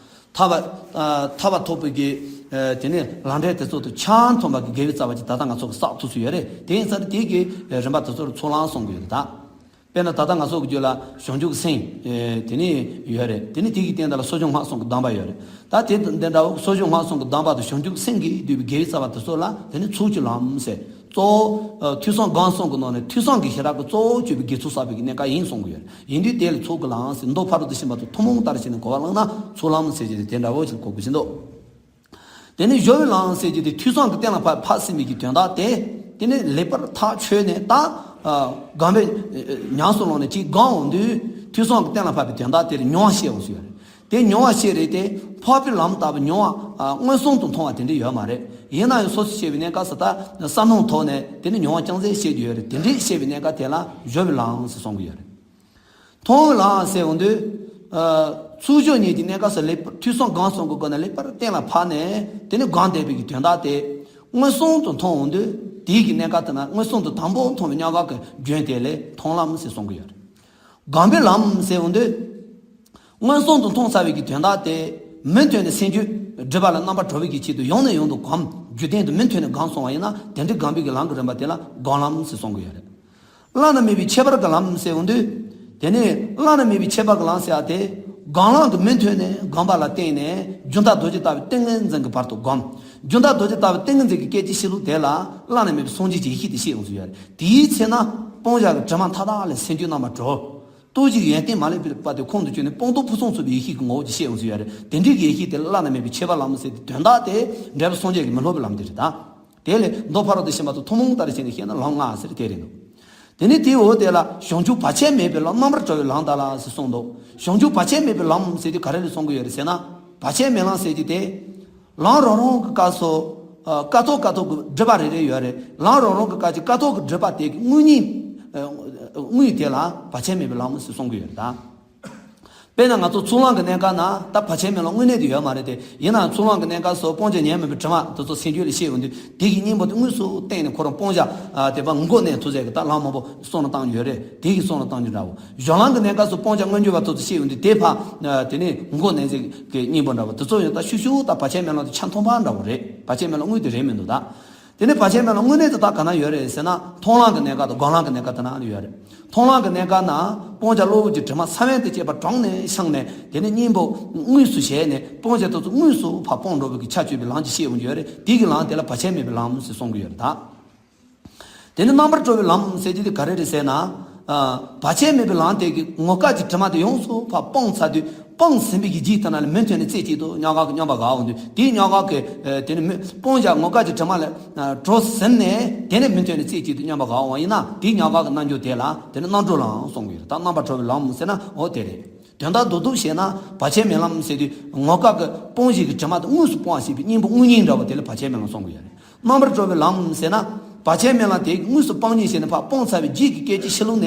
ཐར་པ། ཨ། ཐར་པ་ཐོབ་པའི་གི། ཨ། དེ་ནི་ལམ་འབྲས་དེ་ཚོ་དང་ཆ་མཐུན་པ་གི་དགེ་བའི་རྩ་བ་ཅིག་ད་ལྟ་ང་ཚོ་གི་བསགས་ཐུབ་ས་ཡོད་རེད། དེ་ཡིན་ཙང་དེ་གི་རིམ་པ་དེ་ཚོར་ཚོགས་ལམ་གསུང་གི་ཡོད་རེད་ད། དཔེར་ན་ད་ལྟ་ང་ཚོ་གི་རྒྱུད་ལ་བྱང་ཆུབ་ཀྱི་སེམས། ཨེ། དེ་ནི་ཡོད་རེད། དེ་ནི་དེ་གི་སྟེང་དག་ལ་གསོ་སྦྱོང་སྔགས་གསུམ་གྱི་གདམས་པ་ཡོད་རེད། ད་དེ་དེ་འདྲ་བོ་གསོ་སྦྱོང་སྔགས་གསུམ་གྱི་གདམས་པ་དང་བྱང་ཆུབ་ཀྱི་སེམས་ཀྱིས་བསྡུས་པའི་དགེ་བའི་རྩ་བ་དེ་ཚོ་ལ་དེ་ནི་ཚོགས་ཀྱི་ལམ་ཟེར། གཙོ་བོ། ཨ། ཐོས་བསམ་སྒོམ་གསུམ་གྱི་ནང་ནས་ཐོས་བསམ་གྱི་ཞི་རགས་ཀྱི་གཙོ་བོ་གྱུར་པའི་དགེ་ཚོགས་བསགས་པའི་གནས་སྐབས་ཡིན་གསུང་གི་ཡོད་རེད། ཡིན་དུས་དེ་ལ་ཚོགས་ཀྱི་ལམ་ཟེར། མདོ་ཕ་རོལ་ཏུ་ཕྱིན་པ་དང་ཐུན་མོང་ལྟར་བྱས་ནས་གོ་བ་བླངས་ན་ཚོགས་ལམ་ཟེར་གྱི་དེ་འདྲ་བོ་ཞིག་གོ་དགོས་ཀྱི་འདུག་དེ་ནས་སྦྱོར་བའི་ལམ་ཟེར་རྒྱུ་དེ་ཐོས་བསམ་གྱི་གཏན་ལ་ཕབ་ཕབ་ཟིན་པའི་གི་དོན་དག་དེ། དེ་ནས་ལེགས་པར་ཐག་ཆོད་ནས་ད། ཨ། སྒོམ་པའི་ཉམས་སུ་བླངས་ནས་ཅིག་སྒོམ་འོང་དུས་ཐོས་བསམ་གྱི་གཏན་ལ་ཕབ་པའི་དོན་དག་དེར་མྱོང་བ་སྐྱེ་འོང་ཟེར་ཡོད་རེད། དེ་མྱོང་བ་སྐྱེ་རེད་དེ། འཕགས་པའི་ལམ་ལྟ་བུ་མྱོང་བ། ཨ། མངོན་སུམ་དུ་མཐོང་བ་དེ་འདྲ་ཡོད་མ་རེད། ཡིན་ན་ཡང་སོ་སོ་སྐྱེ་བའི་གནས་སྐབས་སུ་ད་བསམ་བློ་ཐོག་ནས་དེ་ནས་མྱོང་བ་ཅུང་ཟད་སྐྱེ་རྒྱུ་ཡོད་རེད། དེ་འདྲའི་སྐྱེ་བའི་གནས་སྐབས་དེ་ལ་སྦྱོར་བའི་ལམ་ཟེར་གསུང་གི་ཡོད་རེད། མཐོང་བའི་ལམ་ཟེར་འོང་དུས། ཨ། ཚུལ་འཆོས་གཉིས་ཀྱི་གནས་སྐབས་སུ་ལེགས་པར་ཐོས་བསམ་སྒོམ་གསུམ་གྱི་སྒོ་ནས་ལེགས་པར་གཏན་ལ་ཕབ་ནས་དེ་ནས་སྒོམ་བསྡད་པའི་གི་དོན་དག་དེ། མངོན་སུམ་དུ་མཐོང་འོང་དུས་དེའི་གི་གནས་སྐབས་དེ་ན་མངོན་སུམ་དུ་དང་པོ་མཐོང་བའི་མྱོང་བ་གི་རྒྱུན་དེ་ལ་མཐོང་ལམ་ཟེར་གསུང་གི་ཡོད་རེད། སྒོམ་པའི་ལམ་ཟེར་འོང་དུས། མངོན་སུམ་དུ་མཐོང་ཚར་བའི་གི་དོན་དག་དེ། མུ་མཐུད་ནས་སེམས་རྒྱུད་སྒྲིབ་པ་ལས་རྣམ་པར་གྲོལ་བའི་གི་ཆེད་དུ་ཡང་ནས་ཡང་དུ་སྒོམ། རྒྱུད་ལྡན་དུ་མུ་མཐུད་ནས་སྒོམ་སོང་བ་ཡིན་ན་དེ་འདྲའི་སྒོམ་པའི་གི་ལམ་གྱི་རིམ་པ་དེ་ལ་སྒོམ་ལམ་ཟེར་གསུང་གི་ཡོད་རེད། བླ་ན་མེད་པའི་ཁྱད་པར་གྱི་ལམ་ཟེར་འོང་དུས། དེ་ནས་བླ་ན་མེད་པའི་ཁྱད་པར་གྱི་ལམ་ཟེར་ཡ་དེ། སྒོམ་ལམ་གྱི་མུ་མཐུད་ནས་སྒོམ་པ་ལ་བརྟེན་ནས་སྒྱུ་འཕྲུལ་རྡོ་རྗེ་ལྟ་བུའི་ཏིང་ངེ་འཛིན་གྱི་བར་དུ་སྒོམ། སྒྱུ་འཕྲུལ་རྡོ་རྗེ་ལྟ་བུའི་ཏིང་ངེ་འཛིན་གྱི་སྐད་ཅིག་ཤེས་ལུགས་དེ་ལ་བླ་ན་མེད་པའི་སངས་རྒྱས་ཀྱི་ཡེ་ཤེས་དེ་སྐྱེ་འོང་ཟེར་ཡ་རེད། དེའི་ཚེ་ན་སྤང་བྱ་གི་དྲི་མ་མཐའ་དག་ལས་སེམས་རྒྱུད་རྣམ་པར་གྲོལ། རྟོགས་བརྗོད་ཀྱི་ཡོན་ཏན་མ་ལུས་པ་དེ་ཁོང་དུ་ཆུད་ནས་སྤངས་རྟོགས་ཕུན་སུམ་ཚོགས་པའི་ཡེ་ཤེས་ཀྱི་ངོ་བོ་ཅིག་སྐྱེ་འོང་ཟེར་ཡ་རེད། དེ་འདྲའི་ཡེ་ཤེས་དེ་ལ་བླ་ན་མེད་པའི་ཁྱད་པར་ལམ་ཟེར་ཏེ་དོན་དག་དེ་འབྲས་བུ་སངས་རྒྱས་ཀྱི་མི་སློབ་པའི་ལམ་དེ་རེད་ད། དེ་ལས་མདོ་ཕ་རོལ་ཏུ་ཕྱིན་པ་དང་ཐུན་མོང་ལྟར་བྱས་ནས་བཤད་ན་ལམ་ལྔ་ཟེར་དེ་རེད་འདུག་དེ་ནས་དེའི་འོག་དེ་ལ་བྱང་ཆུབ་བར་ཆད་མེད་པའི་ལམ་རྣམ་པར་གྲོལ་བའི་ལམ་དག་ལ་ཟེར་གསུངས་འདུག་བྱང་ཆུབ་བར་ཆད་མེད་པའི་ལམ་ཟེར་དུས་ག་རེ་ལ་གསུང་གི་ཡོད་རེད་ཟེར་ན། བར་ཆད་མེད་ལམ་ཟེར་གྱི་དེ། ལམ་རང་རང་གི་སྐབས་སུ། ཨ། ཀ་ཐོག་ཀ་ཐོག་གི་སྒྲིབ་པ་རེ་རེ་ཡོད་རེད། ལམ་རང་རང་གི་སྐབས་ཀྱི་ཀ་ཐོག་གི་སྒྲིབ་པ་དེ་གི་དངོས་གཉེན་ དངོས་དེ་ལ་བར་ཆད་མེད་པའི་ལམ་ཟེར་གསུང་གི་ཡོད་རེད་ད། དཔེར་ན་ང་ཚོ་ཚོགས་ལམ་གྱི་གནས་སྐབས་ན་ད་བར་ཆད་མེད་ལམ་དངོས་གནས་དེ་ཡོད་མ་རེད་དེ། ཡིན་ནའང་ཚོགས་ལམ་གྱི་གནས་སྐབས་སུ་སྤང་བྱ་ཉམས་མེད་པའི་དྲི་མ་དེ་ཚོ་སེམས་རྒྱུད་ལ་སྐྱེ་ཡོང་དུས། དེ་གི་གཉེན་པོ་དེ་དངོས་སུ་བསྟེན་ནས་ཁོ་རང་སྤང་བྱ་དེ་ཕར་འགོག་ནས་ཐུག་ཟེར་གི། ད་ལམ་མང་པོ་གསུང་ལ་བཏང་ཡོད་རེད། དེ་གི་གསུང་ལ་བཏང་རྒྱུ་འདྲ་བོ། སྦྱོར་ལམ་གྱི་གནས་སྐབས་སུ་སྤང་བྱ་མངོན་གྱུར་བ་དེ་ཚོ་སྐྱེ་ཡོང་དུས། དེ་ཕར་དེ་ནས་འགོག་ནས་ཟེར་གི་གཉེན་པོ་འདྲ་བོ་དེ་ཚོ་ཡོད། ད་ཤུགས་ཤུགས་ད་བར་ཆད་མེད་ལམ་དེ་ཆ་མཐུན་པ་འདྲ་བོ་རེད། བར་ཆད་མེད་ལམ་དངོས་དེ་རེད་མི་འདུག་ད། དེ་ནས་བར་ཆད་མེད་ལམ་དངོས་གནས་དེ་ད་ག་ན་ཡོད་རེད་ཟེར་ན། མཐོང་ལམ་གྱི་གནས་སྐབས་དང་སྒོམ་ལམ་གྱི་གནས་སྐབས་དེ་ན་ཡོད་རེད། མཐོང་ལམ་གྱི་གནས་སྐབས་ན་སྤང་བྱ་གློ་བུར་གྱི་དྲི་མ་ས་བོན་དང་བཅས་པ་དྲངས་ནས་བཤངས་ནས། དེ་ནས་གཉེན་པོ་དངོས་སུ་བྱས་ནས་སྤང་བྱ་དེ་ཚོ་དངོས་སུ་ཕར་སྤང་འགྲོ་བའི་གི་ཆ་སྤྱོད་པའི་ལམ་གྱི་ཤེས་ཡོང་རྒྱུ་ཡོད་རེད། དེ་གི་ལམ་དེ་ལ་བར་ཆད་མེད་པའི་ལམ་ཟེར་གསུང་གི་ཡོད་རེད་ད། དེ་ནི་རྣམ་པར་གྲོལ་བའི་ལམ་ཟེར་རྒྱུ་དེ་ག་རེ་རེད་ཟེར་ན། ཨ། བར་ཆད་མེད་པའི་ལམ་དེ་གི་ངོ་སྐལ་གྱི་དྲི་མ་དེ་ཡོངས་སུ་ཕར་སྤངས་ཚར་དུས། སྤངས་ཟིན་པའི་གི་རྗེས་དེ་ན་ལ་མུ་མཐུད་ནས་རྩེ་གཅིག་ཏུ་མྱོང་སྐལ་གྱི་སྙོམས་པར་འགག་འོང་དུས། དེའི་མྱོང་སྐལ་གྱི་ཨ་དེ་ནི་མུ་སྤང་བྱ་ངོ་སྐལ་གྱི་དྲི་མ་ལས་ཨ་གྲོལ་ཟིན་ནས། དེ་ནས་མུ་མཐུད་ནས་རྩེ་གཅིག་ཏུ་མྱོང་སྐལ་འགག་འོང་ཡིན་ན། དེའི་མྱོང་སྐལ་གྱི་རྣལ་འབྱོར་དེ་ལ་དེ་ནི་རྣམ་གྲོལ་ལམ་གསུང་གི་ཡོད། ད་རྣམ་པར་གྲོལ་བའི་ལམ་ཟེར་ན་འོ་དེ་རེད། དོན་དག་རྡོག་རྡོག་བཤད་ན། བར་ཆད་མེད་ལམ་ཟེར་དུས་ངོ་སྐལ་གྱི་སྤང་བྱའི་གི་དྲི་མ་དེ་དངོས་སུ་སྤོང་བ་ཞེས་པའི་གཉེན་པོ་དངོས་གཉེན་འདྲ་བོ་དེ་ལ་བར་ཆད་མེད་ལམ་གསུང་གི་ཡོད་རེད། རྣམ་པར་གྲོལ་བའི་ལམ་ཟེར་ན། བར་ཆད་མེད་ལམ་དེ་དངོས་སུ་སྤང་གཉེན་བྱས་ནས་ཕར་སྤངས་ཚར་བའི་རྗེས་ཀྱི་སྐད་ཅིག་ཕྱི་ལོགས་ནས།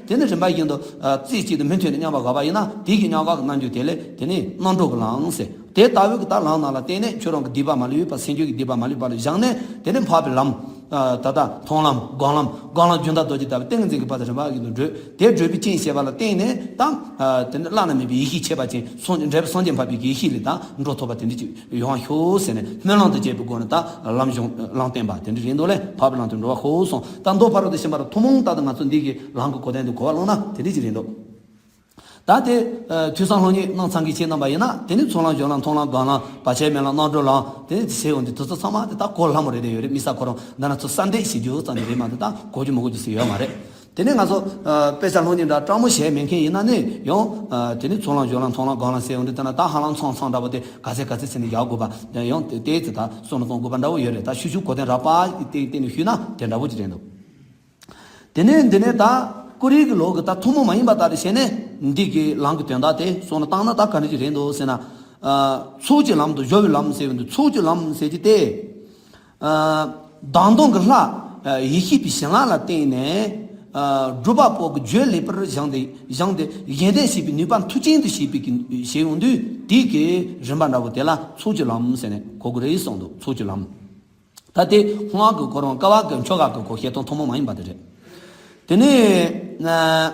དེ་ནི་རིམ་པ་བཞིན་དུ་ཨ་རྩེ་གཅིག་ཏུ་མུ་མཐུད་ནས་མཉམ་པར་འགག་པ་ཡིན་ན། དེ་གི་མྱོང་སྐལ་གྱི་རྣལ་འབྱོར་དེ་ལས་དེ་ནི་རྣམ་གྲོལ་གྱི་ལམ་ཟེར། དེ་ལྟ་བུའི་གི་ད་ལམ་རྣམས་ལ་བརྟེན་ནས་ཁྱོད་རང་གི་སྡིག་པ་མ་ལུས་པ། སེམས་རྒྱུད་ཀྱི་སྡིག་པ་མ་ལུས་པ་ལ་སྦྱངས་ནས། དེ་ནི་འཕགས་པའི་ལམ། ཨ་ད་ལྟ་མཐོང་ལམ། སྒོམ་ལམ། སྒོམ་ལམ་སྦྱོར་མདའ་རྡོ་རྗེ་ལྟ་བུའི་ཏིང་ངེ་འཛིན་གྱི་བར་དུ་རིམ་པ་བཞིན་དུ་བགྲོད། དེ་བགྲོད་པའི་རྐྱེན་བྱས་པ་ལ་བརྟེན་ནས། ད་ཨ་དེ་ནི་བླ་ན་མེད་པའི་ཡེ་ཤེས་ཁྱད་པར་ཅན། སངས་འབྲས་བུ་སངས་རྒྱས་འཕགས་པའི་ཡེ་ཤེས་ལས་ད་འགྲོ་ཐུབ་པ་དེ་འདྲ་ཅིག་ཡོང་ཤོག་ཟེར་ནས། སྨོན་ལམ་དང་བཅས་པའི་སྒོ་ནས་ད་ལམ་སྦྱོང་ལམ་བསྟན་པ་དེ་འདྲ་རེད་འདུག་ལས། འཕགས་པའི་ལམ་དུ་འགྲོ་བར་ཤོག་གསུངས། ད་མདོ་ཕ་རོལ་ཏུ་ཕྱིན་པ་རུ་ཐུན་མོང་ལྟར་དུ་ང་ཚོ་འདི་གི་ལམ་གྱི་གོ་དོན་དེ་གོ་བ་བླངས་ན་དེ་འདྲ་ཅིག་རེད་འདུག། ད་དེ་ཨ་ཐོས་བསམ་སློབ་གཉེར་གནང་ཚང་གི་ཁྱེད་རྣམ་པ་ཡིན་ན། དེ་ནི་ཚོགས་ལམ་སྦྱོར་ལམ་མཐོང་ལམ་སྒོམ་ལམ་བར་ཆད་མེད་ལམ་རྣལ་འབྱོར་ལམ་དེ་ནི་དེ་ཟེར་ཡོང་དུས། དེ་ཚོ་ཚང་མ་དེ་ད་གོ་སླ་མོ་རེད་དེ་ཡོད་རེད། དམིགས་བསལ་ཁོ་རང་འདི་ན་ཚོ་གསལ་འདེབས་ཞིག་རྒྱུ་ཙམ་གྱི་རེད་མ་གཏོགས། ད་གོ་རྒྱུ་མི་གོ་རྒྱུ་ཟེར་ཡོད་མ་རེད། དེ་ནས་ང་ཚོ་ཨ་དཔེ་ཆ་སློབ་གཉེར་འདྲ་སྤྲང་མོ་བྱས་མེད་མཁན་ཡིན་ན་ནི་ཡང་ཨ་དེ་ནི་ཚོགས་ལམ་སྦྱོར་ལམ་མཐོང་ལམ་སྒོམ་ལམ་ཟེར་ཡོང་དུས། དེ་ན་ད་ཧ་ལམ་ཚང་ཚང་འདྲ་པོ་དེ་ག་ཚད་ག་ཚད་ཟེར་ནས་རྒྱག་དགོས་པ། དེ་ཡང་དེ་དེ་ཚེ་ད་བསམ་བློ་གཏོང་དགོས་པ་འདྲ་པོ་ཡོད་རེད། ད་ཤུགས་ཤུགས་གོ་དོན་རགས་པ་ཞིག་སྟེང་སྟེང་ནས་ཞུས་ན་དེ་འདྲ་པོ་ཅིག་རེད་འདུག། དེ་ནས་འདི་ནས་ད་ཀུ་རེ་གི་ལུགས་ཀྱི་ད་ཐུན་མོང་མ་ཡིན་པ་ལྟར་བྱས་ནས་འདི་གི་ལམ་གྱི་དོན་དག་དེ་གསུང་ལ་བཏང་ན། ད་ག་འདྲ་ཅིག་རེད་འདུག་ཟེར་ན། ཨ་ཚོགས་ཀྱི་ལམ་དང་སྦྱོར་བའི་ལམ་ཟེར་བའི་འདུག། ཚོགས་ཀྱི་ལམ་ཟེར་གྱི་དེ། ཨ་བདག་མདོངས་ཀྱི་ལྷ་ཡེ་ཤེས་པའི་བྱིན་རླབས་ལ་བརྟེན་ནས། ཨ་སྒྲུབ་པ་པོ་གི་རྒྱུད་ལེགས་པར་སྦྱངས་ཏེ། སྦྱངས་ཏེ་གཞན་དོན་བྱེད་པའི་ནུས་པ་མཐུ་ཅན་དུ་བྱེད་པའི་གི་བྱེད་ཡོང་དུས། དེའི་གི་རིམ་པ་འདྲ་པོ་དེ་ལ་ཚོགས་ཀྱི་ལམ་ཟེར་ནས་གོ་དགོས་རེད་གསུངས་འདུག། ཚོགས་ཀྱི་ལམ། ད་དེ་སྔགས་ཀྱི་སྐོར་རང་། བསྐལ་པ་གི་ཆོ་ག་གི་སྐོར་བཤད་སྟངས་ཐུན་མོང་མ་ཡིན་པ་དེ་རེད། དེ་ནས་ཨ་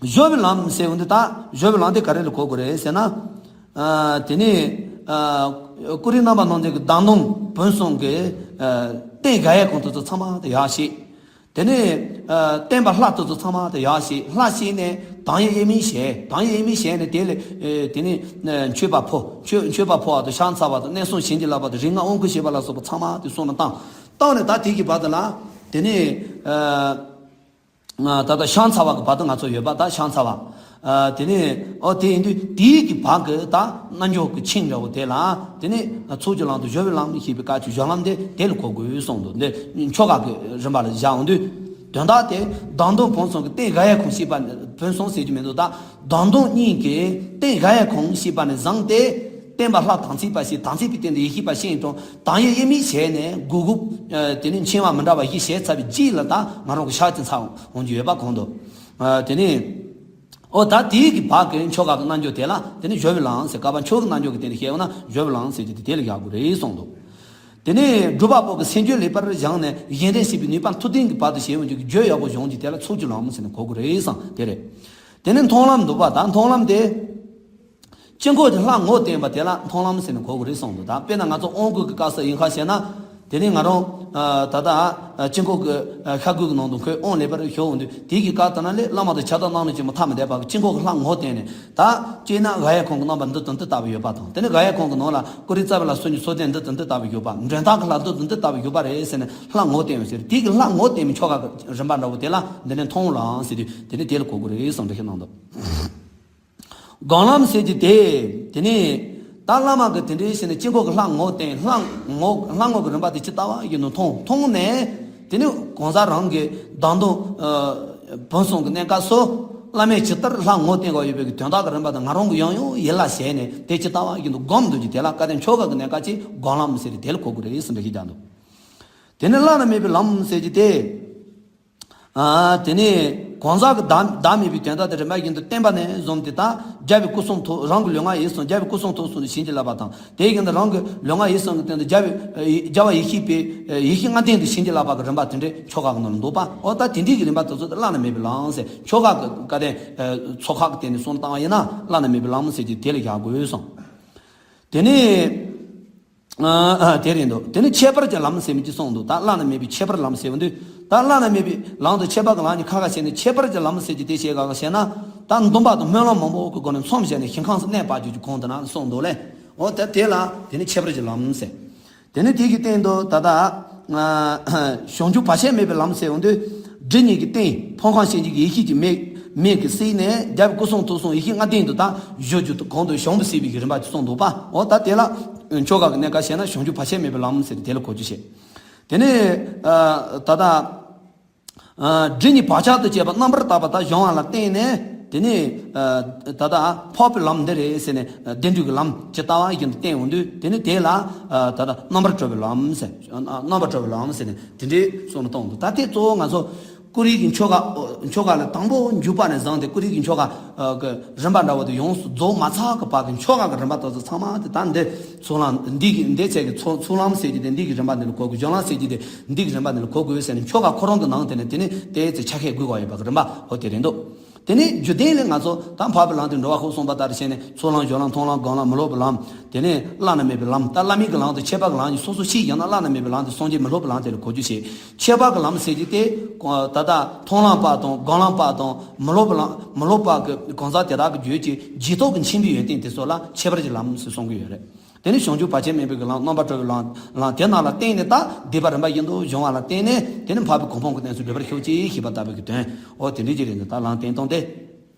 སྦྱོར་བའི་ལམ་ཟེར་བ་འདི། ད་སྦྱོར་བའི་ལམ་དེ་ག་རེ་ལ་གོ་དགོས་རེད་ཟེར་ན། ཨ་དེ་ནས་ཨ་ཀུ་རེ་རྣམ་པར་སྣང་མཛད་ཀྱི་བདག་མདོངས་བོན་གསུམ་གྱི་ཨ་རྟེན་དགག་དབྱེ་ཁུངས་དེ་ཚོ་ཚང་མ་དེ་ཡག་ཤེས། དེ་ནས་ཨ་བསྟན་པ་ལྷ་དེ་ཚོ་ཚང་མ་དེ་ཡག་ཤེས། ལྷ་ཤེས་ནས་བདག་ཉིད་དབྱེར་མེད་བྱས། བདག་ཉིད་དབྱེར་མེད་བྱས་ནས་དེ་ལས་ཨ་དེ་ནས་ཨ་མཆོད་པ་ཕུལ། མཆོད་མཆོད་པ་ཕུལ་བ་དང་ཕྱག་འཚལ་བ་དང་། གནས་གསུམ་བྱིན་གྱིས་བརླབས་པ་དང་། རིམ་ལྔ་དབང་བསྐུར་བྱེད་པ་ལ་སོགས་པ་ཚང་མ་དེ་གསུང་ལ་བཏང་། བཏང་ནས་ད་དེ་གི་བར་དུ་ལ་དེ་ནས་ཨ། ད་ལྟ་ཕྱག་འཚལ་བ་གི་བར་དུ་ང་ཚོ་ཡོད་པ། ད་ཕྱག་འཚལ་བ། ཨ་དེ་ནས་ཨོ་དེ་ཡིན་དུས། དེའི་གི་བར་གི་ད་རྣལ་འབྱོར་གྱི་ཆིངས་འདྲ་བོ་དེ་ལ། དེ་ནས་ཚོགས་ཀྱི་ལམ་དང་སྦྱོར་བའི་ལམ་ཞེས་པའི་སྐབས་ཀྱི་སྦྱོར་ལམ་དེ་དེ་ལ་གོ་དགོས་གསུངས་འདུག། འདི་ཆོ་ག་གི་རིམ་པ་ལ་བཞག་འོང་དུས། དོན་དག་དེ་བདག་མདོངས་བོན་གསུམ་གྱི་རྟེན་དགག་དབྱེ་ཁུངས་ཞེས་པ། བོན་གསུམ་ཟེར་རྒྱུ་མི་འདུག། ད་བདག་མདོངས་གཉིས་ཀྱི་རྟེན་དགག་དབྱེ་ཁུངས་ཞེས་པ་ནས་བཟུང་སྟེ། བསྟན་པ་ལྷ་དམ་ཚིག་པ་ཞེས། དམ་ཚིག་པའི་སྟེང་དུ་ཡེ་ཤེས་པ་ཤེས་ཡོན་དང་། བདག་ཉིད་དབྱེར་མེད་བྱས་ནས་དགུ་དགུ། ཨ་དེ་ནས་འཆིང་བ་མི་འདྲ་བ་བཞི་བྱས་ཚར་བའི་རྗེས་ལ་ད་ང་རང་གི་ཕྱག་ཅིག་འཚལ་འོང་རྒྱུ་ཡོད་པ་གོང་དུ། ཨ་དེ་ནས་ཨོ་ད་དེའི་གི་བར་གྱི་ཆོ་ག་གི་རྣལ་འབྱོར་དེ་ལ་དེ་ནས་སྦྱོར་བའི་ལམ་ཟེར། བསྐལ་པ་མཆོག་གི་རྣལ་འབྱོར་གྱི་སྟེང་ནས་བཤད་འོང་ན་སྦྱོར་བའི་ལམ་ཟེར་རྒྱུ་དེ་དེ་ལ་བཞག་དགོས་རེད་གསུངས་འདུག། དེ་ནས་སྒྲུབ་པ་པོ་གི་སེམས་རྒྱུད་ལེགས་པར་སྦྱངས་ནས་གཞན་དོན་བྱེད་པའི་ནུས་པ་མཐུ་ལྡན་གྱི་བར་དུ་བྱེད་འོང་རྒྱུ་གི་རྒྱུ་ཡག་པོ་སྦྱོང་རྒྱུ་དེ་ལ་ཚོགས་ཀྱི་ལམ་ཟེར་ནས་གོ་དགོས་རེད་གསུངས་དེ་རེད། དེ་ནས་མཐོང་ལམ་འདུག་པ། ད་མཐོང་ལམ་དེ། དཀྱིལ་འཁོར་གྱི་ལྷ་ངོ་བསྟན་པ་དེ་ལ་མཐོང་ལམ་ཟེར་ནས་གོ་དགོས་རེད་གསུངས་འདུག། ད་དཔེར་ན་ང་ཚོ་དབང་བསྐུར་གྱི་སྐབས་སུ་ཡིན་ཁ་བཤད་ན། དེ་ནས་ང་རང་ཨ་ད་ལྟ་ཨ་དཀྱིལ་འཁོར་གྱི་ཨ་ཤར་སྒོའི་ནང་དུ་ཁོས་དབང་ལེགས་པར་ཞུ་འོང་དུས། དེའི་གི་སྐབས་དེ་ན་ལས་བླ་མ་དང་ཕྱག་རྟགས་གནང་ནས་ཀྱི་མ་ཐག་མི་འདས་པ་གི་དཀྱིལ་འཁོར་གྱི་ལྷ་ངོ་བསྟན་ནས། ད་སྤྱིར་ན་དགག་དབྱེ་ཁུངས་ཀྱི་རྣམ་པ་འདི་དང་འདི་ལྟ་བུ་ཡོད་པ་དང་། དེ་ནས་དགག་དབྱེ་ཁུངས་ཀྱི་ནང་ལ་ཀུ་རེ་རྩ་བའི་ལ་སོགས་ཀྱི་ཚོགས་སྡེ་འདི་དང་འདི་ལྟ་བུ་ཡོད་པ། འགྲོ་སྟངས་ཀྱི་ལྷ་འདི་དང་འདི་ལྟ་བུ་ཡོད་པ་རེད་ཟེར་ནས་ལྷ་ངོ་བསྟན་ཡོད་ཟེར། དེའི་གི་ལྷ་ངོ་བསྟན་པའི་ཆོ་ག་གི་རིམ་པ་འདྲ་བོ་དེ་ལ་འདི་ནས་མཐོང་ལམ་ཟེར་དུས། དེ་ནས་དེ་ལ་གོ་དགོས་རེད་གསུངས་འགྲེལ་བཤད་གནང་འདུག། སྒོམ་ལམ་ཟེར་གྱི་དེ། དེ་ནས་ད་བླ་མ་གིས་དེ་འདྲའི་བྱས་ནས་དཀྱིལ་འཁོར་གྱི་ལྷ་ངོ་བསྟན། ལྷ་ངོ་ལྷ་ངོ་གི་རིམ་པ་དེ་ཇི་ལྟ་བ་བཞིན་དུ་མཐོང་། མཐོང་ནས་དེ་ནས་གང་ཟག་རང་གི་བདག་མདོངས་ཨ་བོན་གསུམ་གྱི་གནས་སྐབས་སུ་བླ་མས་ཇི་ལྟར་ལྷ་ངོ་བསྟན་དགོས་ཡོད་པའི་གི་དོན་དག་གི་རིམ་པ་དེ་ང་རང་གིས་ཡང་ཡང་ཡིད་ལ་བྱས་ནས་དེ་ཇི་ལྟ་བ་བཞིན་དུ་སྒོམ་འདུག་གི། དེ་ལ་བསྐལ་དོན་ཆོ་ག་གི་གནས་སྐབས་ཀྱི་སྒོམ་ལམ་ཟེར་དེ་ལ་གོ་དགོས་རེད་ཟེར་འགྲེལ་བཤད་རྒྱག་འདུག། དེ་ནས་བླ་ན་མེད་པའི་ལམ་ཟེར་གྱི་དེ། ཨ། དེ་ནས་གང་ཟག་གི་བདག་བདག་མེད་པའི་དོན་དག་དེ་རིམ་པ་བཞིན་དུ་བསྟན་པ་ནས་བཟུང་སྟེ། ད་རྒྱལ་བའི་སྐུ་གསུང་ཐུགས། རང་གི་ལུས་ངག་ཡིད་གསུམ། རྒྱལ་བའི་སྐུ་གསུང་ཐུགས་གསུམ་དུ་བྱིན་གྱིས་བརླབས་པ་དང་། དེ་བཞིན་དུ་རང་གི་ལུས་ངག་ཡིད་གསུམ་གྱི་སྟེང་དུ་རྒྱལ་བའི་རྒྱལ་བ་ཡེ་ཤེས་པའི་ཡེ་ཤེས་ལྔ་ལྡན་དུ་བྱིན་གྱིས་བརླབས་པ་གི་རིམ་པ་དེ་འདྲའི་ཆོ་ག་གི་ནང་ལ་འདུག་པ། འོ་ད་དེ་འདྲའི་གི་རིམ་པ་དེ་ཚོ་དེ་བླ་ན་མེད་པའི་ལམ་ཟེར། ཆོ་ག་གི་བཀའ་བསྟན་ཚོགས་ཁག་གི་སྟེང་ནས་གསུངས་བཏང་བ་ཡིན་ན་བླ་ན་མེད་པའི་ལམ་ཟེར་གྱི་དེ་ལ་བཞག་དགོས་གསུངས། དེ་ནས། ཨ། ཨ། དེ་རེད་འདུག་དེ་ནས་ཁྱད་པར་གྱི་ལམ་ཟེར་མི་གཅིག་གསུངས་འདུག་ད་བླ་ན་མེད་པའི་ཁྱད་པར་ལམ་ཟེར་བ་འདུག་ད་བླ་ན་མེད་པའི་ལམ་དང་ཁྱད་པར་གྱི་ལམ་གཉིས་ཁ་ཁ་བྱས་ནས། ཁྱད་པར་གྱི་ལམ་ཟེར་གྱི་དེ་བྱས་ག་ག་བྱས་ན། ད་འདུན་པ་དང་སྨོན་ལམ་མང་པོ་གི་སྒོ་ནས་མཚམས་བཞག་ནས་ཞིང་ཁམས་སུ་གནས་སྤར་རྒྱུ་གི་གོང་དུ་ན་གསུངས་འདུག་ལེ། འོ་ད་དེ་ལ་དེ་ནི་ཁྱད་པར་གྱི་ལམ་ཟེར། དེ་ནི་དེ་གི་སྟེང་དུ་ད་ལྟ་ཨ། བྱང་ཆུབ་བར་ཆད་མེད་པའི་ལམ་ཟེར་བ་འདུག་སྒྲིབ་གཉིས་ཀྱི་སྟེང་ཕོ་ཁམས་ཞེན་གྱི་ཡེ་ཤེས་ཀྱི་མེ་མེ་གིས་བསྲེགས་ནས། རྒྱལ་བའི་སྐུ་གསུང་ཐུགས་གསུམ་ཡེ་ཤེས་ལྔ་ལྡན་དུ་ད་བཞུགས་རྒྱུ་གོང་དུ་བྱང་བུ་བསྲེགས་པའི་གི་རིམ་པ་གཅིག་གསུངས་འདུག་པ། འོ་ད་དེ་ལ་ཆོ་ག་གི་གནད་འགག་བཤད་ན་བྱང་ཆུབ་བར་ཆད་མེད་པའི་ལམ་ཟེར་ཏེ་དེ་ལ་གོ་རྒྱུ་བྱེད། དེ་ནས་ཨ། ད་ལྟ་ཨ། སྒྲིབ་གཉིས་བག་ཆགས་དང་བཅས་པ་རྣམ་པར་དག་པ་དག་སྦྱང་བ་ལ་བརྟེན་ནས། དེ་ནས་ཨ། ད་ལྟ་འཕགས་པའི་ལམ་འདི་རེད་ཟེར་ནས་བདེ་འགྲོའི་གི་ལམ་ཇི་ལྟ་བ་བཞིན་དུ་བསྟན་འོང་དུས། དེ་ནས་དེ་ལ་ཨ། ད་ལྟ་རྣམ་པར་གྲོལ་བའི་ལམ་ཟེར། རྣམ་པར་གྲོལ་བའི་ལམ་ཟེར་ནས་དེ་འདྲའི་གསུངས་ནས་གཏོང་འདུག་ད་དེ་གཙོ་བོ་ང་ཚོ་ཀུ་རེ་གི་ཆོ་ག་ཆོ་ག་ལ་དང་པོ་འཇུག་པ་ནས་བཟུང་སྟེ། ཀུ་རེ་གི་ཆོ་ག་གི་རིམ་པ་འདྲ་བོ་དེ་ཡོངས་སུ་རྫོགས་མ་ཚར་གི་བར་གྱི་ཆོ་ག་གི་རིམ་པ་དེ་ཚོ་ཚང་མ་དེ་ད་འདི་ཚུར་ལ་འདི་གི་འདི་བྱས་ཀྱི་ཚུར་ཚུར་ལམ་ཟེར་གྱི་དེ་འདི་གི་རིམ་པ་འདི་ལ་གོ་དགོས། སྦྱོར་ལམ་ཟེར་གྱི་དེ་འདི་གི་རིམ་པ་འདི་ལ་གོ་དགོས་ཟེར་ནས། ཆོ་ག་ཁོ་རང་གི་ནང་དེ་ནས་དེ་ནས་དེའི་ཚེ་ཆ་ཤས་དགོས་པ་ཡོད་པ་གི་རིམ་པ་འོ་དེ་རེད་འདུག་དེ་ནས་རྒྱུ་ལྡན་ལས་ང་ཚོ་ད་འཕགས་པའི་ལམ་དེ་འགྲོ་བ་ཁོ་གསུངས་པ་ལྟར་བྱས་ནས། ཚུར་ལམ་སྦྱོར་ལམ་མཐོང་ལམ་སྒོམ་ལམ་མི་སློབ་པའི་ལམ། དེ་ནས་བླ་ན་མེད་པའི་ལམ། ད་བླ་མེད་ཀྱི་ལམ་དང་ཁྱད་པར་གྱི་ལམ་གཉིས་སོ་སོ་ཤེས་ཀྱང་ན། བླ་ན་མེད་པའི་ལམ་དེ་སངས་རྒྱས་མི་སློབ་པའི་ལམ་དེ་ལ་གོ་རྒྱུ་བྱེད། ཁྱད་པར་གྱི་ལམ་ཟེར་གྱི་དེ་ད་ལྟ་མཐོང་ལམ་པ་དང་སྒོམ་ལམ་པ་དང་མི་སློབ་པའི་ལམ། མི་སློབ་པ་གི་གང་ཟག་དེ་དག་གི་རྒྱུད་ཀྱི་རྗེས་ཐོབ་ཀྱི་མཁྱེན་པའི་ཡོན་ཏན་དེ་ཚོ་ལ་ཁྱད་པར་གྱི་ལམ་ཟེར་གསུང་གི་ཡོད་རེད། དེ་ནི་བྱང་ཆུབ་བར་ཆད་མེད་པའི་གི་ལམ། རྣམ་པར་གྲོལ་བའི་ལམ། ལམ་དེ་རྣམས་ལ་བརྟེན་ནས་ད་སྡིག་པ་རིམ་པ་བཞིན་དུ་སྦྱོང་བ་ལ་བརྟེན་ནས། དེ་ནི་འཕགས་པའི་གོ་འཕང་གི་གནས་སུ་སྒྲུབ་པར་ཤོག་ཅེས་ཞེས་པ་ལྟ་བུའི་གི་དོན། འོ་དེ་འདྲའི་ཅིག་རེད་འདུག་ད་ལམ་བསྟན་སྟངས་དེ།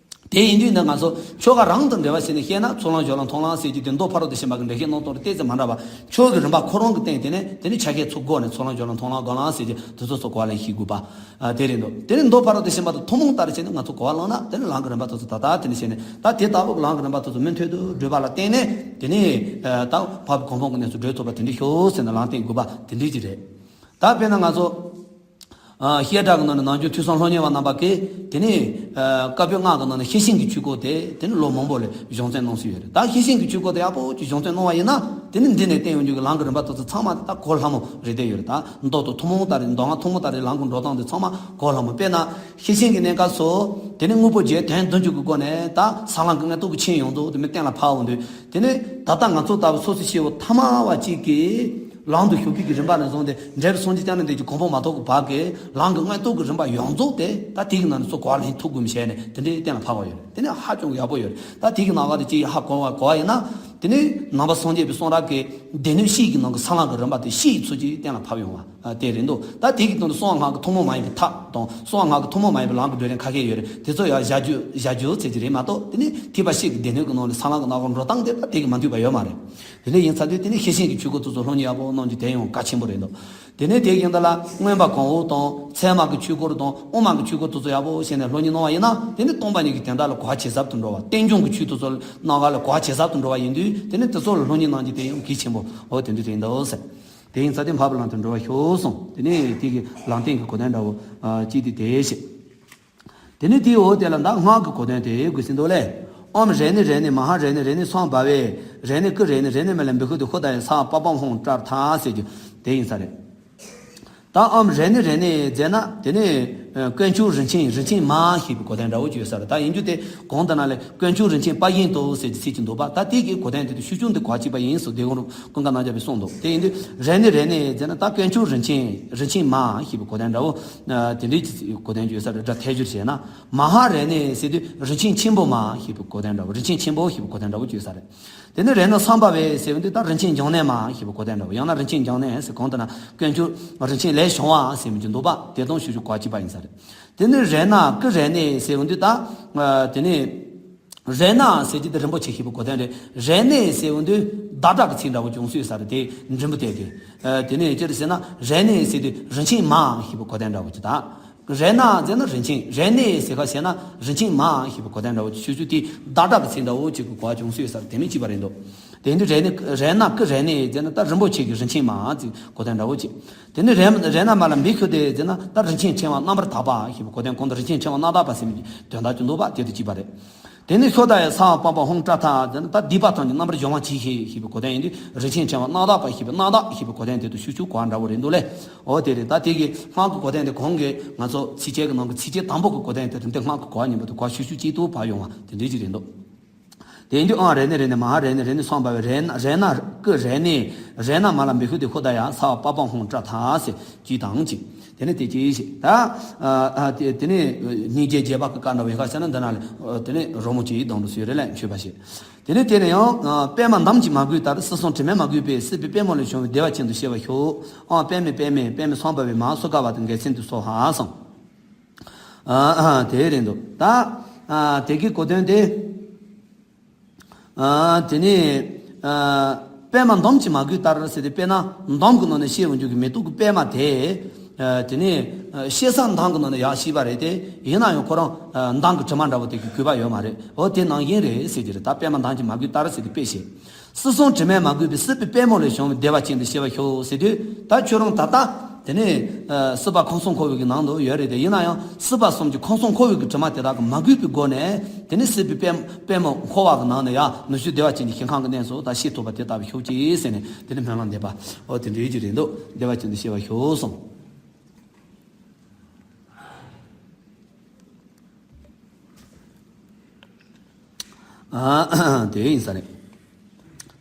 དེ་ཡིན་དུས་འདི་ང་ཚོ་ཆོ་ག་རང་དང་འབྲེལ་བ་བྱས་ནས་བཤད་ན། ཚུར་ལམ་སྦྱོར་ལམ་མཐོང་ལམ་ཟེར་གྱི་དེ་མདོ་ཕ་རོལ་ཏུ་ཕྱིན་པ་གི་འགྲེལ་བཤད་གནང་སྟངས་རེད། ཏོག་ཙམ་མ་འདྲ་བ། ཆོས་ཀྱི་རིམ་པ་ཁོ་རང་གི་སྟེང་དེ་ནས་དེ་ནི་ཆ་ཤས་ཚུར་བགོས་ནས། ཚུར་ལམ་སྦྱོར་ལམ་མཐོང་ལམ་སྒོམ་ལམ་ཟེར་གྱི་དེ་ཚོ་ཚུར་གོ་བ་ལེན་ཤེས་དགོས་པ། ཨ། དེ་རེད་འདུག་དེ་ནི་མདོ་ཕ་རོལ་ཏུ་ཕྱིན་པ་དང་ཐུན་མོང་ལྟར་བྱས་ནས་ང་ཚོ་གོ་བ་བླངས་ན། དེ་ནི་ལམ་གྱི་རིམ་པ་དེ་ཚོ་ད་ལྟ་དེ་ནས་བཤད་ནས། ད་དེ་ལྟ་བུ་གི་ལམ་གྱི་རིམ་པ་དེ་ཚོ་མུ་མཐུད་དུ་བགྲོད་པ་ལ་བརྟེན་ནས། དེ་ནས་ཨ། ད་འཕགས་པའི་གོ་འཕང་གི་གནས་སུ་བགྲོད་ཐུབ་པ་དེ་འདྲ་ཤོག་ཟེར་ནས་ལམ་བསྟན་དགོས་པ་དེ་འདྲ་ཅིག་རེད། ད་དཔེར་ན་ང་ཚོ་ཨ། བཤད་གྲྭ་གི་ནང་ནས་ནམ་རྒྱུན་ཐོས་བསམ་སློབ་གཉེར་བ་རྣམ་པ་གིས་དེ་ནས་ཨ། བཀའ་པོད་ལྔ་གི་ནང་ནས་ཤེར་ཕྱིན་གྱི་ཆོས་སྐོར་དེ་དེ་ནི་ལོ་མང་པོ་ལ་སྦྱོང་བརྩོན་གནང་སྲོལ་ཡོད་རེད། ད་ཤེར་ཕྱིན་གྱི་ཆོས་སྐོར་དེ་ཡག་པོ་ཅིག་སྦྱོང་བརྩོན་གནང་བ་ཡིན་ན། དེ་ནི་འདི་ནས་བསྟན་ཡོང་རྒྱུ་གི་ལམ་གྱི་རིམ་པ་དེ་ཚོ་ཚང་མ་དེ་ད་གོ་སླ་མོ་རེད་བསྡད་ཡོད་རེད། ད་མདོ་དང་ཐུན་མོང་ལྟར་རེད། མདོ་སྔགས་ཐུན་མོང་ལྟར་རེད། ལམ་གྱི་འགྲོ་སྟངས་དེ་ཚང་མ་གོ་སླ་མོ། དཔེར་ན་ཤེར་ཕྱིན་གྱི་གནས་སྐབས་སུ་དེ་ནི་དངོས་པོ་བརྒྱད་དོན་བདུན་ཅུ་གི་སྒོ་ནས་ད་གསང་ལམ་གྱི་མངོན་རྟོགས་ཀྱི་ཆིངས་ཡོངས་རྫོགས་དེ་མི་གཏན་ལ་ཕབ་འོང་དུས། དེ་ནས་ད་ལྟ་ང་ཚོ་ལྟ་བུ་སོ་སོ་སྐྱེ་བོ་ཐ་མལ་པ་གཅིག་གིས་ལམ་དུ་ཞུགས་པའི་གི་རིམ་པ་ནས་བཟུང་སྟེ། འབྲས་བུ་སངས་རྒྱས་བསྐྱངས་ནས་འདས་ཀྱི་གོ་འཕང་མ་ཐོབ་ཀྱི་བར་གྱི་ལམ་གྱི་མངོན་རྟོགས་ཀྱི་རིམ་པ་ཡོངས་རྫོགས་དེ་ད་དེ་གི་ནང་ནས་ཚུར་གོ་བ་ལེན་ཐུབ་དགོས་མི་བྱས་ནས་དེ་འདྲའི་གཏན་ལ་ཕབ་པ་ཡོད་རེད། དེ་ནས་ཧ་ཅང་ཡག་པོ་ཡོད་རེད། ད་དེ་གི་ནང་ག་དེ་ཅིག་ཧ་གོ་བ་གོ་བ་ཡིན་ན། དེ་ནས་ནང་པ་སངས་རྒྱས་པའི་གསུང་རབ་ཀྱི་སྡེ་སྣོད་བཞི་གི་ནང་གི་གསང་ལམ་གྱི་རིམ་པ་དེ་བཞི་ཡི་ཚུལ་གྱིས་གཏན་ལ་ཕབ་ཡོང་བ། ཨ། དེ་རེད་འདུག་ད་དེ་གི་དོན་དུ་གསང་བ་སྔགས་ཀྱི་ཐུན་མོང་མ་ཡིན་པའི་ཐབས་དང་། གསང་བ་སྔགས་ཀྱི་ཐུན་མོང་མ་ཡིན་པའི་ལམ་གྱི་བགྲོད་རིམ་ཁ་ཤས་ཡོད་རེད། དེ་ཚོ་ཡང་བཞག་རྒྱུ་བཞག་རྒྱུ་ཚད་ཀྱི་རེད་མ་གཏོགས། དེ་ནི་ཐེག་པ་བཞི་གི་སྡེ་སྣོད་ཀྱི་ནང་ནས་གསང་ལམ་གྱི་སྣ་ཁ་འགྲོ་སྟངས་དེ་ད་དེ་གི་མ་འཐུས་པ་ཡོད་མ་རེད། དེ་འདྲ་ཡིན་ཚར་དུས་དེ་ནི་ཤེར་ཕྱིན་གྱི་ཆོས་སྐོར་དེ་ཚོ་སློབ་གཉེར་ཡག་པོ་གནང་རྒྱུ་དེ་ཡང་གལ་ཆེན་པོ་རེད་འདུག་དེ་ནས་དེ་བཞིན་དུ་ལ་མངོན་པ་གང་འོག་དང་། ཚད་མ་གི་ཆོས་སྐོར་དང་དབུ་མ་གི་ཆོས་སྐོར་དེ་ཚོ་ཡག་པོ་བྱས་ནས་སློབ་གཉེར་གནང་བ་ཡིན་ན། དེ་ནི་སྟོང་པ་ཉིད་ཀྱི་དོན་དག་ལ་གོ་བ་ཇེ་ཟབ་ཏུ་འགྲོ་བ། རྟེན་འབྱུང་གི་ཆོས་དེ་ཚོ་སྣ་ཁ་ལ་གོ་བ་ཇེ་ཟབ་ཏུ་འགྲོ་བ་ཡིན་དུས། དེ་ནི་དེ་ཚོ་ལ་སློབ་གཉེར་གནང་རྒྱུ་དེ་ཡང་གལ་ཆེན་པོ་འོ་དེ་འདྲ་རེད་འདུག་ཟེར། དེ་ཡིན་ཚར་དུས་འཕགས་པའི་ལམ་དུ་འགྲོ་བར་ཤོག་གསུངས། དེ་ནས་དེ་གི་ལམ་བསྟན་གྱི་གོ་དོན་འདྲ་བོ་ཨ་གཅིག་དེ་དེ་བཤད། དེ་ནས་དེའི་འོག་དེ་ལ་ད་སྔགས་ཀྱི་གོ་དོན་དེ་དགོས་ཟིན་འདུག་ལེ། ཨོཾ་རེ་ཎི་རེ་ཎི། མ་ཧཱ་རེ་ཎི་རེ་ཎི་སཾ་བྷ་ཝེ། རེ་ཎི་ཀུ་རེ་ཎི་རེ་ཎི་མ་ལ་བི་ཧུ་ཏི་ཧུ་ད་ཡ་སྭ་པ་པཾ་ཧཱུྃ་ཏྲཱརྠ་ཟེར་རྒྱུ་དེ་ཡིན་ས་རེད། ད་ཨོཾ་རེ་ཎི་རེ་ཎི་ཟེར་ན་དེ་ནི་ཨ་དཀོན་མཆོག་རིན་ཆེན། རིན་ཆེན་མ་ཞེས་པའི་གོ་དོན་འདྲ་བོ་ཅིག་ཡོད་ས་རེད། ད་ཡིན་རྒྱུ་དེ་གོང་དུ་ན་ལས་དཀོན་མཆོག་རིན་ཆེན་དཔལ་ཡོན་དུ་ཟེར་གྱི་ཚིག་ཅིག་འདུག་པ། ད་དེ་གི་གོ་དོན་དེ་དུ་ཤུགས་ཆུང་དུ་གོ་བ་གཅིག་པ་ཡིན་ཟེར་དེ་གོང་རུ་ཀུན་དགའ་རྣམ་རྒྱལ་པས་གསུངས་འདུག་དེ་ཡིན་དུས་རེ་ཎི་རེ་ཎི་ཟེར་ན་ད་དཀོན་མཆོག་རིན་ཆེན། རིན་ཆེན་མ་ཞེས་པའི་གོ་དོན་འདྲ་བོ་ཨ་དེ་འདྲའི་གོ་དོན་ཅིག་ཡོད་ས་རེད། སྒྲ་ཐལ་སྦྱོར་བྱས་ན། མ་ཧཱ་རེ་ཎི་ཟེར་དུས་རིན་ཆེན་ཆེན་པོ་མ་ཞེས་པའི་གོ་དོན་འདྲ་བོ། རིན་ཆེན་ཆེན་པོ་ཞེས་པའི་གོ་དོན་འདྲ་བོ་ཅིག་ཡོད་ས་རེད། དེ་ནས་རེ་ཎི་སཾ་བྷ་ཝེ་ཟེར་བ་འདི་ད་རིན་ཆེན་འབྱུང་གནས་མ་ཞེས་པའི་གོ་དོན་འདྲ་བོ། ཡང་ན་རིན་ཆེན་འབྱུང་གནས་ཟེར། གོང་དུ་ན་དཀོན་མཆོག་རིན་ཆེན་ལས་བྱུང་བ་ཟེར་མི་ཅིག་འདུག་པ། དེ་དང་ཤུགས་ཆུང་གོ་བ་གཅིག་པ་ཡིན་ས་རེད། དེ་ནས་རེ་ཎ་ཀུ་རེ་ཎི་ཟེར་བ་འདི་ད་ཨ་དེ་ནས་རེ་ཎ་ཟེར་གྱི་དེ་རིན་པོ་ཆེ་ཞེས་པའི་གོ་དོན་རེད། རེ་ཎི་ཟེར་བ་འདི་བརྡ་དྲག་གི་ཚིག་འདྲ་བོ་ཅུང་ཟད་ས་རེད། དེ་འབྲིང་པོ་དེ་དེ་ཨ་དེ་ནས་ཅི་རེད་ཟེར་ན། རེ་ཎི་ཟེར་དུས་རིན་ཆེན་མ་ཞེས་པའི་གོ་དོན་འདྲ་བོ་ཅིག་ད། རཏྣ་ཟེར་ན་རིན་ཆེན། རཏྣེ་ཟེར་ག་ཟེར་ན་རིན་ཆེན་མ་ཞེས་པའི་གོ་དོན་འདྲ་བོ་ཞུ་རྒྱུ་དེ་བདག་སྒྲ་གི་ཚིག་འདྲ་བོ་ཅིག་གི་གོ་བ་བྱུང་སྲོལ་ཡོད་ས་རེད། དེ་མིན་གཅིག་པ་རེད་འདུག་དེ་འདི་རཏྣེ་རཏྣ་ཀུན་རཏྣེ་ཟེར་ན་ད་རིན་པོ་ཆེ་གི་རིན་ཆེན་མ་ཟེར་གོ་དོན་འདྲ་བོ་ཅིག་དེ་ནི་རཏྣ་རཏྣ་མ་ལ་བི་ཤུདྡྷེ་ཟེར་ན་ད་རིན་ཆེན་ཕྲེང་བ་རྣམ་པར་དག་པ་ཞེས་པའི་གོ་དོན། གོང་དུ་རིན་ཆེན་ཕྲེང་བ་རྣམ་དག་པ་ཟེར་མི་དོན་དག་ཅིག་འདུག་པ་དེ་དང་གཅིག་པ་རེད། དེ་ནི་ཤོ་ད་ཡ་ས་བ་པ་པ་ཧཱུྃ་ཏྲ་ཐ་ཟེར་ན་ད་སྡིག་པ་ཐམས་ཅད་རྣམ་པར་སྦྱོང་བར་བྱེད་ཞེས་ཞེས་པའི་གོ་དོན་ཡིན་དུས་རིན་ཆེན་ཕྲེང་བ་རྣམ་དག་པ་ཞེས་པའི་རྣམ་དག་ཞེས་པའི་གོ་དོན་དེ་དང་ཤུགས་ཆུ་གོ་བ་འདྲ་བོ་རེད་འདུག་ལེ། འོ་དེ་རེད། ད་དེ་གི་སྔགས་ཀྱི་གོ་དོན་དེ་གོང་གི་ང་ཚོ་ཚིགས་བཅད་ཀྱི་ནང་གི་ཚིགས་བཅད་དང་པོ་གི་གོ་དོན་དེ་དང་དེ་སྔགས་ཀྱི་གོ་བ་ཉིད་པོ་དེ་གོ་བ་ཤུགས་ཆུ་གཅིག་ཏུ་བབས་ཡོང་བ་དེ་འདྲ་ཅིག་རེད་འདུག་དེ་ཡིན་དུས་ཨང་རཏྣེ་རཏྣེ་མ་ཧཱ་རཏྣེ་རཏྣེ་སྭཱ་བྷཱ་ཝེ་རཏྣ་རཏྣ་ཀུན་རཏྣེ་རཏྣ་མ་ལ་བི་ཤུདྡྷེ་ཤོ་ད་ཡ་ས་བ་པ་པ་ཧཱུྃ་ཏྲ་ཐ་ཟེར་གཅིག་དང་གཅིག་དེ་ནས་དེ་གཅིག་ཞིག་ད་ཨ་ཨ་དེ་དེ་ནས་སྙིང་རྗེ་རྗེ་འབངས་ཀྱི་བཀའ་འདྲ་བའི་ཁ་ཤས་ན་འདི་ན་ལ་དེ་ནས་རོལ་མོ་གཅིག་བསྡམས་འདུག་ཟེར་རེ་ལས་མཆོད་པ་བྱེད། དེ་ནས་དེ་ནས་ཡང་པདྨ་འདམ་གྱིས་མ་གོས་ལྟར། སྲིད་གསུམ་དྲི་མས་མ་གོས་པའི། སྲིད་པའི་པདྨོ་ལས་བྱུང་བའི། བདེ་བ་ཅན་དུ་སྐྱེ་བར་ཤོག་ཨང་པདྨེ་པདྨེ་པདྨེ་སྭཱ་བྷཱ་ཝེ་མ་ཧཱ་སུ་ཁ་ཝ་ཏི་འགལ་ཚན་དུ་སྭཱ་ཧཱ་གསུངས། ཨ་ཨ་དེ་རེད་འདུག་ད་ཨ་དེ་གི་གོ་དོན་དེ། ཨ་དེ་ནས་ཨ་པདྨ་འདམ་གྱིས་མ་གོས་ལྟར་ཟེར་ཏེ། དཔེར་ན་འདམ་གྱི་ནང་ནས་སྐྱེ་འོང་རྒྱུ་གི་མེ་ཏོག་གི་པདྨ་དེ། ཨ་དེ་ནས་ཨ་སྐྱེ་ས་འདམ་གྱི་ནང་ནས་ཡར་སྐྱེས་པ་རེད་དེ། ཡིན་ན་ཡང་ཁོ་རང་ཨ་འདམ་གྱི་དྲི་མ་འདྲ་བོ་དེ་གིས་གོས་པ་ཡོད་མ་རེད། འོ་དེ་ནང་བཞིན་རེད་ཟེར་གྱི་རེད། ད་པདྨ་འདམ་གྱིས་མ་གོས་ལྟར་ཟེར་ཏེ་དཔེ་བཤད། སྲིད་གསུམ་དྲི་མས་མ་གོས་པའི། སྲིད་པའི་པདྨོ་ལས་བྱུང་བའི། བདེ་བ་ཅན་དུ་སྐྱེ་བར་ཤོག་ཟེར་དུས། ད་ཁྱོད་རང་ད་ལྟ་དེ་ནས་ཨ་སྲིད་པ་ཁམས་གསུམ་འཁོར་བའི་གི་ནང་དུ་ཡོད་རེད་དེ། ཡིན་ན་ཡང་སྲིད་པ་གསུམ་གྱི་ཁམས་གསུམ་འཁོར་བའི་གི་དྲི་མ་དེ་དག་གིས་མ་གོས་པའི་སྒོ་ནས། དེ་ནས་སྲིད་པའི་པད་པདྨོ་འཁོར་བ་གི་ནང་ནས་ཡང་ནུ་ཞོ་བདེ་བ་ཅན་གྱི་ཞིང་ཁམས་ཀྱི་གནས་སུ་ད་སྐྱེ་ཐུབ་པ་དེ་ལྟ་བུ་ཤོག་ཅིག་ཟེར་ནས་དེ་ནས་སྨོན་ལམ་འདེབས་པ། འོ་དེ་འདྲའི་ཅིག་རེད་འདུག་བདེ་བ་ཅན་དུ་སྐྱེ་བར་ཤོག་གསུངས། ཨ་དེ་ཡིན་ས་རེད།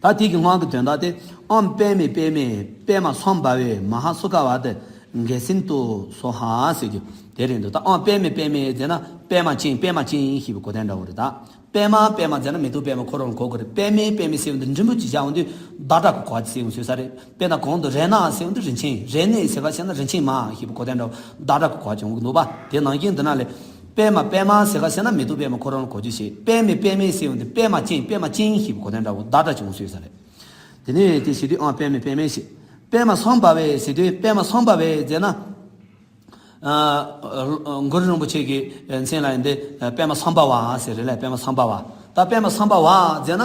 ད་དེ་གི་སྔགས་ཀྱི་དོན་དག་དེ། ཨོཾ་པདྨེ་པདྨེ་པདྨ་སྭ་བྷཱ་ཝེ་མ་ཧཱ་སུ་ཁ་ཝ་ཏི་འགལ་ཚན་དུ་སྭཱ་ཧཱ་ཟེར་རྒྱུ་དེ་རེད་འདུག་ད་ཨོཾ་པདྨེ་པདྨེ་ཟེར་ན་པདྨ་ཅན། པདྨ་ཅན་ཞེས་པའི་གོ་དོན་འདྲ་བོ་རེད། ད་པདྨ་པདྨ་ཟེར་ན་མེ་ཏོག་པདྨ་ཁོ་རང་གོ་དགོས་རེད། པདྨེ་པདྨེ་ཟེར་བ་འདི་འབྲིང་པོ་ཅིག་བཞག་འོང་དུས་བདག་སྒྲ་གི་གོ་བ་ཅིག་སླེབས་འོང་ཟེར་ས་རེད། དཔེར་ན་གོང་དུ་རཏྣ་ཟེར་བ་འདི་རིན་ཆེན། རཏྣེ་ཟེར་ག་ཟེར་ན་རིན་ཆེན་མ་ཞེས་པའི་གོ་དོན་འདྲ་བོ་བདག་སྒྲ་གི་གོ་བ་ཅིག་འོང་གི་འདུག་པ། དེ་ནང་བཞིན་འདི་ན་ལས། པདྨ་པདྨ་ཟེར་ག་ཟེར་ན་མེ་ཏོག་པདྨ་ཁོ་རང་ལ་གོ་རྒྱུ་བྱེད། པདྨེ་པདྨེ་ཟེར་བ་འདི་པདྨ་ཅན། པདྨ་ཅན་ཞེས་པའི་གོ་དོན་འདྲ་བོ་བདག་སྒྲ་ཅིག་འོང་ཟེར་ས་རེད། དེ་ནས་དེ་བྱེད་དུས་ཨོཾ་པདྨེ་པདྨེ་ཞེས། པདྨ་སྭ་བྷཱ་ཝེ་ཟེར་དུས། པདྨ་སྭ་བྷཱ་ཝེ་ཟེར་ན། ཨ་གུ་རུ་རིན་པོ་ཆེ་གི་མཚན་ལ་ཡིན་ཏེ་པདྨ་སྭ་བྷཱ་ཝ་ཟེར་རེད་ལ། པདྨ་སྭ་བྷཱ་ཝ། ད་པདྨ་སྭ་བྷཱ་ཝ་ཟེར་ན་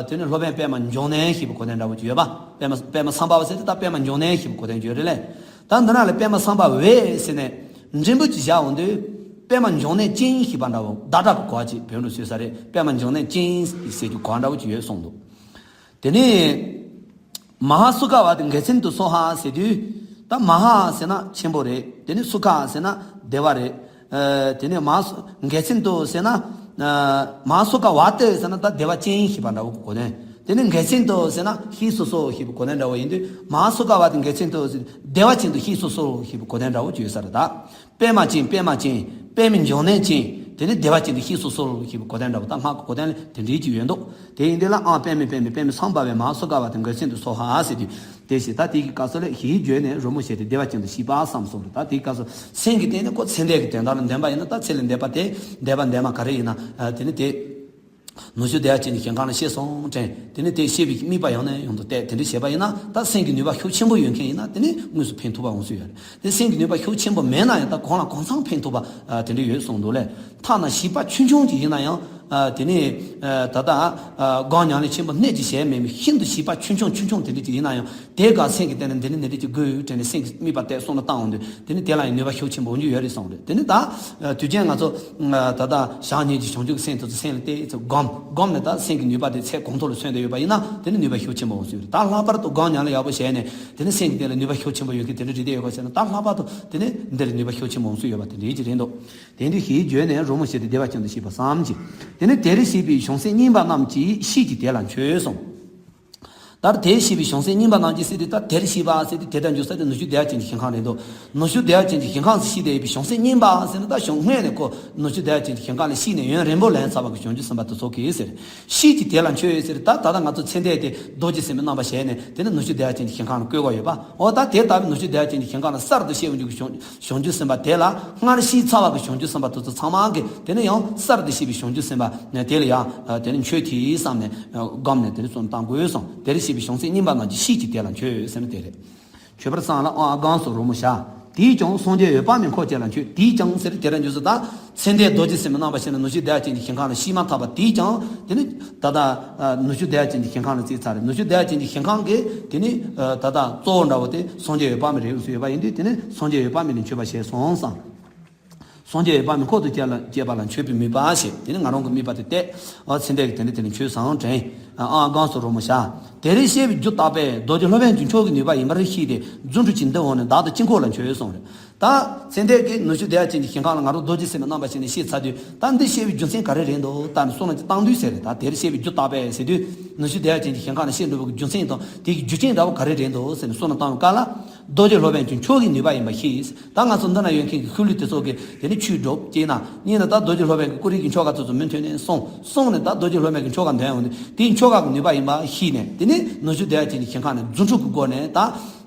དེ་ནི་སློབ་དཔོན་པདྨ་འབྱུང་གནས་ཞེས་པའི་གོ་དོན་འདྲ་བོ་ཅིག་ཡོད་པ། པདྨ་པདྨ་སྭ་བྷཱ་ཝ་ཟེར་དེ་ད་པདྨ་འབྱུང་གནས་ཞེས་པའི་གོ་དོན་ཅིག་ཡོད་རེད་ལ། ད་འདི་ན་ལ་པདྨ་སྭ་བྷཱ་ཝེ་ཟེར་ནས་འབྲིང་པོ་ཅིག་བཞག་འོང་དུས། པདྨ་འབྱུང་གནས་ཅན་ཞེས་པ་འདྲ་བོ་བདག་སྒྲ་གི་གོ་བ་ཅིག་བོད་འགྲོ་བཟོས་ས་རེད། པདྨ་འབྱུང་གནས་ཅན་ཟེར་རྒྱུ་གོ་བ་འདྲ་བོ་ཅིག་ཡོད་གསུངས་འདུག་དེ་ནས་མ་ཧཱ་སུ་ཁ་ཝ་ཏི་འགལ་ཚན་དུ་སྭཱ་ཧཱ་ཟེར་དུས། ད་མ་ཧཱ་ཟེར་ན་ཆེན་པོ་རེད། དེ་ནས་སུ་ཁ་ཟེར་ན་བདེ་བ་རེད། ཨ་དེ་ནས་མ་ཧཱ་སུ་འགལ་ཚན་དུ་ཟེར་ན། ཨ་མ་ཧཱ་སུ་ཁ་ཝ་ཏི་ཟེར་ན་ད་བདེ་བ་ཅན་ཞེས་པ་འདྲ་བོ་གི་གོ་དོན། དེ་ནས་འགལ་ཚན་དུ་ཟེར་ན་ཤེས་སོ་སོ་ཞེས་པའི་གོ་དོན་འདྲ་བོ་ཡིན་དུས། མ་ཧཱ་སུ་ཁ་ཝ་ཏི་འགལ་ཚན་དུ་ཟེར་བདེ་བ་ཅན་དུ་ཤེས་སོ་སོ་ཞེས་པའི་གོ་དོན་འདྲ་བོ་ཅིག་ཡོད་ས་རེད་ད། པདྨ་ཅན། པདྨ་ཅན། པདྨ་འབྱུང་གནས་ཅན། དེ་ནི་བདེ་བ་ཅན་དུ་ཤེས་སོ་སོ་ཞེས་པའི་གོ་དོན་འདྲ་བོ་ད་སྔགས་ཀྱི་གོ་དོན་ལ་དེ་འདྲའི་ཅིག་ཡོད་འདུག་དེ་ཡིན་དུས་ལ་ཨོཾ་པདྨེ་པདྨེ་པདྨ་སྭ་བྷཱ་ཝེ་མ་ཧཱ་སུ་ཁ་ཝ་ཏི་འགལ་ཚན་དུ་སྭཱ་ཧཱ་ཟེར་དུས། དེ་བཞིན་ད་དེ་གི་སྐབས་སུ་ལ་ཞེས་བརྗོད་ནས་རོལ་མོ་བྱས་ཏེ་བདེ་བ་ཅན་དུ་ཤེས་པ་བསམ་གསུངས་རེད། ད་དེ་གི་སྐབས་སུ་སེམས་ཀྱི་སྟེང་ནས་ཁོ་ཚེ་འདས་ཀྱི་དོན་དག་ལ་འདོན་པ་ཡིན་ན། ད་ཚེ་ལས་འདས་པ་དེ་འདས་པ་འདས་མ་ག་རེ་ཡིན་ན། ཨ་དེ་ནི་དེ། ནུ་ཞོ་བདེ་བ་ཅན་གྱི་ཞིང་ཁམས་ལ་སྐྱེས་སོང་དྲན། དེ་ནས་དེ་ཤེས་པའི་དམིགས་པ་ཡང་ནས་ཡང་དུ་གཏད། དེ་འདྲ་བྱས་པ་ཡིན་ན། ད་སེམས་ཀྱི་ནུས་པ་ཤུགས་ཆེན་པོ་ཡོད་མཁན་ཡིན་ན་དེ་ནས་དངོས་སུ་ཕན་ཐོགས་པ་འོང་སྲོལ་ཡོད་རེད། དེ་སེམས་ཀྱི་ནུས་པ་ཤུགས་ཆེན་པོ་མེད་ན་ཡང་ད་གང་ལ་གང་འཚམ་ཕན་ཐོགས་པ་ཨ་དེ་འདྲ་ཡོད་གསུངས་འདུག་ལས། ཐ་ན་བྱིས་པ་ཆུང་ཆུང་ཅིག་ཡིན་ན་ཡང་། ཨ་དེ་ནས་ཨ་ད་ལྟ་ཨ་སྒོམ་ཉམས་ལེན་ཆེན་པོ་སྣེ་གཅིག་བྱས་མེད་མི་ཤིན་ཏུ་བྱིས་པ་ཆུང་ཆུང་ཆུང་ཆུང་དེ་འདྲ་ཅིག་ཡིན་ན་ཡང་། དེ་ག་སེམས་ཀྱི་སྟེང་ནས་འདི་ནི་འདི་འདྲ་ཅིག་དགོས་དྲན་ནས་སེམས་ཀྱི་དམིགས་པ་གཏད། བསམ་བློ་བཏང་འོང་དུས་དེ་ནི་དེ་ལ་ཡང་ནུས་པ་ཤུགས་ཆེན་པོ་འོང་རྒྱུ་ཡོད་རེད་གསུངས་རེད། དེ་ནི་ད་ཨ་དུས་རྒྱུན་ང་ཚོ་ཨ་ད་ལྟ་བྱམས་སྙིང་རྗེ་བྱང་ཆུབ་ཀྱི་སེམས་དེ་ཚོ་སེམས་ལ་གཏད་ཚེ་སྒོམ་སྒོམ་ནས་ད་སེམས་ཀྱི་ནུས་པ་དེ་ཚད་གོང་མཐོ་ལ་སོན་བསྡད་ཡོད་པ་ཡིན་ན་དེ་ནི་ནུས་པ་ཤུགས་ཆེན་པོ་འོང་སྲོལ་ཡོད་རེད། ད་ལྷག་པར་དུ་སྒོམ་ཉམས་ལེན་ཡག་པོ་བྱས་ནས་དེ་ནི་སེམས་ཀྱི་སྟེང་ལ་ནུས་པ་ཤུགས་ཆེན་པོ་ཡོད་མཁན་དེ་འདྲ་རེད་བསྡད་ཡོད་པ་བྱས་ན། ད་ལྷག་པར་དུ་དེ་ནི་འདིར་ནུས་པ་ཤུགས་ཆེན་པོ་འོང་སྲོལ་ཡོད་པ་དེ་འདྲའི་ཅིག་རེད་འདུག་དེ་འདྲ་ཞེས་བརྗོད་ནས་རོལ་མོ་བྱས་ཏེ་བདེ་བ་ཅན་དུ་ཤེས་པར་བསམ་གྱིས། དེ་ནས་དེར་གཤེགས་པའི་བྱང་སེམས་བསྙེན་པ་རྣམས་ཀྱིས་ཤེས་ཀྱིས་དེ་ལ་མཆོད་གསུངས། ད་དེར་གཤེགས་པའི་བྱང་སེམས་བསྙེན་པ་རྣམས་ཀྱིས་ཟེར་དུས། ད་དེར་གཤེགས་པ་ཟེར་དུས་དེ་ལྟར་འཇུག་ས་དེ་ནུ་ཞོ་བདེ་བ་ཅན་གྱི་ཞིང་ཁམས་རེད་འདུག་ནུ་ཞོ་བདེ་བ་ཅན་གྱི་ཞིང་ཁམས་སུ་གཤེགས་བསྡད་པའི་བྱང་སེམས་བསྙེན་པ་ཟེར་ན། ད་བྱང་སྔོན་ནས་ཁོ་ནུ་ཞོ་བདེ་བ་ཅན་གྱི་ཞིང་ཁམས་ལ་གཤེགས་ནས་ཡུན་རིང་པོ་ལོན་ཚར་བ་གི་བྱང་ཆུབ་སེམས་དཔའ་དེ་ཚོ་གིས་ཟེར། ཤེས་ཀྱིས་དེ་ལ་མཆོད་ཟེར། ད་ད་ལྟ་ང་ཚོ་ཚེ་འདས་དེ་རྡོ་རྗེ་སེམས་དཔའི་རྣམ་པ་བྱས་ནས་དེ་ནི་ནུ་ཞོ་བདེ་བ་ཅན་གྱི་ཞིང་ཁམས་ལ་བཀོད་དགོས་ཡོད་པ། འོ་ད་དེ་ལྟ་བུའི་ནུ་ཞོ་བདེ་བ་ཅན་གྱི་ཞིང་ཁམས་ལ་གསར་དུ་གཤེགས་པ་འཇུག་གི་བྱང་བྱང་ཆུབ་སེམས་དཔའ་དེ་ལ། སྔར་གཤེགས་ཚར་བ་གི་བྱང་ཆུབ་སེམས་དཔའ་དེ་ཚོ་ཚང་མ་གིས་དེ་ནས་ཡང་གསར་དུ་གཤེགས་པའི་བྱང་ཆུབ་སེམས་དཔའ་དེ་ལ་ཡང་ཨ་དེ་ནས་མཆོད་དེ་བསམ་ནས་ཨ་སྒོམ་ནས་དེ་ནས་བསམ་བཏང་དགོས་གསུངས། དེར་གཤེགས་པའི་བྱང་སེམས་བསྙེན་པ་རྣམས་ཀྱིས་ཤེས་ཀྱིས་དེ་ལ་མཆོད་ཟེར་ན་དེ་རེད། མཆོད་པར་བསམ་ལ་ཨང་ཨ་སྒང་སོགས་རོལ་མོ་བྱ། དེས་ཀྱང་སངས་རྒྱས་འོད་དཔག་མེད་འཁོར་བཅས་ལ་མཆོད། དེས་ཀྱང་ཟེར་དེ་ར་འཇུག་སུ་དང་། ཚེ་འདས་རྡོ་རྗེ་སེམས་དཔའི་རྣམ་པ་བཞི་ནི་ནུ་ཞོ་བདེ་བ་ཅན་གྱི་ཞིང་ཁམས་ལ་སྐྱེས་མ་ཐག་པ་དེས་ཀྱང་དེ་ནི་ད་ལྟ་ནུ་ཞོ་བདེ་བ་ཅན་གྱི་ཞིང་ཁམས་ལ་སྐྱེས་ཚར་རེད། ནུ་ཞོ་བདེ་བ་ཅན་གྱི་ཞིང་ཁམས་ཀྱི་དེ་ནི་ད་ལྟ་གཙོ་བོ་འདྲ་བོ་དེ་སངས་རྒྱས་འོད་དཔག་མེད་རེད་ཟེར་ཡོད་པ་ཡིན་དུས་དེ་ནི་སངས་རྒྱས་འོད་དཔག་མེད་ལ་མཆོད་པ་བྱས་སོང་བསམ། སངས་རྒྱས་འོད་དཔག་མེད་འཁོར་དུ་བཅས་ལ་བཅས་པ་ལ་མཆོད་པའི་དམིགས་པ་ཞེས་དེ་ནི་ང་རང་གི་དམིགས་པ་དེ་གཏད། ཨ་ཚེ་འདས་ཀྱི་དེ་ནི་དེ་ནི་མཆོད་བསམ་དྲན། ཨ་སྒོམ་སུ་རོལ་མོ་བྱ། དེར་བཤད་པའི་རྒྱུ་བརྟག་པས་རྡོ་རྗེ་སློབ་དཔོན་གྱི་མཆོག་གི་ནུས་པ་ཡིན་པར་ཤེས་ཏེ་རྫུ་འཕྲུལ་གྱིས་འདི་འོངས་ནས་བདག་ཏུ་དཀྱིལ་འཁོར་ལ་མཆོད་གསུངས་རེད། ད་ཚེ་འདས་ཀྱིས་ནུ་ཞོ་བདེ་བ་ཅན་གྱི་ཞིང་ཁམས་ལ་ང་རང་རྡོ་རྗེ་སེམས་དཔའི་རྣམ་པ་བྱས་ནས་སྐྱེས་ཚར་དུས་ད་འདི་བཤད་པའི་རྒྱུ་མཚན་ག་རེ་རེད་འདུག་ད་ནི་བསམ་བློ་ཅིག་བཏང་དུས་ཟེར་རེད། ད་དེར་བཤད་པའི་རྒྱུ་བརྟག་པས་ཟེར་དུས་ནུ་ཞོ་བདེ་བ་ཅན་གྱི་ཞིང་ཁམས་ལ་སྐྱེས་འགྲོ་བའི་རྒྱུ་མཚན་དང་དེ་གི་རྒྱུ་རྐྱེན་འདྲ་བོ་ག་རེ་རེད་འདུག་ཟེར་ནས་བསམ་བློ་བཏང་བའི་སྐབས་ལ། རྡོ་རྗེ་སློབ་དཔོན་གྱི་མཆོག་གི་ནུས་པ་ཡིན་པ་ཤེས། ད་ང་ཚོ་འདི་ན་ཡོད་མཁན་གྱི་ཤུལ་ལུས་དེ་ཚོ་གིས་དེ་ནི་ཆོས་སྒྲུབ་ཅེ་ན་གཉིས་ནི་ད་རྡོ་རྗེ་སློབ་དཔོན་གྱི་ཀུ་རེ་གི་ཆོ་ག་དེ་ཚོ་མུ་མཐུད་ནས་གསུངས། གསུངས་ནས་ད་རྡོ་རྗེ་སློབ་དཔོན་གྱི་ཆོ་ག་འདོན་འོང་དུས་དེའི་ཆོ་ག་གི་ནུས་པ་ཡིན་པ་ཤེས་ནས་དེ་ནི་ནུ་ཞོ་བདེ་བ་ཅན་གྱི་ཞིང་ཁམས་ནས་རྫུ་འཕྲུལ་གྱི་སྒོ་ནས་ད་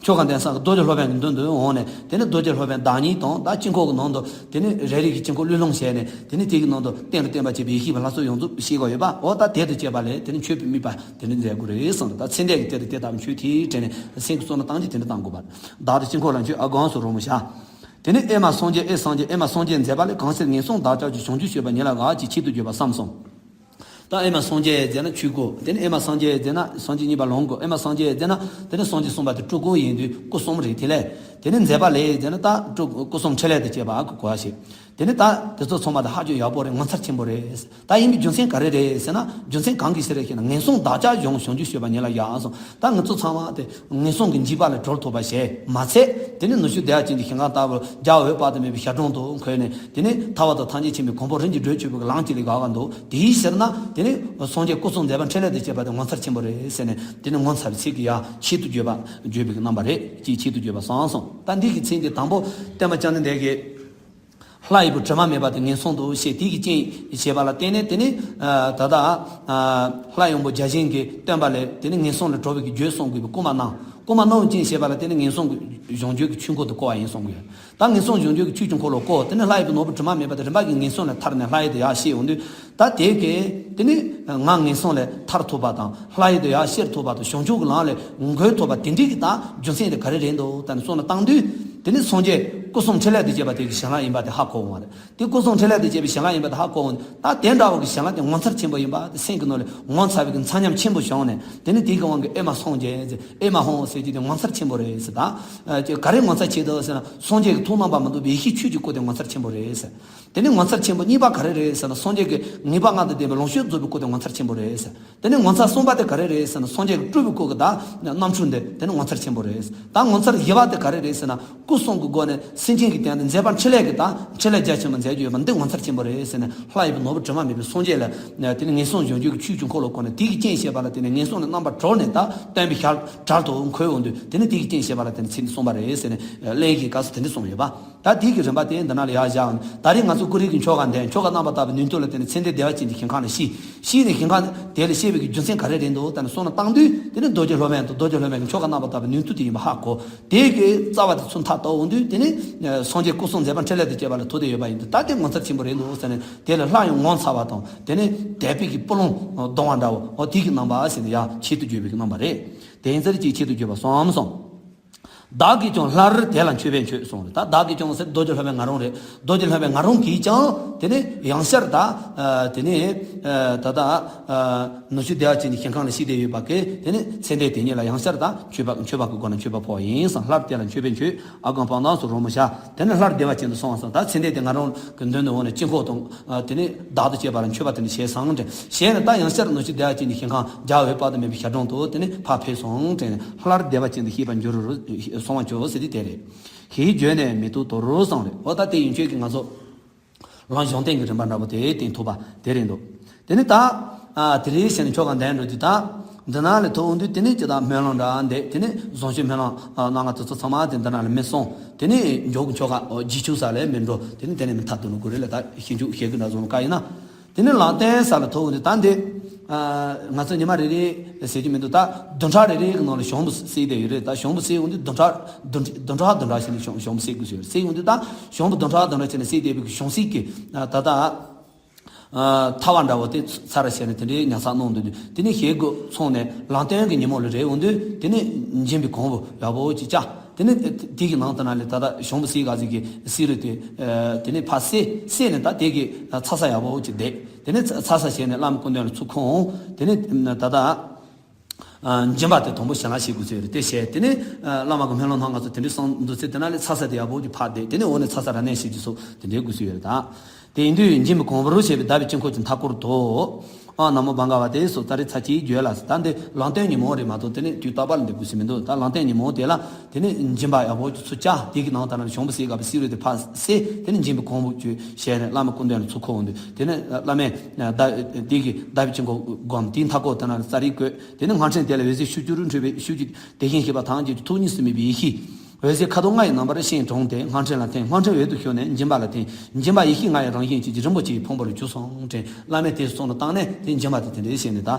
ཆོ་ག་འདོན་སའི་རྡོ་རྗེ་སློབ་དཔོན་གྱི་མདུན་དུ་འོངས་ནས་དེ་ནི་རྡོ་རྗེ་སློབ་དཔོན་བདག་ཉིད་དང་ད་དཀྱིལ་འཁོར་གྱི་ནང་དུ་དེ་ནི་རེ་རེ་གི་དཀྱིལ་འཁོར་བློས་བསླངས་བྱས་ནས་དེ་ནི་དེ་གི་ནང་དུ་གཏན་ལ་བརྟེན་པར་བྱེད་པའི་ཡེ་ཤེས་པའི་ལྷ་ཚོགས་ཡོངས་རྫོགས་ཤེས་དགོས་ཡོད་པ། འོ་ད་དེ་དང་བཅས་པ་ལས་དེ་ནི་མཆོད་པའི་དམིགས་པ་དེ་ནི་མཛད་དགོས་རེད་གསུངས། ད་ཚེ་འདས་ཀྱི་དེ་དང་དེ་ལྟ་བུ་མཆོད་དེའི་དྲན་ནས་སེམས་ཀྱི་བསམ་བློ་བཏང་རྒྱུ་དེ་འདྲ་བཏང་དགོས་པ། བདག་ཏུ་དཀྱིལ་འཁོར་ལ་མཆོད། ཨ་སྒོམ་སུ་རོལ་མོ་བྱ། དེ་ནས་ཨེ་མ་སངས་རྒྱས། ཨེ་སངས་རྒྱས། ཨེ་མ་སངས་རྒྱས་མཛད་པ་ལས། གང་ཕྱིར་ངན་སོང་བདག་ཅག་གི་བྱང་ཆུབ་སྤྱོད་པ་ཉིད་ལ་དགའ་ཞེས་ཆེད་དུ་བརྗོད་པ་བསམ་གསུངས། ད་ཨེ་མ་སངས་རྒྱས་མཛད་ན་ཆོས་སྐུ། དེ་ནས་ཨེ་མ་སངས་རྒྱས་མཛད་ན་སངས་རྒྱས་གཉིས་པ་ལོངས་སྐུ། ཨེ་མ་སངས་རྒྱས་མཛད་ན་དེ་ནས་སངས་རྒྱས་གསུམ་པ་དེ་སྤྲུལ་སྐུ་ཡིན་དུས་སྐུ་གསུམ་རེད། དེ་ལས་དེ་ནས་མཛད་པ་ལས་མཛད་ན་ད་སྤྲུལ་སྐུ་གསུམ་འཕྲིན་ལས་དང་བཅས་པ་གོ་བ་ཞིག་དེ་ནི་ད་དེ་ཚོ་ཚང་མ་ད་ཧ་ཅང་ཡག་པོ་རེད། ངོ་མཚར་ཆེན་པོ་རེད། ད་ཡིན་པའི་རྒྱུ་མཚན་ག་རེ་རེད་ཟེར་ན། རྒྱུ་མཚན་གང་གི་ཕྱིར་རེད་ཞེ་ན། ངན་སོང་བདག་ཅག་གི་བྱང་ཆུབ་སྤྱོད་པ་ཉིད་ལ་དགའ་གསུངས། ད་ང་ཚོ་ཚང་མ་དེ་ངན་སོང་གི་འཇིགས་པ་ལས་གྲོལ་ཐུབ་པ་བྱས་མ་ཚད། དེ་ནི་ནུ་ཞོ་བདེ་བ་ཅན་གྱི་ཞིང་ཁམས་ལྟ་བུ་རྒྱལ་བ་འོད་དཔག་ཏུ་མེད་པའི་ཞལ་གྲངས་དུ་འཁོད་ནས་དེ་ནི་ཐར་པ་དང་ཐམས་ཅད་མཁྱེན་པའི་གོ་འཕང་རིན་ཆེན་བགྲོད་གཅོད་པའི་ལམ་གཅིག་ལ་དགའ་བ་འདུག་དེའི་ཕྱིར་ན་དེ་ནི་སངས་རྒྱས་སྐུ་གསུམ་མཛད་པ་འཕྲིན་ལས་དང་བཅས་པ་དེ་ངོ་མཚར་ཆེན་པོ་རེད་ཟེར་ནས་དེ་ནི་ངོ་མཚར་བའི་ཚིག་གིས་ཡང་ཆེད་དུ་བརྗོད་པ་བརྗོད་པའི་རྣམ་པ་རེད། ཅེས་ཆེད་དུ་བརྗོད་པ་བསམ་གསུངས། ད་འདི་གི་མཚན་གྱི་དང་པོ་སྟོན་པ་བཅོམ་ལྡན་འདས་ཀྱིས། ལྷ་ཡི་བུ་དྲི་མ་མེད་པ་དེ་ངན་སོང་དུ་སྐྱེས། དེ་གི་རྐྱེན་བྱས་པ་ལ་བརྟེན་ནས་དེ་ནི་ད་ལྟ་ལྷ་ཡང་པོ་བརྒྱ་བྱིན་གྱི་སྟོན་པ་ལས་དེ་ནི་ངན་སོང་ལས་གྲོལ་བའི་གི་རྒྱུ་གསུང་དགོས་པའི་སྐུལ་མ་གནང་། སྐུལ་མ་གནང་བའི་རྐྱེན་བྱས་པ་ལ་བརྟེན་ནས་ངན་སོང་གི་གཞོམ་རྒྱུ་གི་ཆོས་འཁོར་དུ་བསྐོར་བ་ཡིན་གསུང་གི་ཡོད། ད་ངན་སོང་གཞོམ་རྒྱུ་གི་ཆོས་ཀྱི་འཁོར་ལོ་བསྐོར། དེ་ནི་ལྷ་ཡི་བུ་ནོར་བུ་དྲི་མ་མེད་པ་དེ་རིམ་པ་གིས་ངན་སོང་ལས་ཐར་ནས་ལྷ་ཡུལ་དུ་ཡར་གཤེགས་འོང་དུས། ད་དེ་གས་དེ་ནི་ང་ངན་སོང་ལས་ཐར་ཐུབ་པ་དང་ལྷ་ཡུལ་དུ་ཡར་གཤེགས་ཐུབ་པ་དང་བྱང་ཆུབ་ཀྱི་ལམ་ལ་འགོད་ཐུབ་པ་དེ་འདྲའི་གི་ད་རྒྱུ་མཚན་དེ་ག་རེ་རེད་འདུག་ད་ནི་བསམ་བློ་བཏང་དུས། དེ་ནི་སངས་རྒྱས་སྐུ་གསུམ་འཕྲིན་ལས་དང་བཅས་པ་དེ་གི་བྱིན་རླབས་ཡིན་པ་དེ་ཧ་གོ་འོང་བ་རེད། དེ་སྐུ་གསུམ་འཕྲིན་ལས་དང་བཅས་པའི་བྱིན་རླབས་ཡིན་པ་དེ་ཧ་གོ་འོང་། ད་དེ་འདྲ་བ་གི་བྱིན་རླབས་དེ་ངོ་མཚར་ཆེན་པོ་ཡིན་པ་དེ་སེམས་ཀྱི་ནང་ལ་ངོ་མཚར་བའི་གི་མཚར་ཉམས་ཆེན་པོ་བྱུང་ནས་དེ་ནི་དེ་གི་དབང་གིས་ཨེ་མ་སངས་རྒྱས་ཟེར། ཨེ་མ་ཧོ་ཟེར་རྒྱུ་དེ་ངོ་མཚར་ཆེན་པོ་རེད་ཟེར། ད་ཨ་ཅེ་ག་རེ་ངོ་མཚར་ཆེ་འདུག་ཟེར་ན། སངས་རྒྱས་ཀྱི་ཐུགས་རྣམ་པར་སྨིན་པའི་ཡེ་ཤེས་ཆོས་ཀྱི་སྐུ་དེ་ངོ་མཚར་ཆེན་པོ་རེད་ཟེར། དེ་ནི་ངོ་མཚར་ཆེན་པོ་གཉིས་པ་ག་རེ་རེད་ཟེར་ན། སངས་རྒྱས་ཀྱི་ངེས་པ་ལྔ་དང་ལྡན་པའི་ལོངས་སྤྱོད་རྫོགས་པའི་སྐུ་དེ་ངོ་མཚར་ཆེན་པོ་རེད་ཟེར། དེ་ནི་ངོ་མཚར་གསུམ་པ་དེ་ག་རེ་རེད་ཟེར་ན། སངས་རྒྱས་ཀྱི་སྤྲུལ་པའི་སྐུ་གི་ད་རྣམ་འཕྲུལ་འདི་དེ་ནི་ངོ་མཚར་ཆེན་པོ་རེད། ད་ངོ་མཚར་བཞི་པ་དེ་ག་རེ་རེད་ཟེར་ན། སྐུ་གསུམ་གྱི་སྒོ་ནས་སེམས་ཅན་གྱི་དོན་དུ་མཛད་པ་འཕྲིན་ལས་ཀྱི་ད་འཕྲིན་ལས་རྒྱ་ཆེན་པོ་མཛད་རྒྱུ་ཡོད་པ་འདི་ངོ་མཚར་ཆེན་པོ་རེད་ཟེར་ནས། ལྷ་ཡི་བུ་ནོར་བུ་དྲི་མ་མེད་པའི་སངས་རྒྱས་ལ་དེ་ནི་ངན་སོང་གཞོམ་རྒྱུ་གི་ཆོས་ཀྱི་འཁོར་ལོ་བསྐོར་ནས་དེ་གི་རྐྱེན་བྱས་པ་ལ་དེ་ནི་ངན་སོང་ལས་རྣམ་པར་གྲོལ་ནས་ད་སྟོན་པའི་ཞལ་གྲལ་དུ་འཁོད་འོང་དུས་དེ་ནི་དེ་གི་རྐྱེན་བྱས་པ་ལ་དེ་ནི་ཚེ་འདི་གསུངས་པ་རེད་ཟེར་ནས་གླེང་གི་སྐབས་སུ་དེ་འདྲ་གསུངས་ཡོད་པ། ད་དེ་གི་རིམ་པ་དེ་འདི་ན་ལ་ཡར་བཞག་ད་རེས་ང་ཚོ་ཀུ་རེ་གི་ཆོ་ག་འདོན། ཆོ་ག་རྣམ་པར་དག་པའི་ནུས་མཐུ་ལ་བརྟེན་ནས་ཚེ་འདི་བདེ་བ་ཅན་གྱི་ཞིང་ཁམས་ལ་གཤེགས། གཤེགས་ནས་ཞིང་ཁམས་དེ་ལ་གཤེགས་པའི་གི་རྒྱུ་མཚན་ག་རེ་རེད་འདུག་ད་ནི་བསམ་བློ་བཏང་དུས་དེ་ནི་རྡོ་རྗེ་སློབ་དཔོན་དང་རྡོ་རྗེ་སློབ་དཔོན་གྱི་ཆོ་ག་རྣམ་པར་དག་པའི་ནུས་མཐུ་དེ་ཡིན་པ་ཧ་གོ། དེ་གི་རྩ་བ་དེ་ཚུར་མཐའ་བཏོག་འོང་དུས་དེ་ནི་སངས་རྒྱས་སྐུ་གསུམ་མཛད་པ་འཕྲིན་ལས་དང་བཅས་པ་ལ་ཐུག་བསྡད་ཡོད་པ་ཡིན་དུས། ད་དེ་ངོ་མཚར་ཆེན་པོ་རེད་འདུག་ཟེར་ནས་དེ་ལ་སླར་ཡང་ངོ་མཚར་བ་དང་དེ་ནི་དད་པའི་གི་སྤུ་ལོང་ལྡང་བ་འདྲ་བོ། འོ་དེ་གི་རྣམ་པ་ཟེར་ནས་ཡར་ཆེད་དུ་བརྗོད་པའི་གི་རྣམ་པ་རེད། དེ་ཡིན་ཙང་ཅིག་ཆེད་དུ་བརྗོད་པ་སོང་ཙང་། བདག་གིས་ཀྱང་སླར་དེ་ལ་མཆོད་པས་མཆོད་གསུངས་རེད། ད་བདག་གིས་ཀྱང་ཟེར་རྡོ་རྗེ་སློབ་དཔོན་ང་རང་རེད། རྡོ་རྗེ་སློབ་དཔོན་ང་རང་གིས་ཀྱང་དེ་ནི་ཡང་བསྐྱར་ད་ཨ་དེ་ནི་ཨ་ད་ལྟ་ཨ་ནུ་ཞོ་བདེ་བ་ཅན་གྱི་ཞིང་ཁམས་ལ་གཤེགས་བསྡད་ཡོད་པ་གི་དེ་ནི་ཚེ་འདས་དེ་ཉིད་ལ་ཡང་བསྐྱར་ད་མཆོད་པ་མཆོད་པ་གི་སྒོ་ནས་མཆོད་པ་ཕུལ་བ་ཡིན་གསུངས། སླར་དེ་ལ་མཆོད་པས་མཆོད། ཨ་སྒོམ་སྤང་ཐང་སུ་རོལ་མོ་བྱ། དེ་ནི་སླར་བདེ་བ་ཅན་དུ་སོང་བ་སོང་། ད་ཚེ་འདས་དེ་ང་རང་གི་མདུན་དུ་འོངས་ནས་དཀྱིལ་འཁོར་དང་། ཨ་དེ་ནི་བདག་ཏུ་བྱས་པ་ལ་མཆོད་པ་དེ་ནི་བྱས་སོང་དྲན། བྱས་ནས་ད་ཡང་བསྐྱར་ནུ་ཞོ་བདེ་བ་ཅན་གྱི་ཞིང་ཁམས་རྒྱལ་བའི་དཔལ་དུ་མེད་པའི་ཞལ་གྲངས་དུ་དེ་ནི་ཕར་ཕེབས་སོང་དྲན། སླར་བདེ་བ་ཅན་དུ་གཤེགས་པར་འགྱུར་རོ། སོང་བར་འགྱུར་རོ་ཟེར་དུས་དེ་རེད། ཞེས་བརྗོད་ནས་མི་ཐུབ་དོ་རུ་གསུངས་རེད། འོ་ད་དེ་ཡན་ཆོད་ཀྱི་ང་ཚོ་ལམ་གཞུང་བསྟན་གྱི་རིམ་པ་འདྲ་པོ་དེ་བསྟན་ཐུབ་པ་དེ་རེད་འདུག་དེ་ནི་ད་ཨ་དེ་རེད་ཟེར་ནས་ཆོ་ག་འདོན་འགྲོ་དུས་ད་འདི་ན་ལ་ཐུག་འོང་དུས་དེ་ནི་ཅི་ད་སྨོན་ལམ་འདྲ་འདེབས། དེ་ནི་བཟང་སྤྱོད་སྨོན་ལམ་ཨ་གནང་བ་དེ་ཚོ་ཚང་མ་དེ་འདི་ན་ལ་མི་གསུངས། དེ་ནི་མཇུག་གི་ཆོ་ག་རྗེས་འཇུག་ས་ལ་མི་འགྲོ། དེ་ནི་དེ་ནས་མི་ཐར་དུ་ནི་དགོས་རེད་ལ། ད་ཞིབ་འཇུག་བྱེད་དགོས་འདྲ་བཟོ་ནི་བཀའ་ཡིན་ན། དེ་ནི་ལམ་བསྟན་ས་ལ་ཐུག་འོང་དུས་ད་འདི་ཨ་ང་ཚོ་ཉི་མ་རེ་རེ་ཟེར་གྱི་མི་འདུག་ད་བདུན་ཕྲག་རེ་རེ་གི་ནང་ལ་བྱང་བུ་བསྲེས་བསྡད་ཡོད་རེད། ད་བྱང་བུ་བསྲེས་འོང་དུས་བདུན་ཕྲག་བདུན་བདུན་ཕྲག་བདུན་ཕྲག་བྱས་ནས་བྱང་བྱང་བུ་བསྲེས་དགོས་ཟེར་བསྲེས་འོང་དུས་ད་བྱང་བུ་བདུན་ཕྲག་བདུན་ཕྲག་བྱས་ནས་བསྲེས་བསྡད་པའི་གི་བྱང་བསྲེས་ཀྱི་ད་ད། ཨ་ཐལ་བ་འདྲ་བོ་དེ་ཚར་བྱས་ནས་དེ་འདྲའི་ཉར་ཚགས་གནང་འདུག་དུས་དེ་ནས་ཞེ་དགུ་སོང་ནས་ལམ་སྟོན་གྱི་ཉིན་མོ་ལ་རེད་འོང་དུས་དེ་ནས་འཇིམ་པའི་གོང་བུ་ཡག་པོ་ཅིག་བཅའ། དེ་ནས་དེ་གི་ནང་དུ་ན་ལས་ད་ལྟ་ཞང་བུ་སི་ག་ཟིག་གི་སི་རུ་དེ་དེ་ནས་ཕར་བསད་བསད་ནས་ད་དེ་གི་ཚ་ས་ཡག་པོ་ཅིག་བསྡད། དེ་ནས་ཚ་ས་བྱས་ནས་བླ་མ་སྐུ་མདུན་ལ་ཚུར་འཁོར་འོང་། དེ་ནས་ད་ལྟ་སྦྱིན་པ་དེ་དང་པོ་ཞལ་ལག་བྱེད་དགོས་ཚོད་རེད། དེ་བྱས་དེ་ནས་བླ་མ་གི་སྨོན་ལམ་སྣ་ལྔ་ཚོ་དེ་འདྲའི་གསུངས་འདུག་ཚེ་དེ་ན་ལས་ཚ་ས་དེ་ཡག་པོ་ཅིག་ཕར་བསྡད། དེ་ནས་འོག་ནས་ཚ་ས་ར་ནས་བྱེད་རྒྱུ་སོགས་དེ་འདྲའི་དགོས་ཚོད་ཡོད་རེད་ད། དེ་ཡིན་དུས་སྦྱིན་པའི་གོང་བུར་བྱས་པའི་བརྡབ་པའི་དཀྱིལ་འཁོར་གྱི་མཐའ་སྐོར་དུ། ཨ་ན་མོ་བྷ་ག་ཝ་ཏེ་སོགས་ཙཱ་རི་ཚར་གཅིག་བརྗོད་ལ་ཟེར། ད་འདི་ལམ་སྟོན་ཉིན་མོ་རེད་མ་གཏོགས་དེ་ནས་དུས་རྟག་པར་འདི་དགོས་ས་མི་འདུག་ད་ལམ་སྟོན་ཉིན་མོ་དེ་ལ་དེ་ནས་སྦྱིན་པ་ཡག་པོ་ཚུར་བྱ། དེ་གི་ནང་ད་ན་ཞང་བུ་སི་ག་པའི་སི་རུ་དེ་ཕར་བསད། དེ་ནས་སྦྱིན་པའི་གོང་བུ་བརྗོད་བྱས་ནས་བླ་མ་སྐུ་མདུན་ལ་ཚུར་འཁོར་འོང་དུས་དེ་ནས་བླ་མས་བརྡབ་དེ་གི་བརྡབ་པའི་དཀྱིལ་འཁོར་བསྒོམ། དེའི་མཐའ་སྐོར་དེ་ན་ཙཱ་རི་བཀོད། དེ་ནས་སྔགས་ཕྲེང་དེ་ལ་འོད་ཟེར་ཕྱོགས་བཅུ་རུ་འཕྲོས་པའི་ཤུགས་ཀྱིས་དེ་བཞིན་གཤེགས་པ་ཐམས་ཅད་ཀྱི་ཐུགས་ཉིད་སུ་དམིགས་པའི་ཡེ་ཤེས། འོད་ཟེར་ཁ་དོག་ལྔ་ཡི་རྣམ་པར་ཤིང་དྲུང་སྟེ་སྔགས་ཕྲེང་ལ་འཐེན། སྔགས་ཕྲེང་འོད་དུ་ཞུ་ནས་སྦྱིན་པ་ལ་འཐེན། སྦྱིན་པ་ཡེ་ཤེས་ལྔ་ཡི་རང་བཞིན་གྱིས་རིན་པོ་ཆེའི་ཕུང་པོར་གྱུར་སོང་དྲན། བླ་མས་དེ་གསུངས་ལ་བཏང་ནས་དེ་སྦྱིན་པ་དེ་དེ་འདྲའི་བྱས་ནས་ད་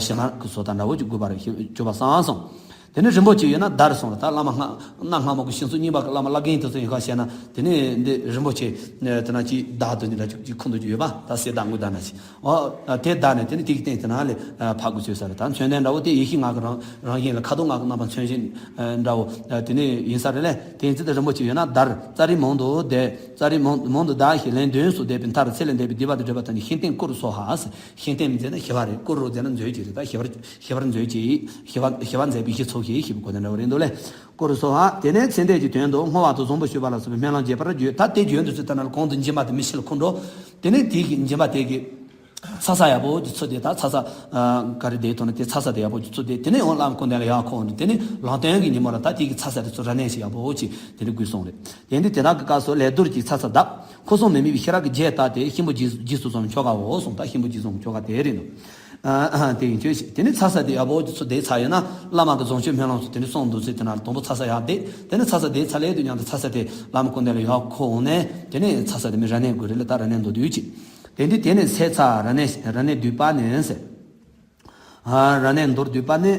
ཞལ་ལག་གི་བཟོ་ལྟ་འདྲ་བོ་ཅིག་དགོས་པ་རེད། གྱུར་པ་བསམ་སོང་། དེ་ནས་རིན་པོ་ཆེ་ཡོད་ན་དར་གསུངས་ལ་ད་བླ་མ་སྔགས་སྣ་སྔ་མོ་གི་ཞིང་སོགས་རྙིང་པ་གི་བླ་མ་བླ་རྒན་དེ་ཚོ་ཡིན་ཁ་བཤད་ན་དེ་ནས་འདི་རིན་པོ་ཆེ་དེ་ན་ཅིག་བདག་ཏུ་འདི་འདྲ་ཅིག་ཅིག་ཁུ་འདུག་ཅིག་ཡོད་པ་ད་གསེར་བདག་དངུལ་བདག་ན་ཞིག་ཨོ། དེ་བདག་ནས་དེ་ནི་དེ་གི་སྟེང་དེ་ན་ལས་ཕབ་དགོས་ཚོད་ས་རེད། ད་མཚོན་དོན་འདྲ་བོ་དེ་ཡེ་ཤེས་ལྔ་གི་རང་རང་བཞིན་ལ་ཁ་དོག་ལྔ་གི་རྣམ་པ་མཚོན་བྱེད་འདྲ་བོ་དེ་ནས་ཡིན་ས་རེད་ལས། དེ་ཡིན་ཚེ་དེ་རིན་པོ་ཆེ་ཡོད་ན་དར། ཙཱ་རི་མང་དུ་བསྡད། ཙཱ་རི་མང་མང་དུ་བསྡད་ཞེས་ལན་བདུན་སོགས་བཟླས་པའི་མཐར་ཚེ་ལས་འདས་པའི་སྡིག་པ་དང་བྲལ་བ་དང་ནི་ཤིང་སྟེང་བཀུར་སོ་ཧ་ཟེར། ཤིང་སྟེང་མཛད་ན་ཞི་བ་རེད། བཀུར་རོ་མཛད་ན་མཛོད་ཅིག་རེད། ད་ཞི་བར་ཞི་བར་མཛོད་ཅིག་ཞི་བ་ཞི་བ་མཛད་པའི་ཡེ་ཤེས་ཚོགས་ཞེས་ཞེས་པའི་གོ་དོན་འདྲ་བོ་རེད་འདུག་ལས། བཀུར་སོ་ཧ། དེ་ནས་ཚེ་འདས་ཀྱི་དོན་དུ་བསྔོ་བ་དང་བཟང་པོ་ཞུས་པ་ལ་སོགས་པའི་སྨོན་ལམ་རྒྱས་པར་བརྗོད། ད་དེ་བརྗོད་འདུག་ཚེ་ལྟ་ན་གོང་དུ་སྦྱིན་པ་དེ་མི་ཤི་ལ་འཁོར་འགྲོ། དེ་ནས་དེ་གི་སྦྱིན་པ་དེ་གི་ཚ་ས་ཡག་པོ་དེ་ཚུར་དེ་ད་ཚ་ས་ག་རེ་དེ་ཐོག་ནས་དེ་ཚ་ས་དེ་ཡག་པོ་དེ་ཚུར་དེ་དེ་ནས་འོང་བླ་མ་སྐུ་མདུན་ལ་ཡར་འཁོར་འོང་དུས་དེ་ནས་ལམ་སྟོན་གྱི་ཉིན་མོ་ལ་ད་དེ་གི་ཚ་ས་དེ་ཚུར་ར་ནས་ཞིག་ཡག་པོ་ཅིག་དེ་འདྲ་དགོས་གསུངས་རེད། དེ་ནས་དེ་དག་གི་སྐབས་སུ་ལས་རྡོར་གྱིས་ཚ་ས་བརྡབས། འཁོར་གསུམ་མི་དམིགས་པའི་ཤེས་རབ་ཀྱི་རྒྱས་བཏབ་སྟེ་གཤིན་པོ་རྗེས་རྗེས་སུ་བཟུང་བའི་ཆོ་ག་འོ་གསུངས། ད་གཤིན་པོ་རྗེས་བཟུང་བའི་ཆོ་ག་དེ་རེད་འདུག་ཨ་ཨ་དེ་ཡིན་ཆོས་ཤིག་དེ་ནས་ཚ་ས་དེ་ཡག་པོ་ཅིག་ཚུར་དེ་ཚ་ཡོད་ན་བླ་མ་གི་བཟང་སྤྱོད་སྨོན་ལམ་སོགས་དེ་འདྲ་གསུངས་འདུག་ཚེ་དེ་ན་དང་པོ་ཚ་ས་ཡར་བསྡད། དེ་ནས་ཚ་ས་དེ་ཚ་ལས་དུ་མཉམ་དུ་ཚ་ས་དེ་བླ་མ་སྐུ་མདུན་ལ་ཡར་འཁོར་འོང་ནས་དེ་ནས་ཚ་ས་དེ་མི་ར་ནས་དགོས་རེད་ལ་ད་ར་ནས་མདོར་བསྡུས་ཅིག་དེ་འདི་དེ་ནས་ཚེ་ཚ་ར་ནས་ར་ནས་བསྡུས་པ་ནས་ཟེར། ཨ་ར་ནས་མདོར་བསྡུས་པ་ནི།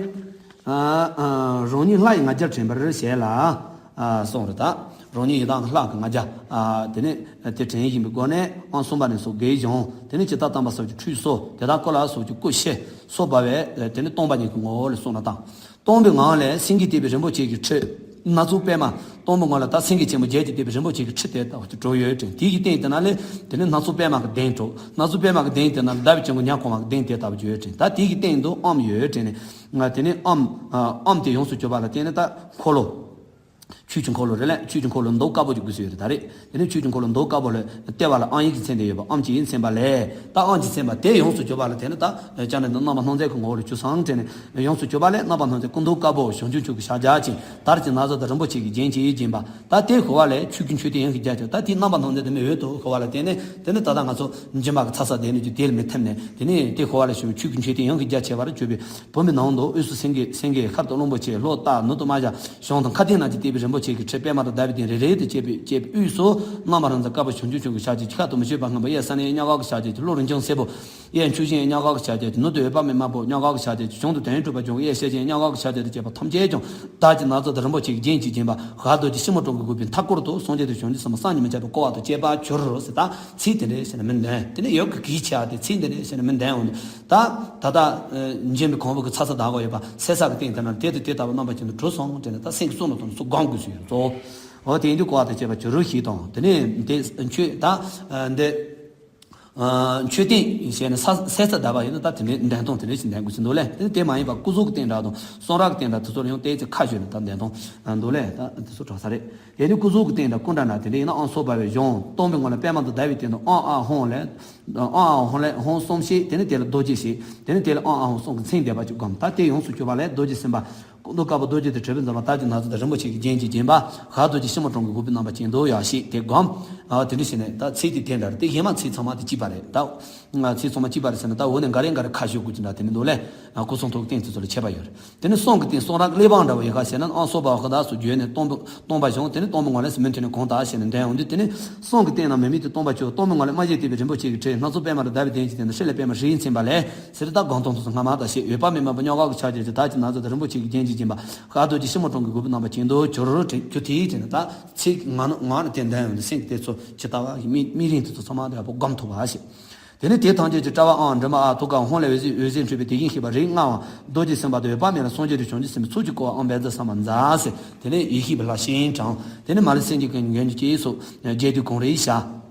ཨ་ཨ་རང་ཉིད་ལྷ་ཡི་ང་རྒྱལ་དྲན་པར་བྱས་ལ། ཨ་གསུངས་རེད་ད། རང་ཉིད་ཡི་དམ་གྱི་ལྷ་གི་ང་རྒྱལ། ཨ་དེ་ནས་དེ་དྲན་བཞིན་པའི་སྒོ་ནས་ཨང་གསུམ་པ་ནས་སོ་དགེ་སྦྱོང་། དེ་ནས་ཇི་ལྟར་བསྟན་པ་སོགས་ཀྱི་ཁྲུས་གསོལ། དེ་དག་ཀུན་ལ་སོགས་ཀྱི་སྐུ་ཕྱི་སོ་བ་བས་དེ་ནས་སྟོང་པ་ཉིད་ཀྱི་ངོ་བོ་ལ་གསུངས་ལ་དང་། སྟོང་པའི་ངང་ལས་སེང་གེ་བསྡེབས་པའི་རིན་པོ་ཆེ་གི་ཁྲི་སྣ་ཚོགས་པད་མ། སྟོང་པའི་ངང་ལ་ད་སེང་གེ་ཆེན་པོ་བརྒྱད་ཀྱིས་བསྡེབས་པའི་རིན་པོ་ཆེ་གི་ཁྲི་དེ་ལྟ་བུ་ཅིག་གྲུབ་ཡོད་ཅིང་། དེ་གི་སྟེང་དེ་ན་ལས་དེ་ནི་སྣ་ཚོགས་པད་མ་གི་གདན་གྲུབ། སྣ་ཚོགས་པད་མ་གི་གདན་དེ་ན་ལས་ཟླ་བའི་དཀྱིལ་འཁོར་ཉ་གང་བ་གི་གདན་དེ་ལྟ་བུ་ཅིག་ཡོད་ཅིང་། ད་དེ་གི་སྟེང་དུ་ཨོམ་ཡོད་ཅིང་ནི། དེ་ནི་ཨོམ་ཨོམ་དེ་ཡོངས་སུ་གྱུར་པ་ལ་བརྟེན་ནས་ད་འཁོར་ལོ། ཆོས་ཀྱི་འཁོར་ལོ་རེད་ལས། ཆོས་ཀྱི་འཁོར་ལོ་མདོག་དཀར་པོ་ཅིག་དགོས་སུ་ཡོད་རེད་ད་རེད། དེ་ནས་ཆོས་ཀྱི་འཁོར་ལོ་མདོག་དཀར་པོ་ལ་ལྟེ་བ་ལ་ཨང་ཡིག་གིས་མཚན་ཏེ་ཡོད་པ་ཨོམ་གྱིས་མཚན་པ་ལས། ད་ཨོམ་གྱིས་མཚན་པ་དེ་ཡོངས་སུ་གྱུར་པ་ལ་བརྟེན་ནས་ད་ཅང་ནས་རྣམ་པར་སྣང་མཛད་ཀྱི་ངོ་བོ་ལ་གྱུར་སོང་དྲན་ནས། ཡོངས་སུ་གྱུར་པ་ལས་རྣམ་པར་སྣང་མཛད་སྐུ་མདོག་དཀར་པོ་བྱང་ཆུབ་མཆོག་གི་ཕྱག་རྒྱ་ཅན། དར་གྱི་ན་བཟའ་དང་རིན་པོ་ཆེ་གིས་བརྒྱན་ཅིང་བརྒྱན་པ། ད་དེ་ཤོར་བ་ལས་ཆོས་ཀྱི་མཆོད་རྟེན་ཡང་གི་རྒྱ་ཆེ་བ། ད་དེའི་རྣམ་པར་སྣང་མཛད་དེ་མི་འོད་དུ་ཤོར་བ་ལ་བརྟེན་ནས་དེ་ནི་ད་ལྟ་ང་ཚོ་སྦྱིན་པ་གི་ཚ་ས་དེ་ནི་ཀྱི་དེ་ལ་མི་ཐེམ་ནས་དེ་ནི་དེ་ཤོར་བ་ལས་བྱུང་བའི་ཆོས་ཀྱི་མཆོད་རྟེན་ཡང་གི་རྒྱ་ཆེ་བར་གྱུར་པའི་བུམ་པའི་ནང་དུ་དབུས་སུ་སེང་གེ་སེང་གེ་ཤར་དུ་རློན་པོ་ཆེ་ལྷོ་སྟག་ནུབ་ཏུ་རྨ་བྱ་བྱང་དུ་མཁའ་ལྡིང་རྣམས་ཀྱིས་བཏེགས་པའི་རིན་པོ་ཆེ་གི་ཁྲི་པད་མ་དང་ཟླ་བའི་གདན་རེ་རེ་དུ་བཅས་པའི་བཅས་པའི་དབུས་སུ་རྣམ་པར་སྣང་མཛད་དཀར་པོ་བྱང་ཆུབ་མཆོག་གི་ཕྱག་རྒྱ་ཅན། ཁ་དུ་མི་ཆུད་པ་སྔོན་པོ་གཡས་ས་གནས་གཡས་ཉག་ག་གི་ཕྱག་རྒྱ་ཅན། ལྷོ་རིན་ཆེན་སེར་པོ། གཡས་མཆོག་སྦྱིན་གཡས་ཉག་ག་གི་ཕྱག་རྒྱ་ཅན། ནུབ་ཏུ་འོད་དཔག་མེད་དམར་པོ་ཉག་ག་གི་ཕྱག་རྒྱ་ཅན། བྱང་དུ་དོན་ཡོད་གྲུབ་པ་འབྱུང་གཡས་ཤེལ་ཅན་ཉག་ག་གི་ཕྱག་རྒྱ་ཅན་བཅས་པ་ཐམས་ཅད་ཀྱང་དར་གྱི་ན་བཟའ་དང་རིན་པོ་ཆེ་གིས་བརྒྱན་ཅིང་བརྒྱན་པ། ཧ་རྡོ་རྗེ་ཕྱི་མོ་ཀྲོང་གིས་བསྐོར་བའི་མཐའ་སྐོར་དུ་སངས་རྒྱས་དང་བྱང་ཆུབ་སེམས་དཔའ་བསམ་གྱིས་མི་ཁྱབ་པས་བསྐོར་བ་དང་བཅས་པར་གྱུར་ཟེར། ད་ཚིག་དེ་འདྲ་ཞེས་ནས་མི་འདོན། དེ་ནས་ཡོད་ཀྱི་གིས་ཆེ་བ་དེ་ཚིག་འདི་འདྲ་ཞེས་ནས་མི་འདོན་འོང་དུས། ད་ད་ལྟ་སྦྱིན་པའི་གོང་བུ་གི་ཚ་ས་དག་གོ་ཡོད་པ་ཚེ་ས་གི་སྟེང་དེ་ན་དེ་དང་དེ་ལྟ་བུ་རྣམ་པ་ཅན་དུ་གྲུབ་སོང་དྲན་ནས་ད་སེང་གེ་གསུམ་ལ་དོན་སུ་སྒོམ་དགོས་སུ་ཡོད་གཙོ་བོ། འོ་དེ་ཡིན་དུས་བསྐོར་བ་དང་བཅས་པར་གྱུར་ཞེས་དང་། དེ་ནས་འདི་མཆོད་ད་འདི། མཆོད་རྟེན་ཞེས་ནས་ས་ས་ས་བརྡབས་པ་ཡིན་ན་ད་དེ་འདྲའི་འདོན་སྟངས་དེ་འདྲ་ཞིག་འདོན་དགོས་ཀྱི་འདུག་ལས། དེ་དེ་མ་ཡིན་པ་སྐུ་གཟུགས་ཀྱི་རྟེན་འདྲ་དང་གསུང་རབ་ཀྱི་རྟེན་འདྲ་དེ་ཚོར་ཡང་བལྟས་ཚེ་ཁ་གཞོལ་ནས་ད་འདོན་སྟངས་འདུག་ལས། ད་དེ་ཚོ་དྲག་ས་རེད། དེ་ནི་སྐུ་གཟུགས་ཀྱི་རྟེན་འདྲ་སྐུ་འདྲ་འདྲ་དེ་འདྲ་ཡིན་ན་ཨང་སོ་བ་བའི་གཞུང་སྟོང་པའི་ངང་ལ་པད་མ་དང་ཟླ་བའི་སྟེང་དུ་ཨང་ཨ་ཧོང་ལས། ཨང་ཨ་ཧོང་ལས་ཧོང་གསུམ་བྱས། དེ་ནི་དེ་ལ་རྡོ་རྗེ་བྱས། དེ་ནི་དེ་ལ་ཨང་ཨ་ཧོང་གསུམ་གྱི་མཚན་བརྒྱད་པ་ཅིག་བསྒོམ། ད་དེ་ཡོངས་སུ་གྱུར་པ་ལས་རྡོ་རྗེ་སེམས་དཔའ། སྐུ་མདོག་དཀར་པོ་རྡོ་རྗེ་དང་འབྲེལ་བའི་འཛིན་པ་དར་གྱི་ན་བཟའ་དང་རིན་པོ་ཆེ་གིས་བརྒྱན་ཅིང་བརྒྱན་པ། ཧ་རྡོ་རྗེ་ཕྱི་མོ་ཀྲོང་གིས་བསྐོར་བའི་རྣམ་པ་ཅན་དུ་ཡང་ཞིག་དེ་བསྒོམ། ཨ་དེ་འདྲ་བྱས་ནས་ད་ཚིག་དེ་དེ་འདྲ་རེད། དེ་གཞན་མ་ཚིག་ཚང་མ་དེ་གཅིག་པ་རེད་ད། ཚིག་ཚང་མ་གཅིག་པ་རེད་ཟེར་ན་ད་འོ་ནས་འགའ་རེ་འགའ་རེ་ཁ་གཞོལ་དགོས་ཀྱི་འདྲ་དེ་ནི་འདུག་ལས། སྐུ་གསུང་ཐུགས་རྟེན་དེ་ཚོ་ལ་ཁྱད་པར་ཡོད་རེད། དེ་ནི་གསུང་གི་རྟེན་གསུང་རབ་གླེགས་བམ་འདྲ་བོ་ཡིན་ཁ་ཟེར་ན་ཨང་སོ་བ་ཧ་དག་སུ་བརྗོད་ནས་སྟོང་པ་སྟོང་པ་བྱུང་། དེ་ནི་སྟོང་པའི་ངང་ལས་སུ་མུ་མཐུད་ནས་གོང་དག་ཞེས་ནས་འདོན་འོང་དུས། དེ་ནི་གསུང་གི་རྟེན་རྣམས་མི་དམིགས་ཏེ་སྟོང་པར་གྱུར། སྟོང་པའི་ངང་ལས་རྨ་བྱས་བཏེགས་པའི་རིན་པོ་ཆེ་གི་ཁྲི་སྣ་ཚོགས་པད་མ་དང་ཟླ་བའི་གདན་གྱི་སྟེང་དུ་ཧྲཱིཿལས་པད་མ་ཧྲཱིཿཡིག་མཚན་པ་ལས་ཟེར། ད་སྒོམ་སྟངས་དེ་ཚོ་སྔ་མ་དང་ཞེས་འོད་དཔག་མེད་དམར་པོ་ཉག་ག་གི་ཕྱག་རྒྱ་ཅན་དར་གྱི་ན་བཟའ་དང་རིན་པོ་ཆེ་གིས་བརྒྱན་ཅིང་བརྒྱན་པ། ཧ་རྡོ་རྗེ་ཕྱི་མོ་ཀྲོང་གིས་བསྐོར་བའི་རྣམ་པ་ཅན་དུ་གྱུར་གྱུར་དེའི་དེ་ནི་ད་ཚིག་ངག་ནང་ངག་ནས་དེ་འདོན་འོང་དུས་སེང་གེ་དེ་ཚོ་ཇི་ལྟ་བ་ཡི་དམིགས་དམིགས་རིམ་དེ་ཚོ་ཚང་མ་དེ་ཡག་པོ་སྒོམ་ཐུབ་པ་ཞིག་དེ་ནས་དེ་ཐམས་ཅད་ཀྱི་དཔྲལ་བའང་མགྲིན་པའང་ཐུགས་ཀའང་ཧཱུྃ་ལས་འོད་ཟེར་འོད་ཟེར་འཕྲོས་པའི་དེ་བཞིན་གཤེགས་པ་རིགས་ལྔའམ་རྡོ་རྗེ་སེམས་དཔའ་དང་འོད་དཔག་མེད་ལ་སངས་རྒྱས་དང་བྱང་ཆུབ་སེམས་དཔའི་ཚོགས་ཀྱིས་བསྐོར་བ་ཨོཾ་བཛྲ་ས་མ་ཛཿ་ཟེར། དེ་ནས་ཡེ་ཤེས་པའི་ལྷ་སྤྱན་དྲངས། དེ་ནས་མ་ལུས་སེམས་ཅན་ཀུན་གྱི་མགོན་གྱི་སྤྱི་སོགས་རྒྱས་བསྡུས་གང་རེ་བྱ།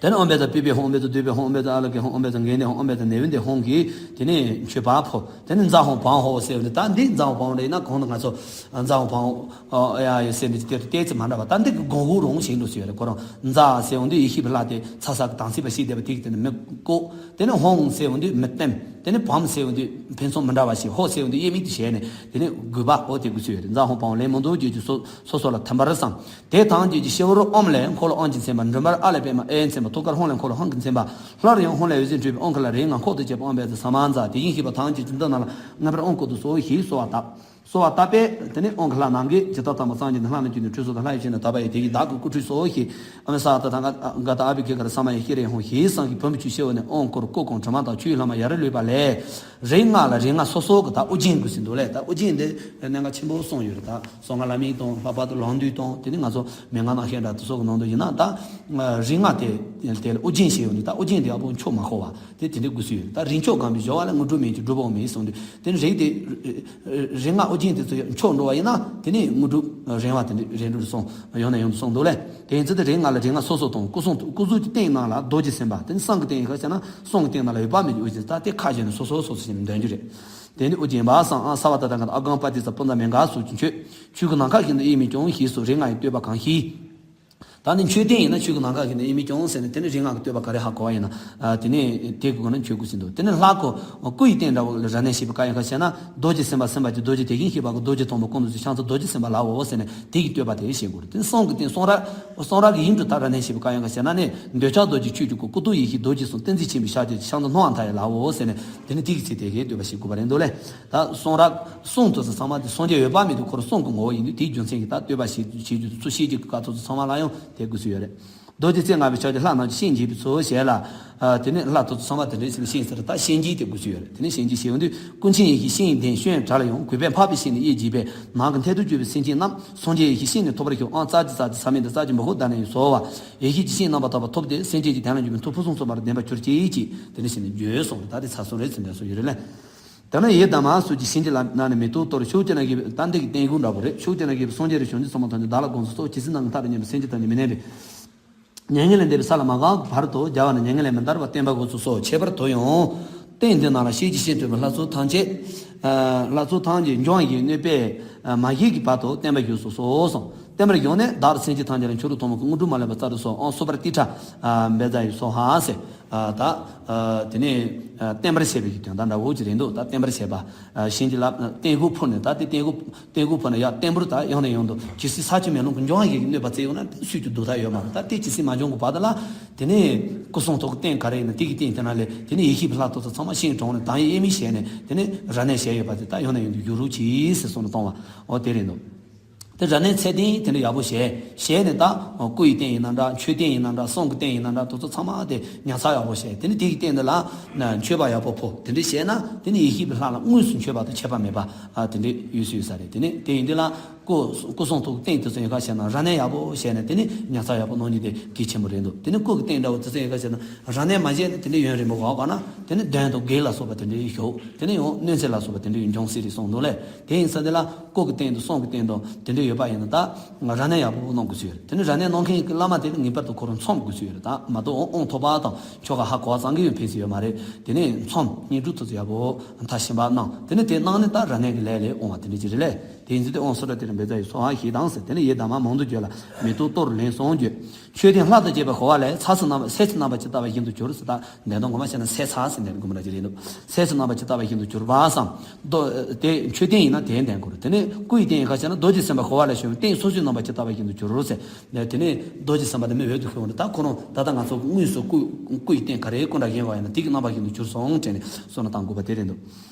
དེ་ནས་ཨོཾ་བཛྲ་པུཥྤེ་ཧཱུྃ། ཨོཾ་བཛྲ་དཱུརྦྷེ་ཧཱུྃ། ཨོཾ་བཛྲ་ཨ་ལོ་ཀེ་ཧཱུྃ། ཨོཾ་བཛྲ་གནྡྷེ་ཧཱུྃ། ཨོཾ་བཛྲ་ནཻ་ཝི་དྱེ་ཧཱུྃ་གིས་དེ་ནས་མཆོད་པ་ཕུལ། དེ་ནས་ཛཿཧཱུྃ་བཾ་ཧོཿཟེར་བ་འདི། ད་འདི་ཛཿཧཱུྃ་བཾ་རེད་ན་གང་དུ་ང་ཚོ་ཛཿཧཱུྃ་བཾ་ཨ་ཡ་ཡ་ཟེར་འདི་ཏོག་ཙམ་མ་འདྲ་བ། ད་འདི་གི་གོང་འོག་རང་བཞིན་དུ་ཟེར་བ་རེད། ཁོ་རང་ཛཿ་ཟེར་བ་འདི་ཡེ་ཤེས་པའི་ལྷ་དེ་ཚ་ས་གི་དྭངས་སིང་པ་ཞིག་བསྡད་པ་དེ་གི་དེ་ནས་མི་བཀོག་དེ་ནས་ཧཱུྃ་ཟེར་བ་འདི་མི་བསྟིམ། དེ་ནས་བཾ་ཟེར་བ་འདི་ཕན་ཚུན་མི་འདྲ་བ་ཞིག་ཧོཿཟེར་བ་འདི་དབྱེར་མེད་དུ་བྱས་ནས་དེ་ནས་དགོས་པ་ཨོ་དེ་དགོས་ཚུལ་ཡོད་རེད། ཛཿཧཱུྃ་བཾ་ལན་མང་དུ་བརྗོད་ཅིང་སོ་སོ་སོ་ལ་ཐིམ་པར་བསམ། དེ་ཐམས་ཅད་ཀྱི་སྤྱི་བོར་ཨོཾ་ལས་འཁོར་ལོ་ཨོཾ་གྱིས་མཚན་པ། མགྲིན་པར་ཨ་ལས་པདྨ་ཨེ་མཚན་པ། ཐུགས་ཀར་ཧཱུྃ་ལས་འཁོར་ལོ་ཧཱུྃ་གིས་མཚན་པ། སླར་ཡང་ཧཱུྃ་ལས་འོད་ཟེར་འཕྲོས་པའི་ཨོཾ་ཁ་ལ་རིགས་ལྔ་འཁོར་དུ་བཅས་པ་ཨོཾ་བཛྲ་ས་མ་ཛཿ། དེ་བཞིན་གཤེགས་པ་ཐམས་ཅད་ཀྱི་མདུན་ན་ལ་མངོན་པར་ཨོཾ་བསྐུར་དུ་གསོལ་ཞེས་གསོལ་བ་བཏབ། གསོལ་བ་བཏབ་པས་དེ་ནས་ཨོཾ་གི་ལྷ་རྣམས་ཀྱིས་ཇི་ལྟར་བལྟམས་པ་སངས་རྒྱས་ནས། ལྷ་རྣམས་ཀྱི་ནི་ཁྲུས་གསོལ་དང་། ལྷ་ཡི་ཞིང་ནི་དག་པ་ཡི། དེ་ཡི་བདག་གི་སྐུ་ཁྲུས་གསོལ་ཞེས། ཨ་མ་ས་ཏ་ཐ་ག་ཏ་ཨ་བྷི་གྷེ་ཀ་ར་ས་མ་ཡེ་ཤེས་ར་ཧཱུྃ་ཞེས་བསམ་གྱིས་བུམ་པའི་ཆུས་ཕྱི་བོ་ནས་ཨོཾ་བསྐུར། སྐུ་གང་དྲི་མ་དང་ཆུ་ཡི་ལྷག་མ་ཡར་ལུས་པ་ལས། རིགས་ལྔ་ལ་རིགས་ལྔ་སོ་སོ་གི་ད་ཨོ་རྒྱན་དགོས་ཟིན་འདུག་ལས། ད་ཨོ་རྒྱན་འདི་གནད་འགག་ཆེན་པོ་གསུངས་ཡོད་རེད། ད་གསང་སྔགས་བླ་མེད་དང་ལྷག་པར་དུ་ལོག་འདུས་དང་། དེ་ནི་ང་ཚོ་མན་ངག་རྣམ་བཤད་འདྲ་དེ་ཚོ་གི་ནང་དུ་ཡིན་ན་ད་རིགས་ལྔ་དེ་དེ་ལ་ཨོ་རྒྱན་ཞེས་ཡོད་ནི། ད་ཨོ་རྒྱན་དེ་ཡག་པོ་འཁྱོག་མ་ཤོར་བ་དེ་དེ་འདྲའི་དགོས་སུ་ཡོད། ད་རིགས་འཁྱོག་གམ་པའི་སྦྱོར་བ་ལ་དངོས་གྲུབ་མེད་ཀྱི་སྒྲུབ་པའང་མེད་གསུངས་དུས། དེ་ནི་རིགས་དེ་རིགས་ལྔ་ཨོ་རྒྱན་དེ་ཚོ་འཁྱོག་འགྲོ་བ་ཡིན་ན་དེ་ནི་དངོས་གྲུབ་རན་བ་དེ་འདྲ་རན་འགྲོ་གསུངས། ཡང་ནས་ཡང་དུ་གསུངས་འདུག་ལས། དེ་ཡིན་ཚུལ་དེ་རིགས་ལྔ་ལ་རིགས་ལྔ་སོ་སོ་དང་། སྐུ་གསུང་སྐུ་གཟུགས་ཀྱི་རྟེན་རྣམས་ལ་རྡོ་རྗེ་སེམས་དཔའ། དེ་ནི་བསམ་གྱི་རྟེན་ཡིན་ཁ་བྱས་ན་གསུང་གི་རྟེན་རྣམས་ལ་འོད་དཔག་མེད་ཀྱི་དབུ་རྒྱན། ད་དེ་ཁ་བྱས་ནས་སོ་སོ་སོ་སོ་བྱས་ནས་འདོན་རྒྱུ་རེད། དེ་ནི་ཨོ་རྒྱན་པ་སང་ཨ་ས་བ་ཏ་ཐ་ག་ཏ་ཨ་གང་པ་ཏི་ས་པུ་ཛ་མེ་ག་སོགས་ཀྱི་མཆོད། ཆོས་ཀྱི་ནམ་མཁའ་བཞིན་དུ་དབྱེར་མེད་ཀྱང་། ཞེས་སོགས་རིགས་ལྔ་ཡི་བསྟོད་པ་གང་ཞིག་ད་ནི་མཆོད་རྟེན་ཡིན་ན་ཆོས་ཀྱི་ནམ་མཁའ་བཞིན་དུ་དབྱེར་མེད་ཀྱང་ཟེར་ནས། དེ་ནི་རིགས་ལྔ་གི་བསྟོད་པ་ག་རེ་ཧ་གོ་བ་ཡིན་ན། ཨ་དེ་ནི་དེ་གི་སྒོ་ནས་མཆོད་དགོས་ཟིན་འདུག་དེ་ནི་ལྷ་སྐུ་སྐུ་ཡི་རྟེན་འདྲ་བོ་ལ་རབ་གནས་བྱེད་པའི་སྐབས་ཡིན་ཁ་བྱས་ན། རྡོ་རྗེ་སེམས་དཔའ་གྱི་རྡོ་རྗེ་དེ་བཞིན་གཤེགས་པ་གི་རྡོ་རྗེ་ཐོག་མ་ཀུན་ཏུ་བཞུགས་ཕྱག་མཚན་རྡོ་རྗེ་སེམས་དཔའ་ལའོ་ཟེར་ནས་དེ་གི་བསྟོད་པ་དེ་བྱེད་དགོས་རེད། དེ་ནི་གསུང་གི་རྟེན་གསུང་རབ་གསུང་རབ་ཀྱི་དབྱིངས་སུ་ད་རབ་གནས་བྱེད་པའི་སྐབས་ཡིན་ཁ་བྱས་ན་ནི། འདོད་ཆགས་རྡོ་རྗེ་ཆོས་ཀྱི་སྐུ། སྐུ་རྡོ་ཡེ་ཤེས་རྡོ་རྗེ་གསུམ། བསྟན་འཛིན་ཆེན་པོའི་ཞབས་ཀྱི་ཕྱག་མཚན་སྣང་བ་མཐའ་ཡས་ལའོ་ཟེར་ནས། དེ་ནི་དེ་གི་ཚེ་དེ་གའི་བསྟོད་པ་བྱེད་དགོས་པ་རེད་འདུག་ལས། ད་གསུང་རབ་གསུང་དེ་ཚོ་ཚང་མ་དེ་སངས་རྒྱས་འོད་དཔག་མེད་དུ་ཁོ་རང་གསུང་གི་ངོ་བོ་ཡིན་དུས། དེའི་རྒྱུ་མཚན་གྱིས་ད་བསྟོད་པ་བྱེད་བྱེད་རྒྱུ་དེ་ཚོ་ཤེས་རྒྱུ་གི་སྐབས་དེ་ཚོ་ཚང་མ་ལ་ཡང་དེ་དགོས་སུ་ཡོད་རེད། རྡོ་རྗེ་རྩེ་ལྔ་པའི་ཕྱག་རྒྱ་ལྷ་རྣམས་ཀྱི་བཤེས་འཇིགས་པའི་ཚུལ་ཞེས་ལ། ཨ་དེ་ནས་ལྷ་དེ་ཚོ་ཚང་མ་དེ་འདྲའི་ཚུལ་བཤེས་ཟེར། ད་བཤེས་འཇིགས་དེ་དགོས་སུ་ཡོད་རེད། དེ་ནས་བཤེས་འཇིགས་ཞེས་པ་འདི་ཀུན་མཁྱེན་ཡེ་ཤེས་བཤེས་གཉེན་བཤེས་གྲགས་ལ་ཡང་། གུས་པས་འཕགས་པའི་ཞལ་ནས་དབྱེ་འབྱེད་པའི། ནང་གི་མཐས་གཏུགས་གྱུར་པའི་སེམས་ཅན་རྣམས། སངས་རྒྱས་ཡེ་ཤེས་བཤེས་གཉེན་ཐོབ་པར་ཤོག་ཨང་། ཙཀ་གི་ཙཀ་གི་ས་མེ་ད་ཙཀ་གི་བ་ཧུ་ད་ནི་ཡི་སོ་བ། ཡེ་ཤེས་ཀྱི་བཤེས་རྣམ་པ་ཐོབ་པ་ཐོབ་སྟེ། སེམས་ཅན་གྱི་དོན་ལ་འཇུག་པའི་མཐུ་ཕུན་སུམ་ཚོགས་པར་ལྡན་པར་གྱུར་ཅིག་ཅེས་དེ་འདྲ་བྱས་ནས་བརྗོད་གསུངས་རེད། ད་དེ་ཚར་སོང་རེད་ཟེར་འདྲ་སོ་ཡོད་རེད་ལ། དེ་ནས་ཡི་དམ་སོགས་ཀྱི་བྱིན་གྱིས་བརླབས་ནས་མེ་ཏོག་གཏོར། ཕྱོགས་བཅུ་ན་གཤེགས་པའི་ད་འདི་གི་རྟེན་དགོས་འདྲ་པོ་རེད། ཕྱོགས་བཅུ་ན་གཤེགས་པའི་སངས་རྒྱས་དང་བྱང་ཆུབ་སེམས་དཔའ་ཐམས་ཅད་བདག་ལ་དགོངས་སུ་གསོལ། ཇི་སྲིད་ནམ་མཁའི་མཐའ་རུ་གནས་པའི་སེམས་ཅན་ཐམས་ཅད་མི་གནས་པའི་མྱ་ངན་ལས་འདས་པའི་ས་ལ་མ་འགགས་བར་དུ། རྒྱལ་བ་རྣམས་མྱ་ངན་ལས་མི་འདའ་བར་བསྟན་པ་དགོངས་སུ་གསོལ། ཁྱད་པར་དུ་ཡང་རྟེན་འདི་རྣམས་ལ་ཤེས་བྱའི་ཤེས་འདོད་པའི་ལྷ་ཚོགས་ཐམས་ཅད། ལྷ་ཚོགས་ཐམས་ཅད་འབྱུང་བའི་གནོད་པས་མ་གཞིག་གི་བར་དུ་བསྟན་པ་བཞུགས་སུ་གསོལ་གསུངས། བསྟན་པར་བཞུགས་ནས་བདག་སེམས་ཅན་ཐམས་ཅད་ལ་མཆོག་གྲུབ་ཐོགས་མེད་ཀྱི་དངོས་གྲུབ་མ་ལུས་པ་སྩལ་དུ་གསོལ། ཨང་སུ་པར་ཏི་ཁྲ་འབེ་ཛ་ཡི་སྭཱ་ཧཱ་ཟེར། ད་དེ་ནས་བསྟན་པར་བྱེད་པའི་དོན་དག་འདྲ་བོ་ཅིག་རེད་འདུག་ད་བསྟན་པར་བྱེད་པ། བྱིན་གྱིས་བརླབས་རྟེན་དགུ་ཕུལ་ནས། ད་དེ་རྟེན་དགུ་རྟེན་དགུ་ཕུལ་ནས་ཡར་བསྟན་འབུལ་ད་ཡང་ནས་ཡང་དུ་ཇི་སྲིད་ས་ཆུ་མེ་རླུང་གི་འབྱུང་བ་ཡི་གནོད་པ་སྩལ་ཡོང་ན་སུས་ཀྱང་སྡུག་ཐབས་ཡོད་མ་རེད། ད་དེ་ཇི་སྲིད་མ་འབྱུང་གི་བར་དུ་ལ། དེ་ནས་སྐུ་གསུང་ཐུགས་ཀྱི་རྟེན་ག་རེ་ཡིན་ན་དེ་གི་རྟེན་དེ་ན་ལས་དེ་ནས་ཡེ་ཤེས་པའི་ལྷ་ཚོགས་ཚང་མ་ཤིང་གྲོང་ནས་དང་ཡེ་དབྱེར་མེད་བྱས་ནས་དེ་ནས་རབ་གནས་བྱས་ཡོད་པ་དེ་ད་ཡང་ནས་ཡང་དུ་བསྒྱུར་རོགས་གྱིས་ཟེར་གསུངས་ནས་གཏོང་བ་ཨོ་དེ་རེད་འདུག་དེ་རབ་གནས་ཚད་ལྡན་དེ་འདྲ་ཡག་པོ་བྱས། བྱས་ནས་ད་སྐུ་ཡི་རྟེན་ཡིན་ན་འདྲ། མཆོད་རྟེན་ཡིན་ན་འདྲ། གསུང་གི་རྟེན་ཡིན་ན་འདྲ། དེ་ཚོ་ཚང་མ་དེ་ཉར་ཚགས་ཡག་པོ་བྱས། དེ་ནས་དེ་གི་རྟེན་འདི་ལ་ན་མཆོད་པ་ཡག་པོ་ཕུལ། དེ་འདྲ་བྱས་ན་དེ་ནས་ཡེ་ཤེས་པའི་ལྷ་ལ་དངོས་སུ་མཆོད་པ་དང་ཁྱད་པར་མེད་པ་ཨ་དེ་འདྲ་ཡོད་སུ་ཡོད་ས་རེད། དེ་ནས་དེ་ཡིན་དུས་ལ་སྐུ་སྐུ་གསུང་ཐུགས་རྟེན་དེ་ཚོ་ཡིན་ཁ་བྱས་ན་རབ་གནས་ཡག་པོ་བྱས་ནས་དེ་ནས་ཉར་ཚགས་ཡག་པོ་གནང་རྒྱུ་དེ་གལ་ཆེན་པོ་རེད་འདུག་དེ་ནས་སྐུ་གི་རྟེན་འདྲ་བོ་དེ་ཚོ་ཡིན་ཁ་བྱས་ན་རབ་གནས་མ་བྱས་ན་དེ་འདྲ་ཡུན་རིང་པོ་འགོར་ག་ན་དེ་ནས་གདོན་དང་བགེགས་ལ་སོགས་པ་དེ་འདྲ་ཞུགས། དེ་ནས་ཡང་གནོད་འཚེ་ལ་སོགས་པ་དེ་འདྲ་འབྱུང་སྲིད་རེད་གསུངས་འདུག་ལས། དེ་ཡིན་ས་དེ་ལ་སྐུ་གི་རྟེན་དང་གསུང་གི་རྟེན་དང་དེ་འདྲ་ཡོད་པ་ཡིན་ན་ད་ང་རབ་གནས་ཡག་པོ་གནང་དགོས་ཀྱི་ཡོད་རེད། དེ་ནི་རབ་གནས་གནང་མཁན་གྱི་བླ་མ་དེ་ནི་ངེས་པར་དུ་ཁོ་རང་འཚམས་དགོས་ཀྱི་ཡོད་རེད། ད་མ་གཏོགས་དབང་ཐོབ་པ་དང་ཆོ་ག་ཧ་གོ་བ་ཙམ་གྱིས་ཡང་ཕན་ས་ཡོད་མ་རེད། དེ་ནས་མཚམས་བསྙེན་སྒྲུབ་ཐོག་ཏུ་ཡག་པོ་མཐར་ཕྱིན་པ་གནང་། དེ་ནས་དེ་གནང་ནས་ད་རབ་གནས་ཀྱི་ལས་ལས་འོང་བ་དེ་འདྲ་ཅིག་རེད་ལས། དེ་ཡིན་ཚུལ་དེ་ཨོཾ་སྭ་སྟྲ་ཏེ་ར་བཛྲ་ཡི་སྭཱ་ཧཱ་ཞེས་དང་ཟེར། དེ་ནས་ཡི་དམ་མང་དུ་བརྗོད་ལ་མེ་ཏོག་གཏོར། ལན་གསུམ་བརྗོད། མཆོད་རྟེན་ལྷ་དང་བཅས་པའི་ཧོ་བ་ལས། ཚར་གསུམ་རྣམ་པ་ཚར་གསུམ་རྣམ་པ་ཇི་ལྟ་བ་བཞིན་དུ་གྱུར་ཟེར། ད་འདོན་སྟངས་ངོ་མ་བྱས་ན་ཚར་ཚར་ཟེར་ནས་དགོངས་པ་འདྲ་ཅིག་རེད་འདུག་ཚར་གསུམ་རྣམ་པ་ཇི་ལྟ་བ་བཞིན་དུ་གྱུར་པ་སམ། མདོ་དེ་མཆོད་རྟེན་ཡིན་ན་དེ་འདོན་དགོས་རེད། དེ་ནས་སྐུ་ཡི་རྟེན་ཡིན་ཁ་བྱས་ན་རྡོ་རྗེ་སེམས་དཔའ་ཧོ་བ་ལས་བྱུང་བའི་རྟེན་སོ་སོའི་རྣམ་པ་ཇི་ལྟ་བ་བཞིན་དུ་གྱུར་ཟེར། དེ་ནས་རྡོ་རྗེ་སེམས་དཔའ་དེ་མི་འོད་དུ་ཤོར་བ་རེད། ད་ཁོ་རང་ད་ལྟ་ང་ཚོ་དངོས་སུ་སྐུ་སྐུ་ཡི་རྟེན་ག་རེ་སྐུ་འདྲ་བཞེངས་པ་ཡིན་ན་དེ་གི་རྣམ་པ་བཞིན་དུ་གྱུར་སོང་དྲན་ནས་བསམ་བློ་བཏང་དགོས་པ་དེ་རེད་འདུག་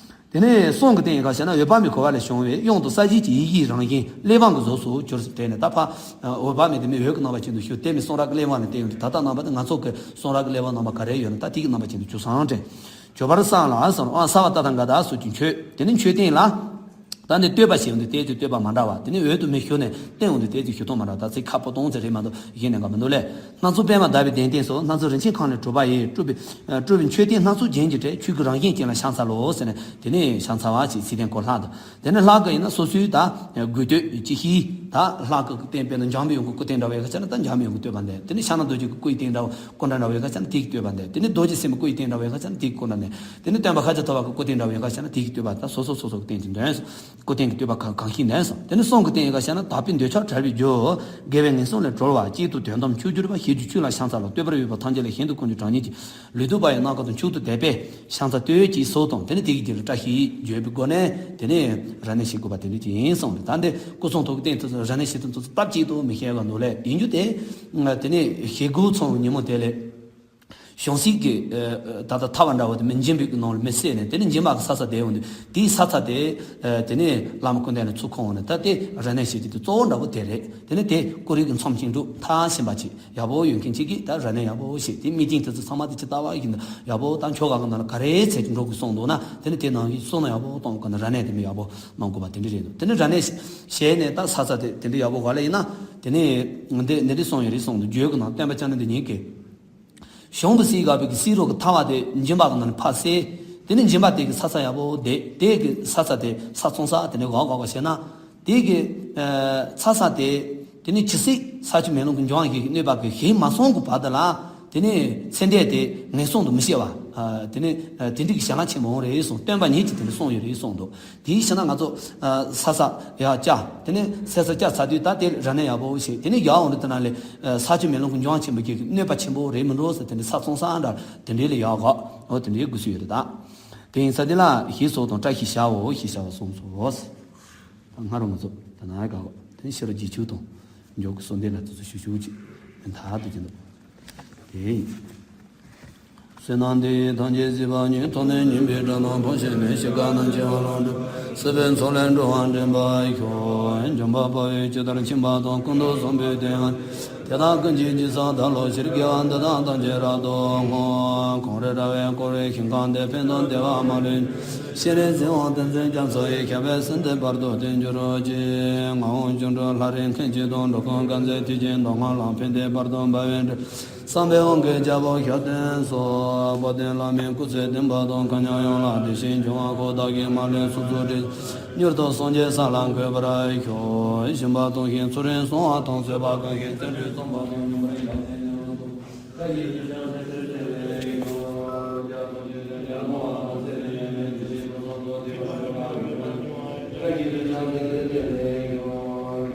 དེ་ནས་གསུང་གི་རྟེན་ཡིན་ཁ་བྱས་ན་འོད་དཔག་མེད་ཧོ་བ་ལས་བྱུང་བའི་དབྱངས་དང་ས་གཞི་གི་ཡེ་ཤེས་རང་བཞིན་གླེགས་བམ་གྱི་གཟུགས་སུ་གྱུར་ཟེར། དེ་ནས་ད་ཕ་འོད་དཔག་མེད་དེ་མི་འོད་ཀྱི་རྣམ་པ་ཅན་དུ་ཞུ། དེ་མི་གསུང་རབ་ཀྱི་གླེགས་བམ་ལ་བརྟེན་ཡོད་དེ། ད་ལྟ་རྣམ་པ་དེ་ང་ཚོ་གི་གསུང་རབ་ཀྱི་གླེགས་བམ་རྣམ་པ་ག་རེ་ཡོད་ན་ད་དེ་གི་རྣམ་པ་ཅན་དུ་གྱུར་སོང་དྲན། མཆོད་པར་བསམ་ལ་ཟེར། ཨ་ས་བ་ཏ་ཐ་ག་ད་སོགས་ཀྱི་མཆོད། དེ་ནི་མཆོད་རྟེན་ལ། ད་ནི་བསྟོད་པ་བྱེད་འོང་དུས་དེའི་ཚེ་བསྟོད་པ་མ་འདྲ་བ། དེ་ནི་འོད་དུ་མི་ཞུ་ནས་བསྟན་འོང་དུས་དེའི་ཚེ་ཞུ་སྟངས་མ་འདྲ་བ། ད་ཚིག་ཁ་སྤོ་སྟངས་ཚེ་རེད་མ་གཏོགས་གཞན་ནས་འགའ་མི་འདུག་ལས། སྣ་ཚོགས་པད་མ་བརྡལ་བའི་གདན་སྟེང་སོགས། སྣ་ཚོགས་རིན་ཆེན་ཁང་ལས་གྲུབ་པ་ཡི། སྤྲུལ་པའི་སྤྲུལ་པའི་མཆོད་རྟེན་སྣ་ཚོགས་བརྒྱན་གྱི་གྲས། ཆོས་ཀྱི་རང་བཞིན་ཅན་ལ་ཕྱག་འཚལ་ལོ་ཟེར་ནས། དེ་ནས་ཕྱག་འཚལ་བ་ཞེས་ཚིག་དོན་གོ་ལྷག་ཏུ། དེ་ནས་ལྷ་གི་ཡིན་ན་སོ་སོའི་ད་དགོས་འདོད་ཅི་ཤེས། ད་ལྷ་གི་རྟེན་དཔེར་ན་འཇམ་པའི་དབྱངས་ཀྱི་སྐུ་རྟེན་འདྲ་བ་ཡོད་ཁ་ཆ་ན་ད་འཇམ་པའི་དབྱངས་ཀྱི་བསྟོད་པ་འདོན། དེ་ནས་ཕྱག་ན་རྡོ་རྗེ་གི་སྐུ་ཡི་རྟེན་འདྲ་བ་སྐུ་འདྲ་འདྲ་བ་ཡོད་ཁ་ཆ་ན་དེ་གི་བསྟོད་པ་འདོན། དེ་ནས་རྡོ་རྗེ་སེམས་དཔའི་སྐུ་ཡི་རྟེན་འདྲ་བ་ཡོད་ཁ་ཆ་ན་དེ་གི་སྐུ་འདྲ་འདོན། དེ་ནས་སྟོན་པ་ཤཱཀྱ་ཐུབ་པ་གི་སྐུ་རྟེན་འདྲ་བ་ཡོད་ཁ་ཆ་ན་དེ་གི་བསྟོད་པ། ད་སོ་སོ་སོ་སོ་གི་རྟེན་ཅིག་འདོན་སོང་། སྐུ་རྟེན་གྱི་བསྟོད་པ་གང་གང་ཤེས་འདོན་སོང་། དེ་ནས་གསུང་གི་རྟེན་ཡོད་ཁ་ཆ་ན། དག་པའི་འདོད་ཆགས་བྲལ་བའི་རྒྱུ། དགེ་བའི་ངན་སོང་ལས་གྲོལ་བ། གཅིག་ཏུ་དོན་དམ་མཆོག་གྱུར་པ། ཞི་རྒྱས་ཆོས་ལ་ཕྱག་འཚལ་ལོ། བསྟོད་པར་འོས་པ་ཐམས་ཅད་ལ། གཞན་དུ་ཀུན་གྱི་གྲངས་སྙེད་ཀྱི། ལུས་བཏུད་པ་ཡི་རྣམ་ཀུན་ཏུ། མཆོག་ཏུ་དད་པས་ཕྱག་འཚལ་བསྟོད། ཅེས་གསོལ་དང་། དེ་ནས་དེ་གི་རྗེས་ལ་བཀྲ་ཤིས་བརྗོད་པའི་སྒོ་ནས་དེ་ནས་རབ་གནས་བྱེད་དགོས་པ་དེ་འདྲ་ཅིག་ཡིན་གསུངས་པས། ད་འདི་སྐུ་གསུང་ཐུགས་ཀྱི་རྟེན་དེ་ཚོ་རབ་གནས་བྱེད་དུས་ཚོད་སྟབས་གཅིག་ཏུ་མི་ཤེས་པ་འདུག་ལས། ཡིན་རྒྱུ་དེ། དེ་ནས་ཞེ་དགུ་ཚང་བའི་ཉིན་མོ་དེ་ལས། བྱང་སེམས་ཀྱི་ད་ལྟ་ཐར་བ་འདྲ་བོ་དེ་མི་འཇིགས་པའི་ནང་ལ་མི་བསྲེས་ནས། དེ་ནས་འཇིགས་པ་གི་ས་ས་དེ་འོང་དུས་དེའི་ས་ས་དེ། དེ་ནས་བླ་མ་སྐུ་མདུན་ལ་ཚུར་འཁོར་འོང་ནས། ད་དེ་རབ་གནས་བྱེད་ཀྱི་དེ་གཙོ་བོ་འདྲ་བོ་དེ་རེད། དེ་ནས་དེ་ཀོ་རི་གི་མཚམས་ཤིང་འབྲུག་མཐའ་ཕྱིན་པ་ཅིག་ཡག་པོ་ཡོད་མཁན་ཅིག་གིས་ད་རབ་གནས་ཡག་པོ་བྱེད། དེ་མི་ཅིང་དེ་ཚོ་ཚང་མ་དེ་ཅི་ལྟ་བ་ཡིན་ན་ཡག་པོ། ད་ཆོ་ག་གི་ནང་ལ་ག་རེ་ཚེ་འགྲོ་དགོས་གསུངས་འདུག་ན། དེ་ནི་དེ་ནང་གི་བསོད་ནམས་ཡག་པོ་གཏོང་དགོས་ན་རབ་གནས་དེ་མི་ཡག་པོ་གནང་དགོས་པ་དེ་འདྲ་རེད་འདུག་དེ་ནི་རབ་གནས་བྱས་ནས་ད་ས་ས་དེ་དེ་འདྲ་ཡག་པོ་ག་ལ་ཡིན་ན། དེ་ནི་འདི་འདི་འདྲ་གསུངས་ཡོད་རེད་གསུངས་འདུག་བརྗོད་ཀྱི་ནང་བསྟན་པ་སྤྱན་རས་གཟིགས་ཉིད་ཀྱིས། བྱང་དུ་བསིལ་དགའ་བའི་གི་བསིལ་རོ་གི་ཐལ་བ་དེ་འཇིམ་པ་གི་ནང་ནས་ཕར་བསལ། དེ་ནི་འཇིམ་པ་དེ་གི་ས་ས་ཡག་པོ་དེ་དེ་གི་ས་ས་དེ་ས་ཚོང་ས་དེ་ནི་འགག་འགག་པ་བྱས་ན། དེ་གི་ས་ས་དེ་དེ་ནི་ཇི་སྲིད་ས་བཅུ་མེ་ལོང་གི་འབྱུང་བ་ཞིག་གི་གནོད་པ་གི་ཞིག་མ་སོང་གི་བར་དུ་ལ། དེ་ནི་ཚེ་འདས་དེ་ངན་སོང་དུ་མི་སྐྱེ་བ། དེ་ནི་དེ་འདྲ་གི་ཞལ་སྔ་ཆེན་མོ་འོང་རེད་གསུངས། སྟོན་པ་ཉིད་ཀྱིས་དེ་འདྲ་གསུངས་ཡོད་རེད་གསུངས་འདུག་དེའི་ཕྱིར་ན་ང་ཚོ་ས་ས་ཡར་བཅར། དེ་ནས་ས་ས་བཅར་ཚར་དུས་ད་དེ་རབ་གནས་ཡག་པོ་བྱེད། དེ་ནས་ཡར་འོང་དུས་དེ་ན་ལས་ས་བཅུ་མེ་ལོང་གི་འབྱུང་བ་ཆེན་པོ་གི་གནོད་པ་ཆེན་པོ་རེད་མི་འགྲོ་ཟེར། དེ་འདྲའི་ས་ཚོང་ས་འདྲ་དེ་འདྲའི་ལས་ཡག་ག་འོ་དེ་འདྲའི་དགོས་སུ་ཡོད་རེད་ད། དེ་ཡིན་ས་དེ་ལ་ཞེས་གསོལ་དང་། བཀྲ་ཤིས་ཤར་འོ་ཞེས་བྱ་བ་གསུངས་སོ། ད་སྔ་རོ་ང་ཚོ་ད་ན་ཡག་ག་དེ་ནས་ཤེས་རབ་རྗེས་ཆོས་དང་འཇོག་གི་གསོལ་འདེབས་ལ་དེ་ཚོ་ཞུ་ཞུ་ཅིག་མཐའ་དུ་ཅི་འདུག་དེ་ཡིན། བསོད་ནམས་འདི་ཡིས་ཐམས་ཅད་གཟིགས་པ་ཉིད། ཐོབ་ནས་ཉེས་པའི་དགྲ་རྣམས་ཕམ་བྱས་ནས། སྐྱེ་རྒ་ན་འཆིའི་རྦ་ཀློང་འཁྲུགས། སྲིད་པའི་མཚོ་ལས་འགྲོ་བ་འདྲེན་པར་ཤོག། འཇམ་དཔལ་དཔའ་བོས་ཇི་ལྟར་མཁྱེན་པ་དང་། ཀུན་ཏུ་བཟང་པོའི་དོན་དེ་དག་ཀུན་གྱི་རྗེས་སུ་བདག་སློབ་ཕྱིར། དགེ་བ་འདི་དག་ཐམས་ཅད་རབ་ཏུ་བསྔོ། གངས་རི་ར་བས་བསྐོར་བའི་ཞིང་ཁམས་འདིར། ཕན་དང་བདེ་བ་མ་ལུས་ཤེས་རིག་འཛིན་དབང་ཏིང་འཛིན་རྒྱ་མཚོ་ཡི། ཞབས་པད་སྲིད་མཐའི་བར་དུ་བརྟན་གྱུར་ཅིག། ངག་དབང་སྐྱབས་འགྲོ་ལྷ་རིགས་མཁན་བརྒྱ་དང་། འགྲོ་ཀུན་དཀར་མཛད་མཐུ་ཆེན་དང་། ལམ་ཕན་བདེའི་བར་དུ་འབད་བའི་འབྲས། བསམ་པའི་དབང་གིས་རྒྱལ་པོ་ཞབས་བརྟན་སོགས། དཔལ་ལྡན་བླ་མའི་སྐུ་ཚེ་བརྟན་པ་དང་། མཁའ་མཉམ་ཡོངས་ལ་བདེ་ཞིང་འབྱུང་བ་དགོས། བདག་གིས་མ་ལུས་སྲོག་ཚུགས་བསྒྲུབས། མྱུར་དུ་སངས་རྒྱས་ས་ལ་འགོད་པར་ཤོག། སྦྱིན་པ་གཏོང་ཞིང་ཚུལ་ཁྲིམས་སྲུང་བ་དང་། བཟོད་པ་བསྐང་ཞིང་བརྩོན་འགྲུས་གཏོང་བ་དང་། ཉམས་པར་ཞབས་བརྟན་གནང་བ་དང་། བཀྲ་ཤིས་ཤིང་བརྟན་པའི་ཚེ་རིང་ལ་ཡོང་། རྒྱ་མཚོ་ཆེ་ཆུང་ཡར་ངོ་བ་དང་། ཚེ་རིང་ཡོན་ཏན་དེ་བཞིན་ཀུན་སློང་རྫོགས། དེ་བར་གྲོལ་བ་གོས་དཀར་གྱོན། བཀྲ་ཤིས་ཤིང་བཟང་པོའི་ཚེ་རིང་ལ་ཡོང་།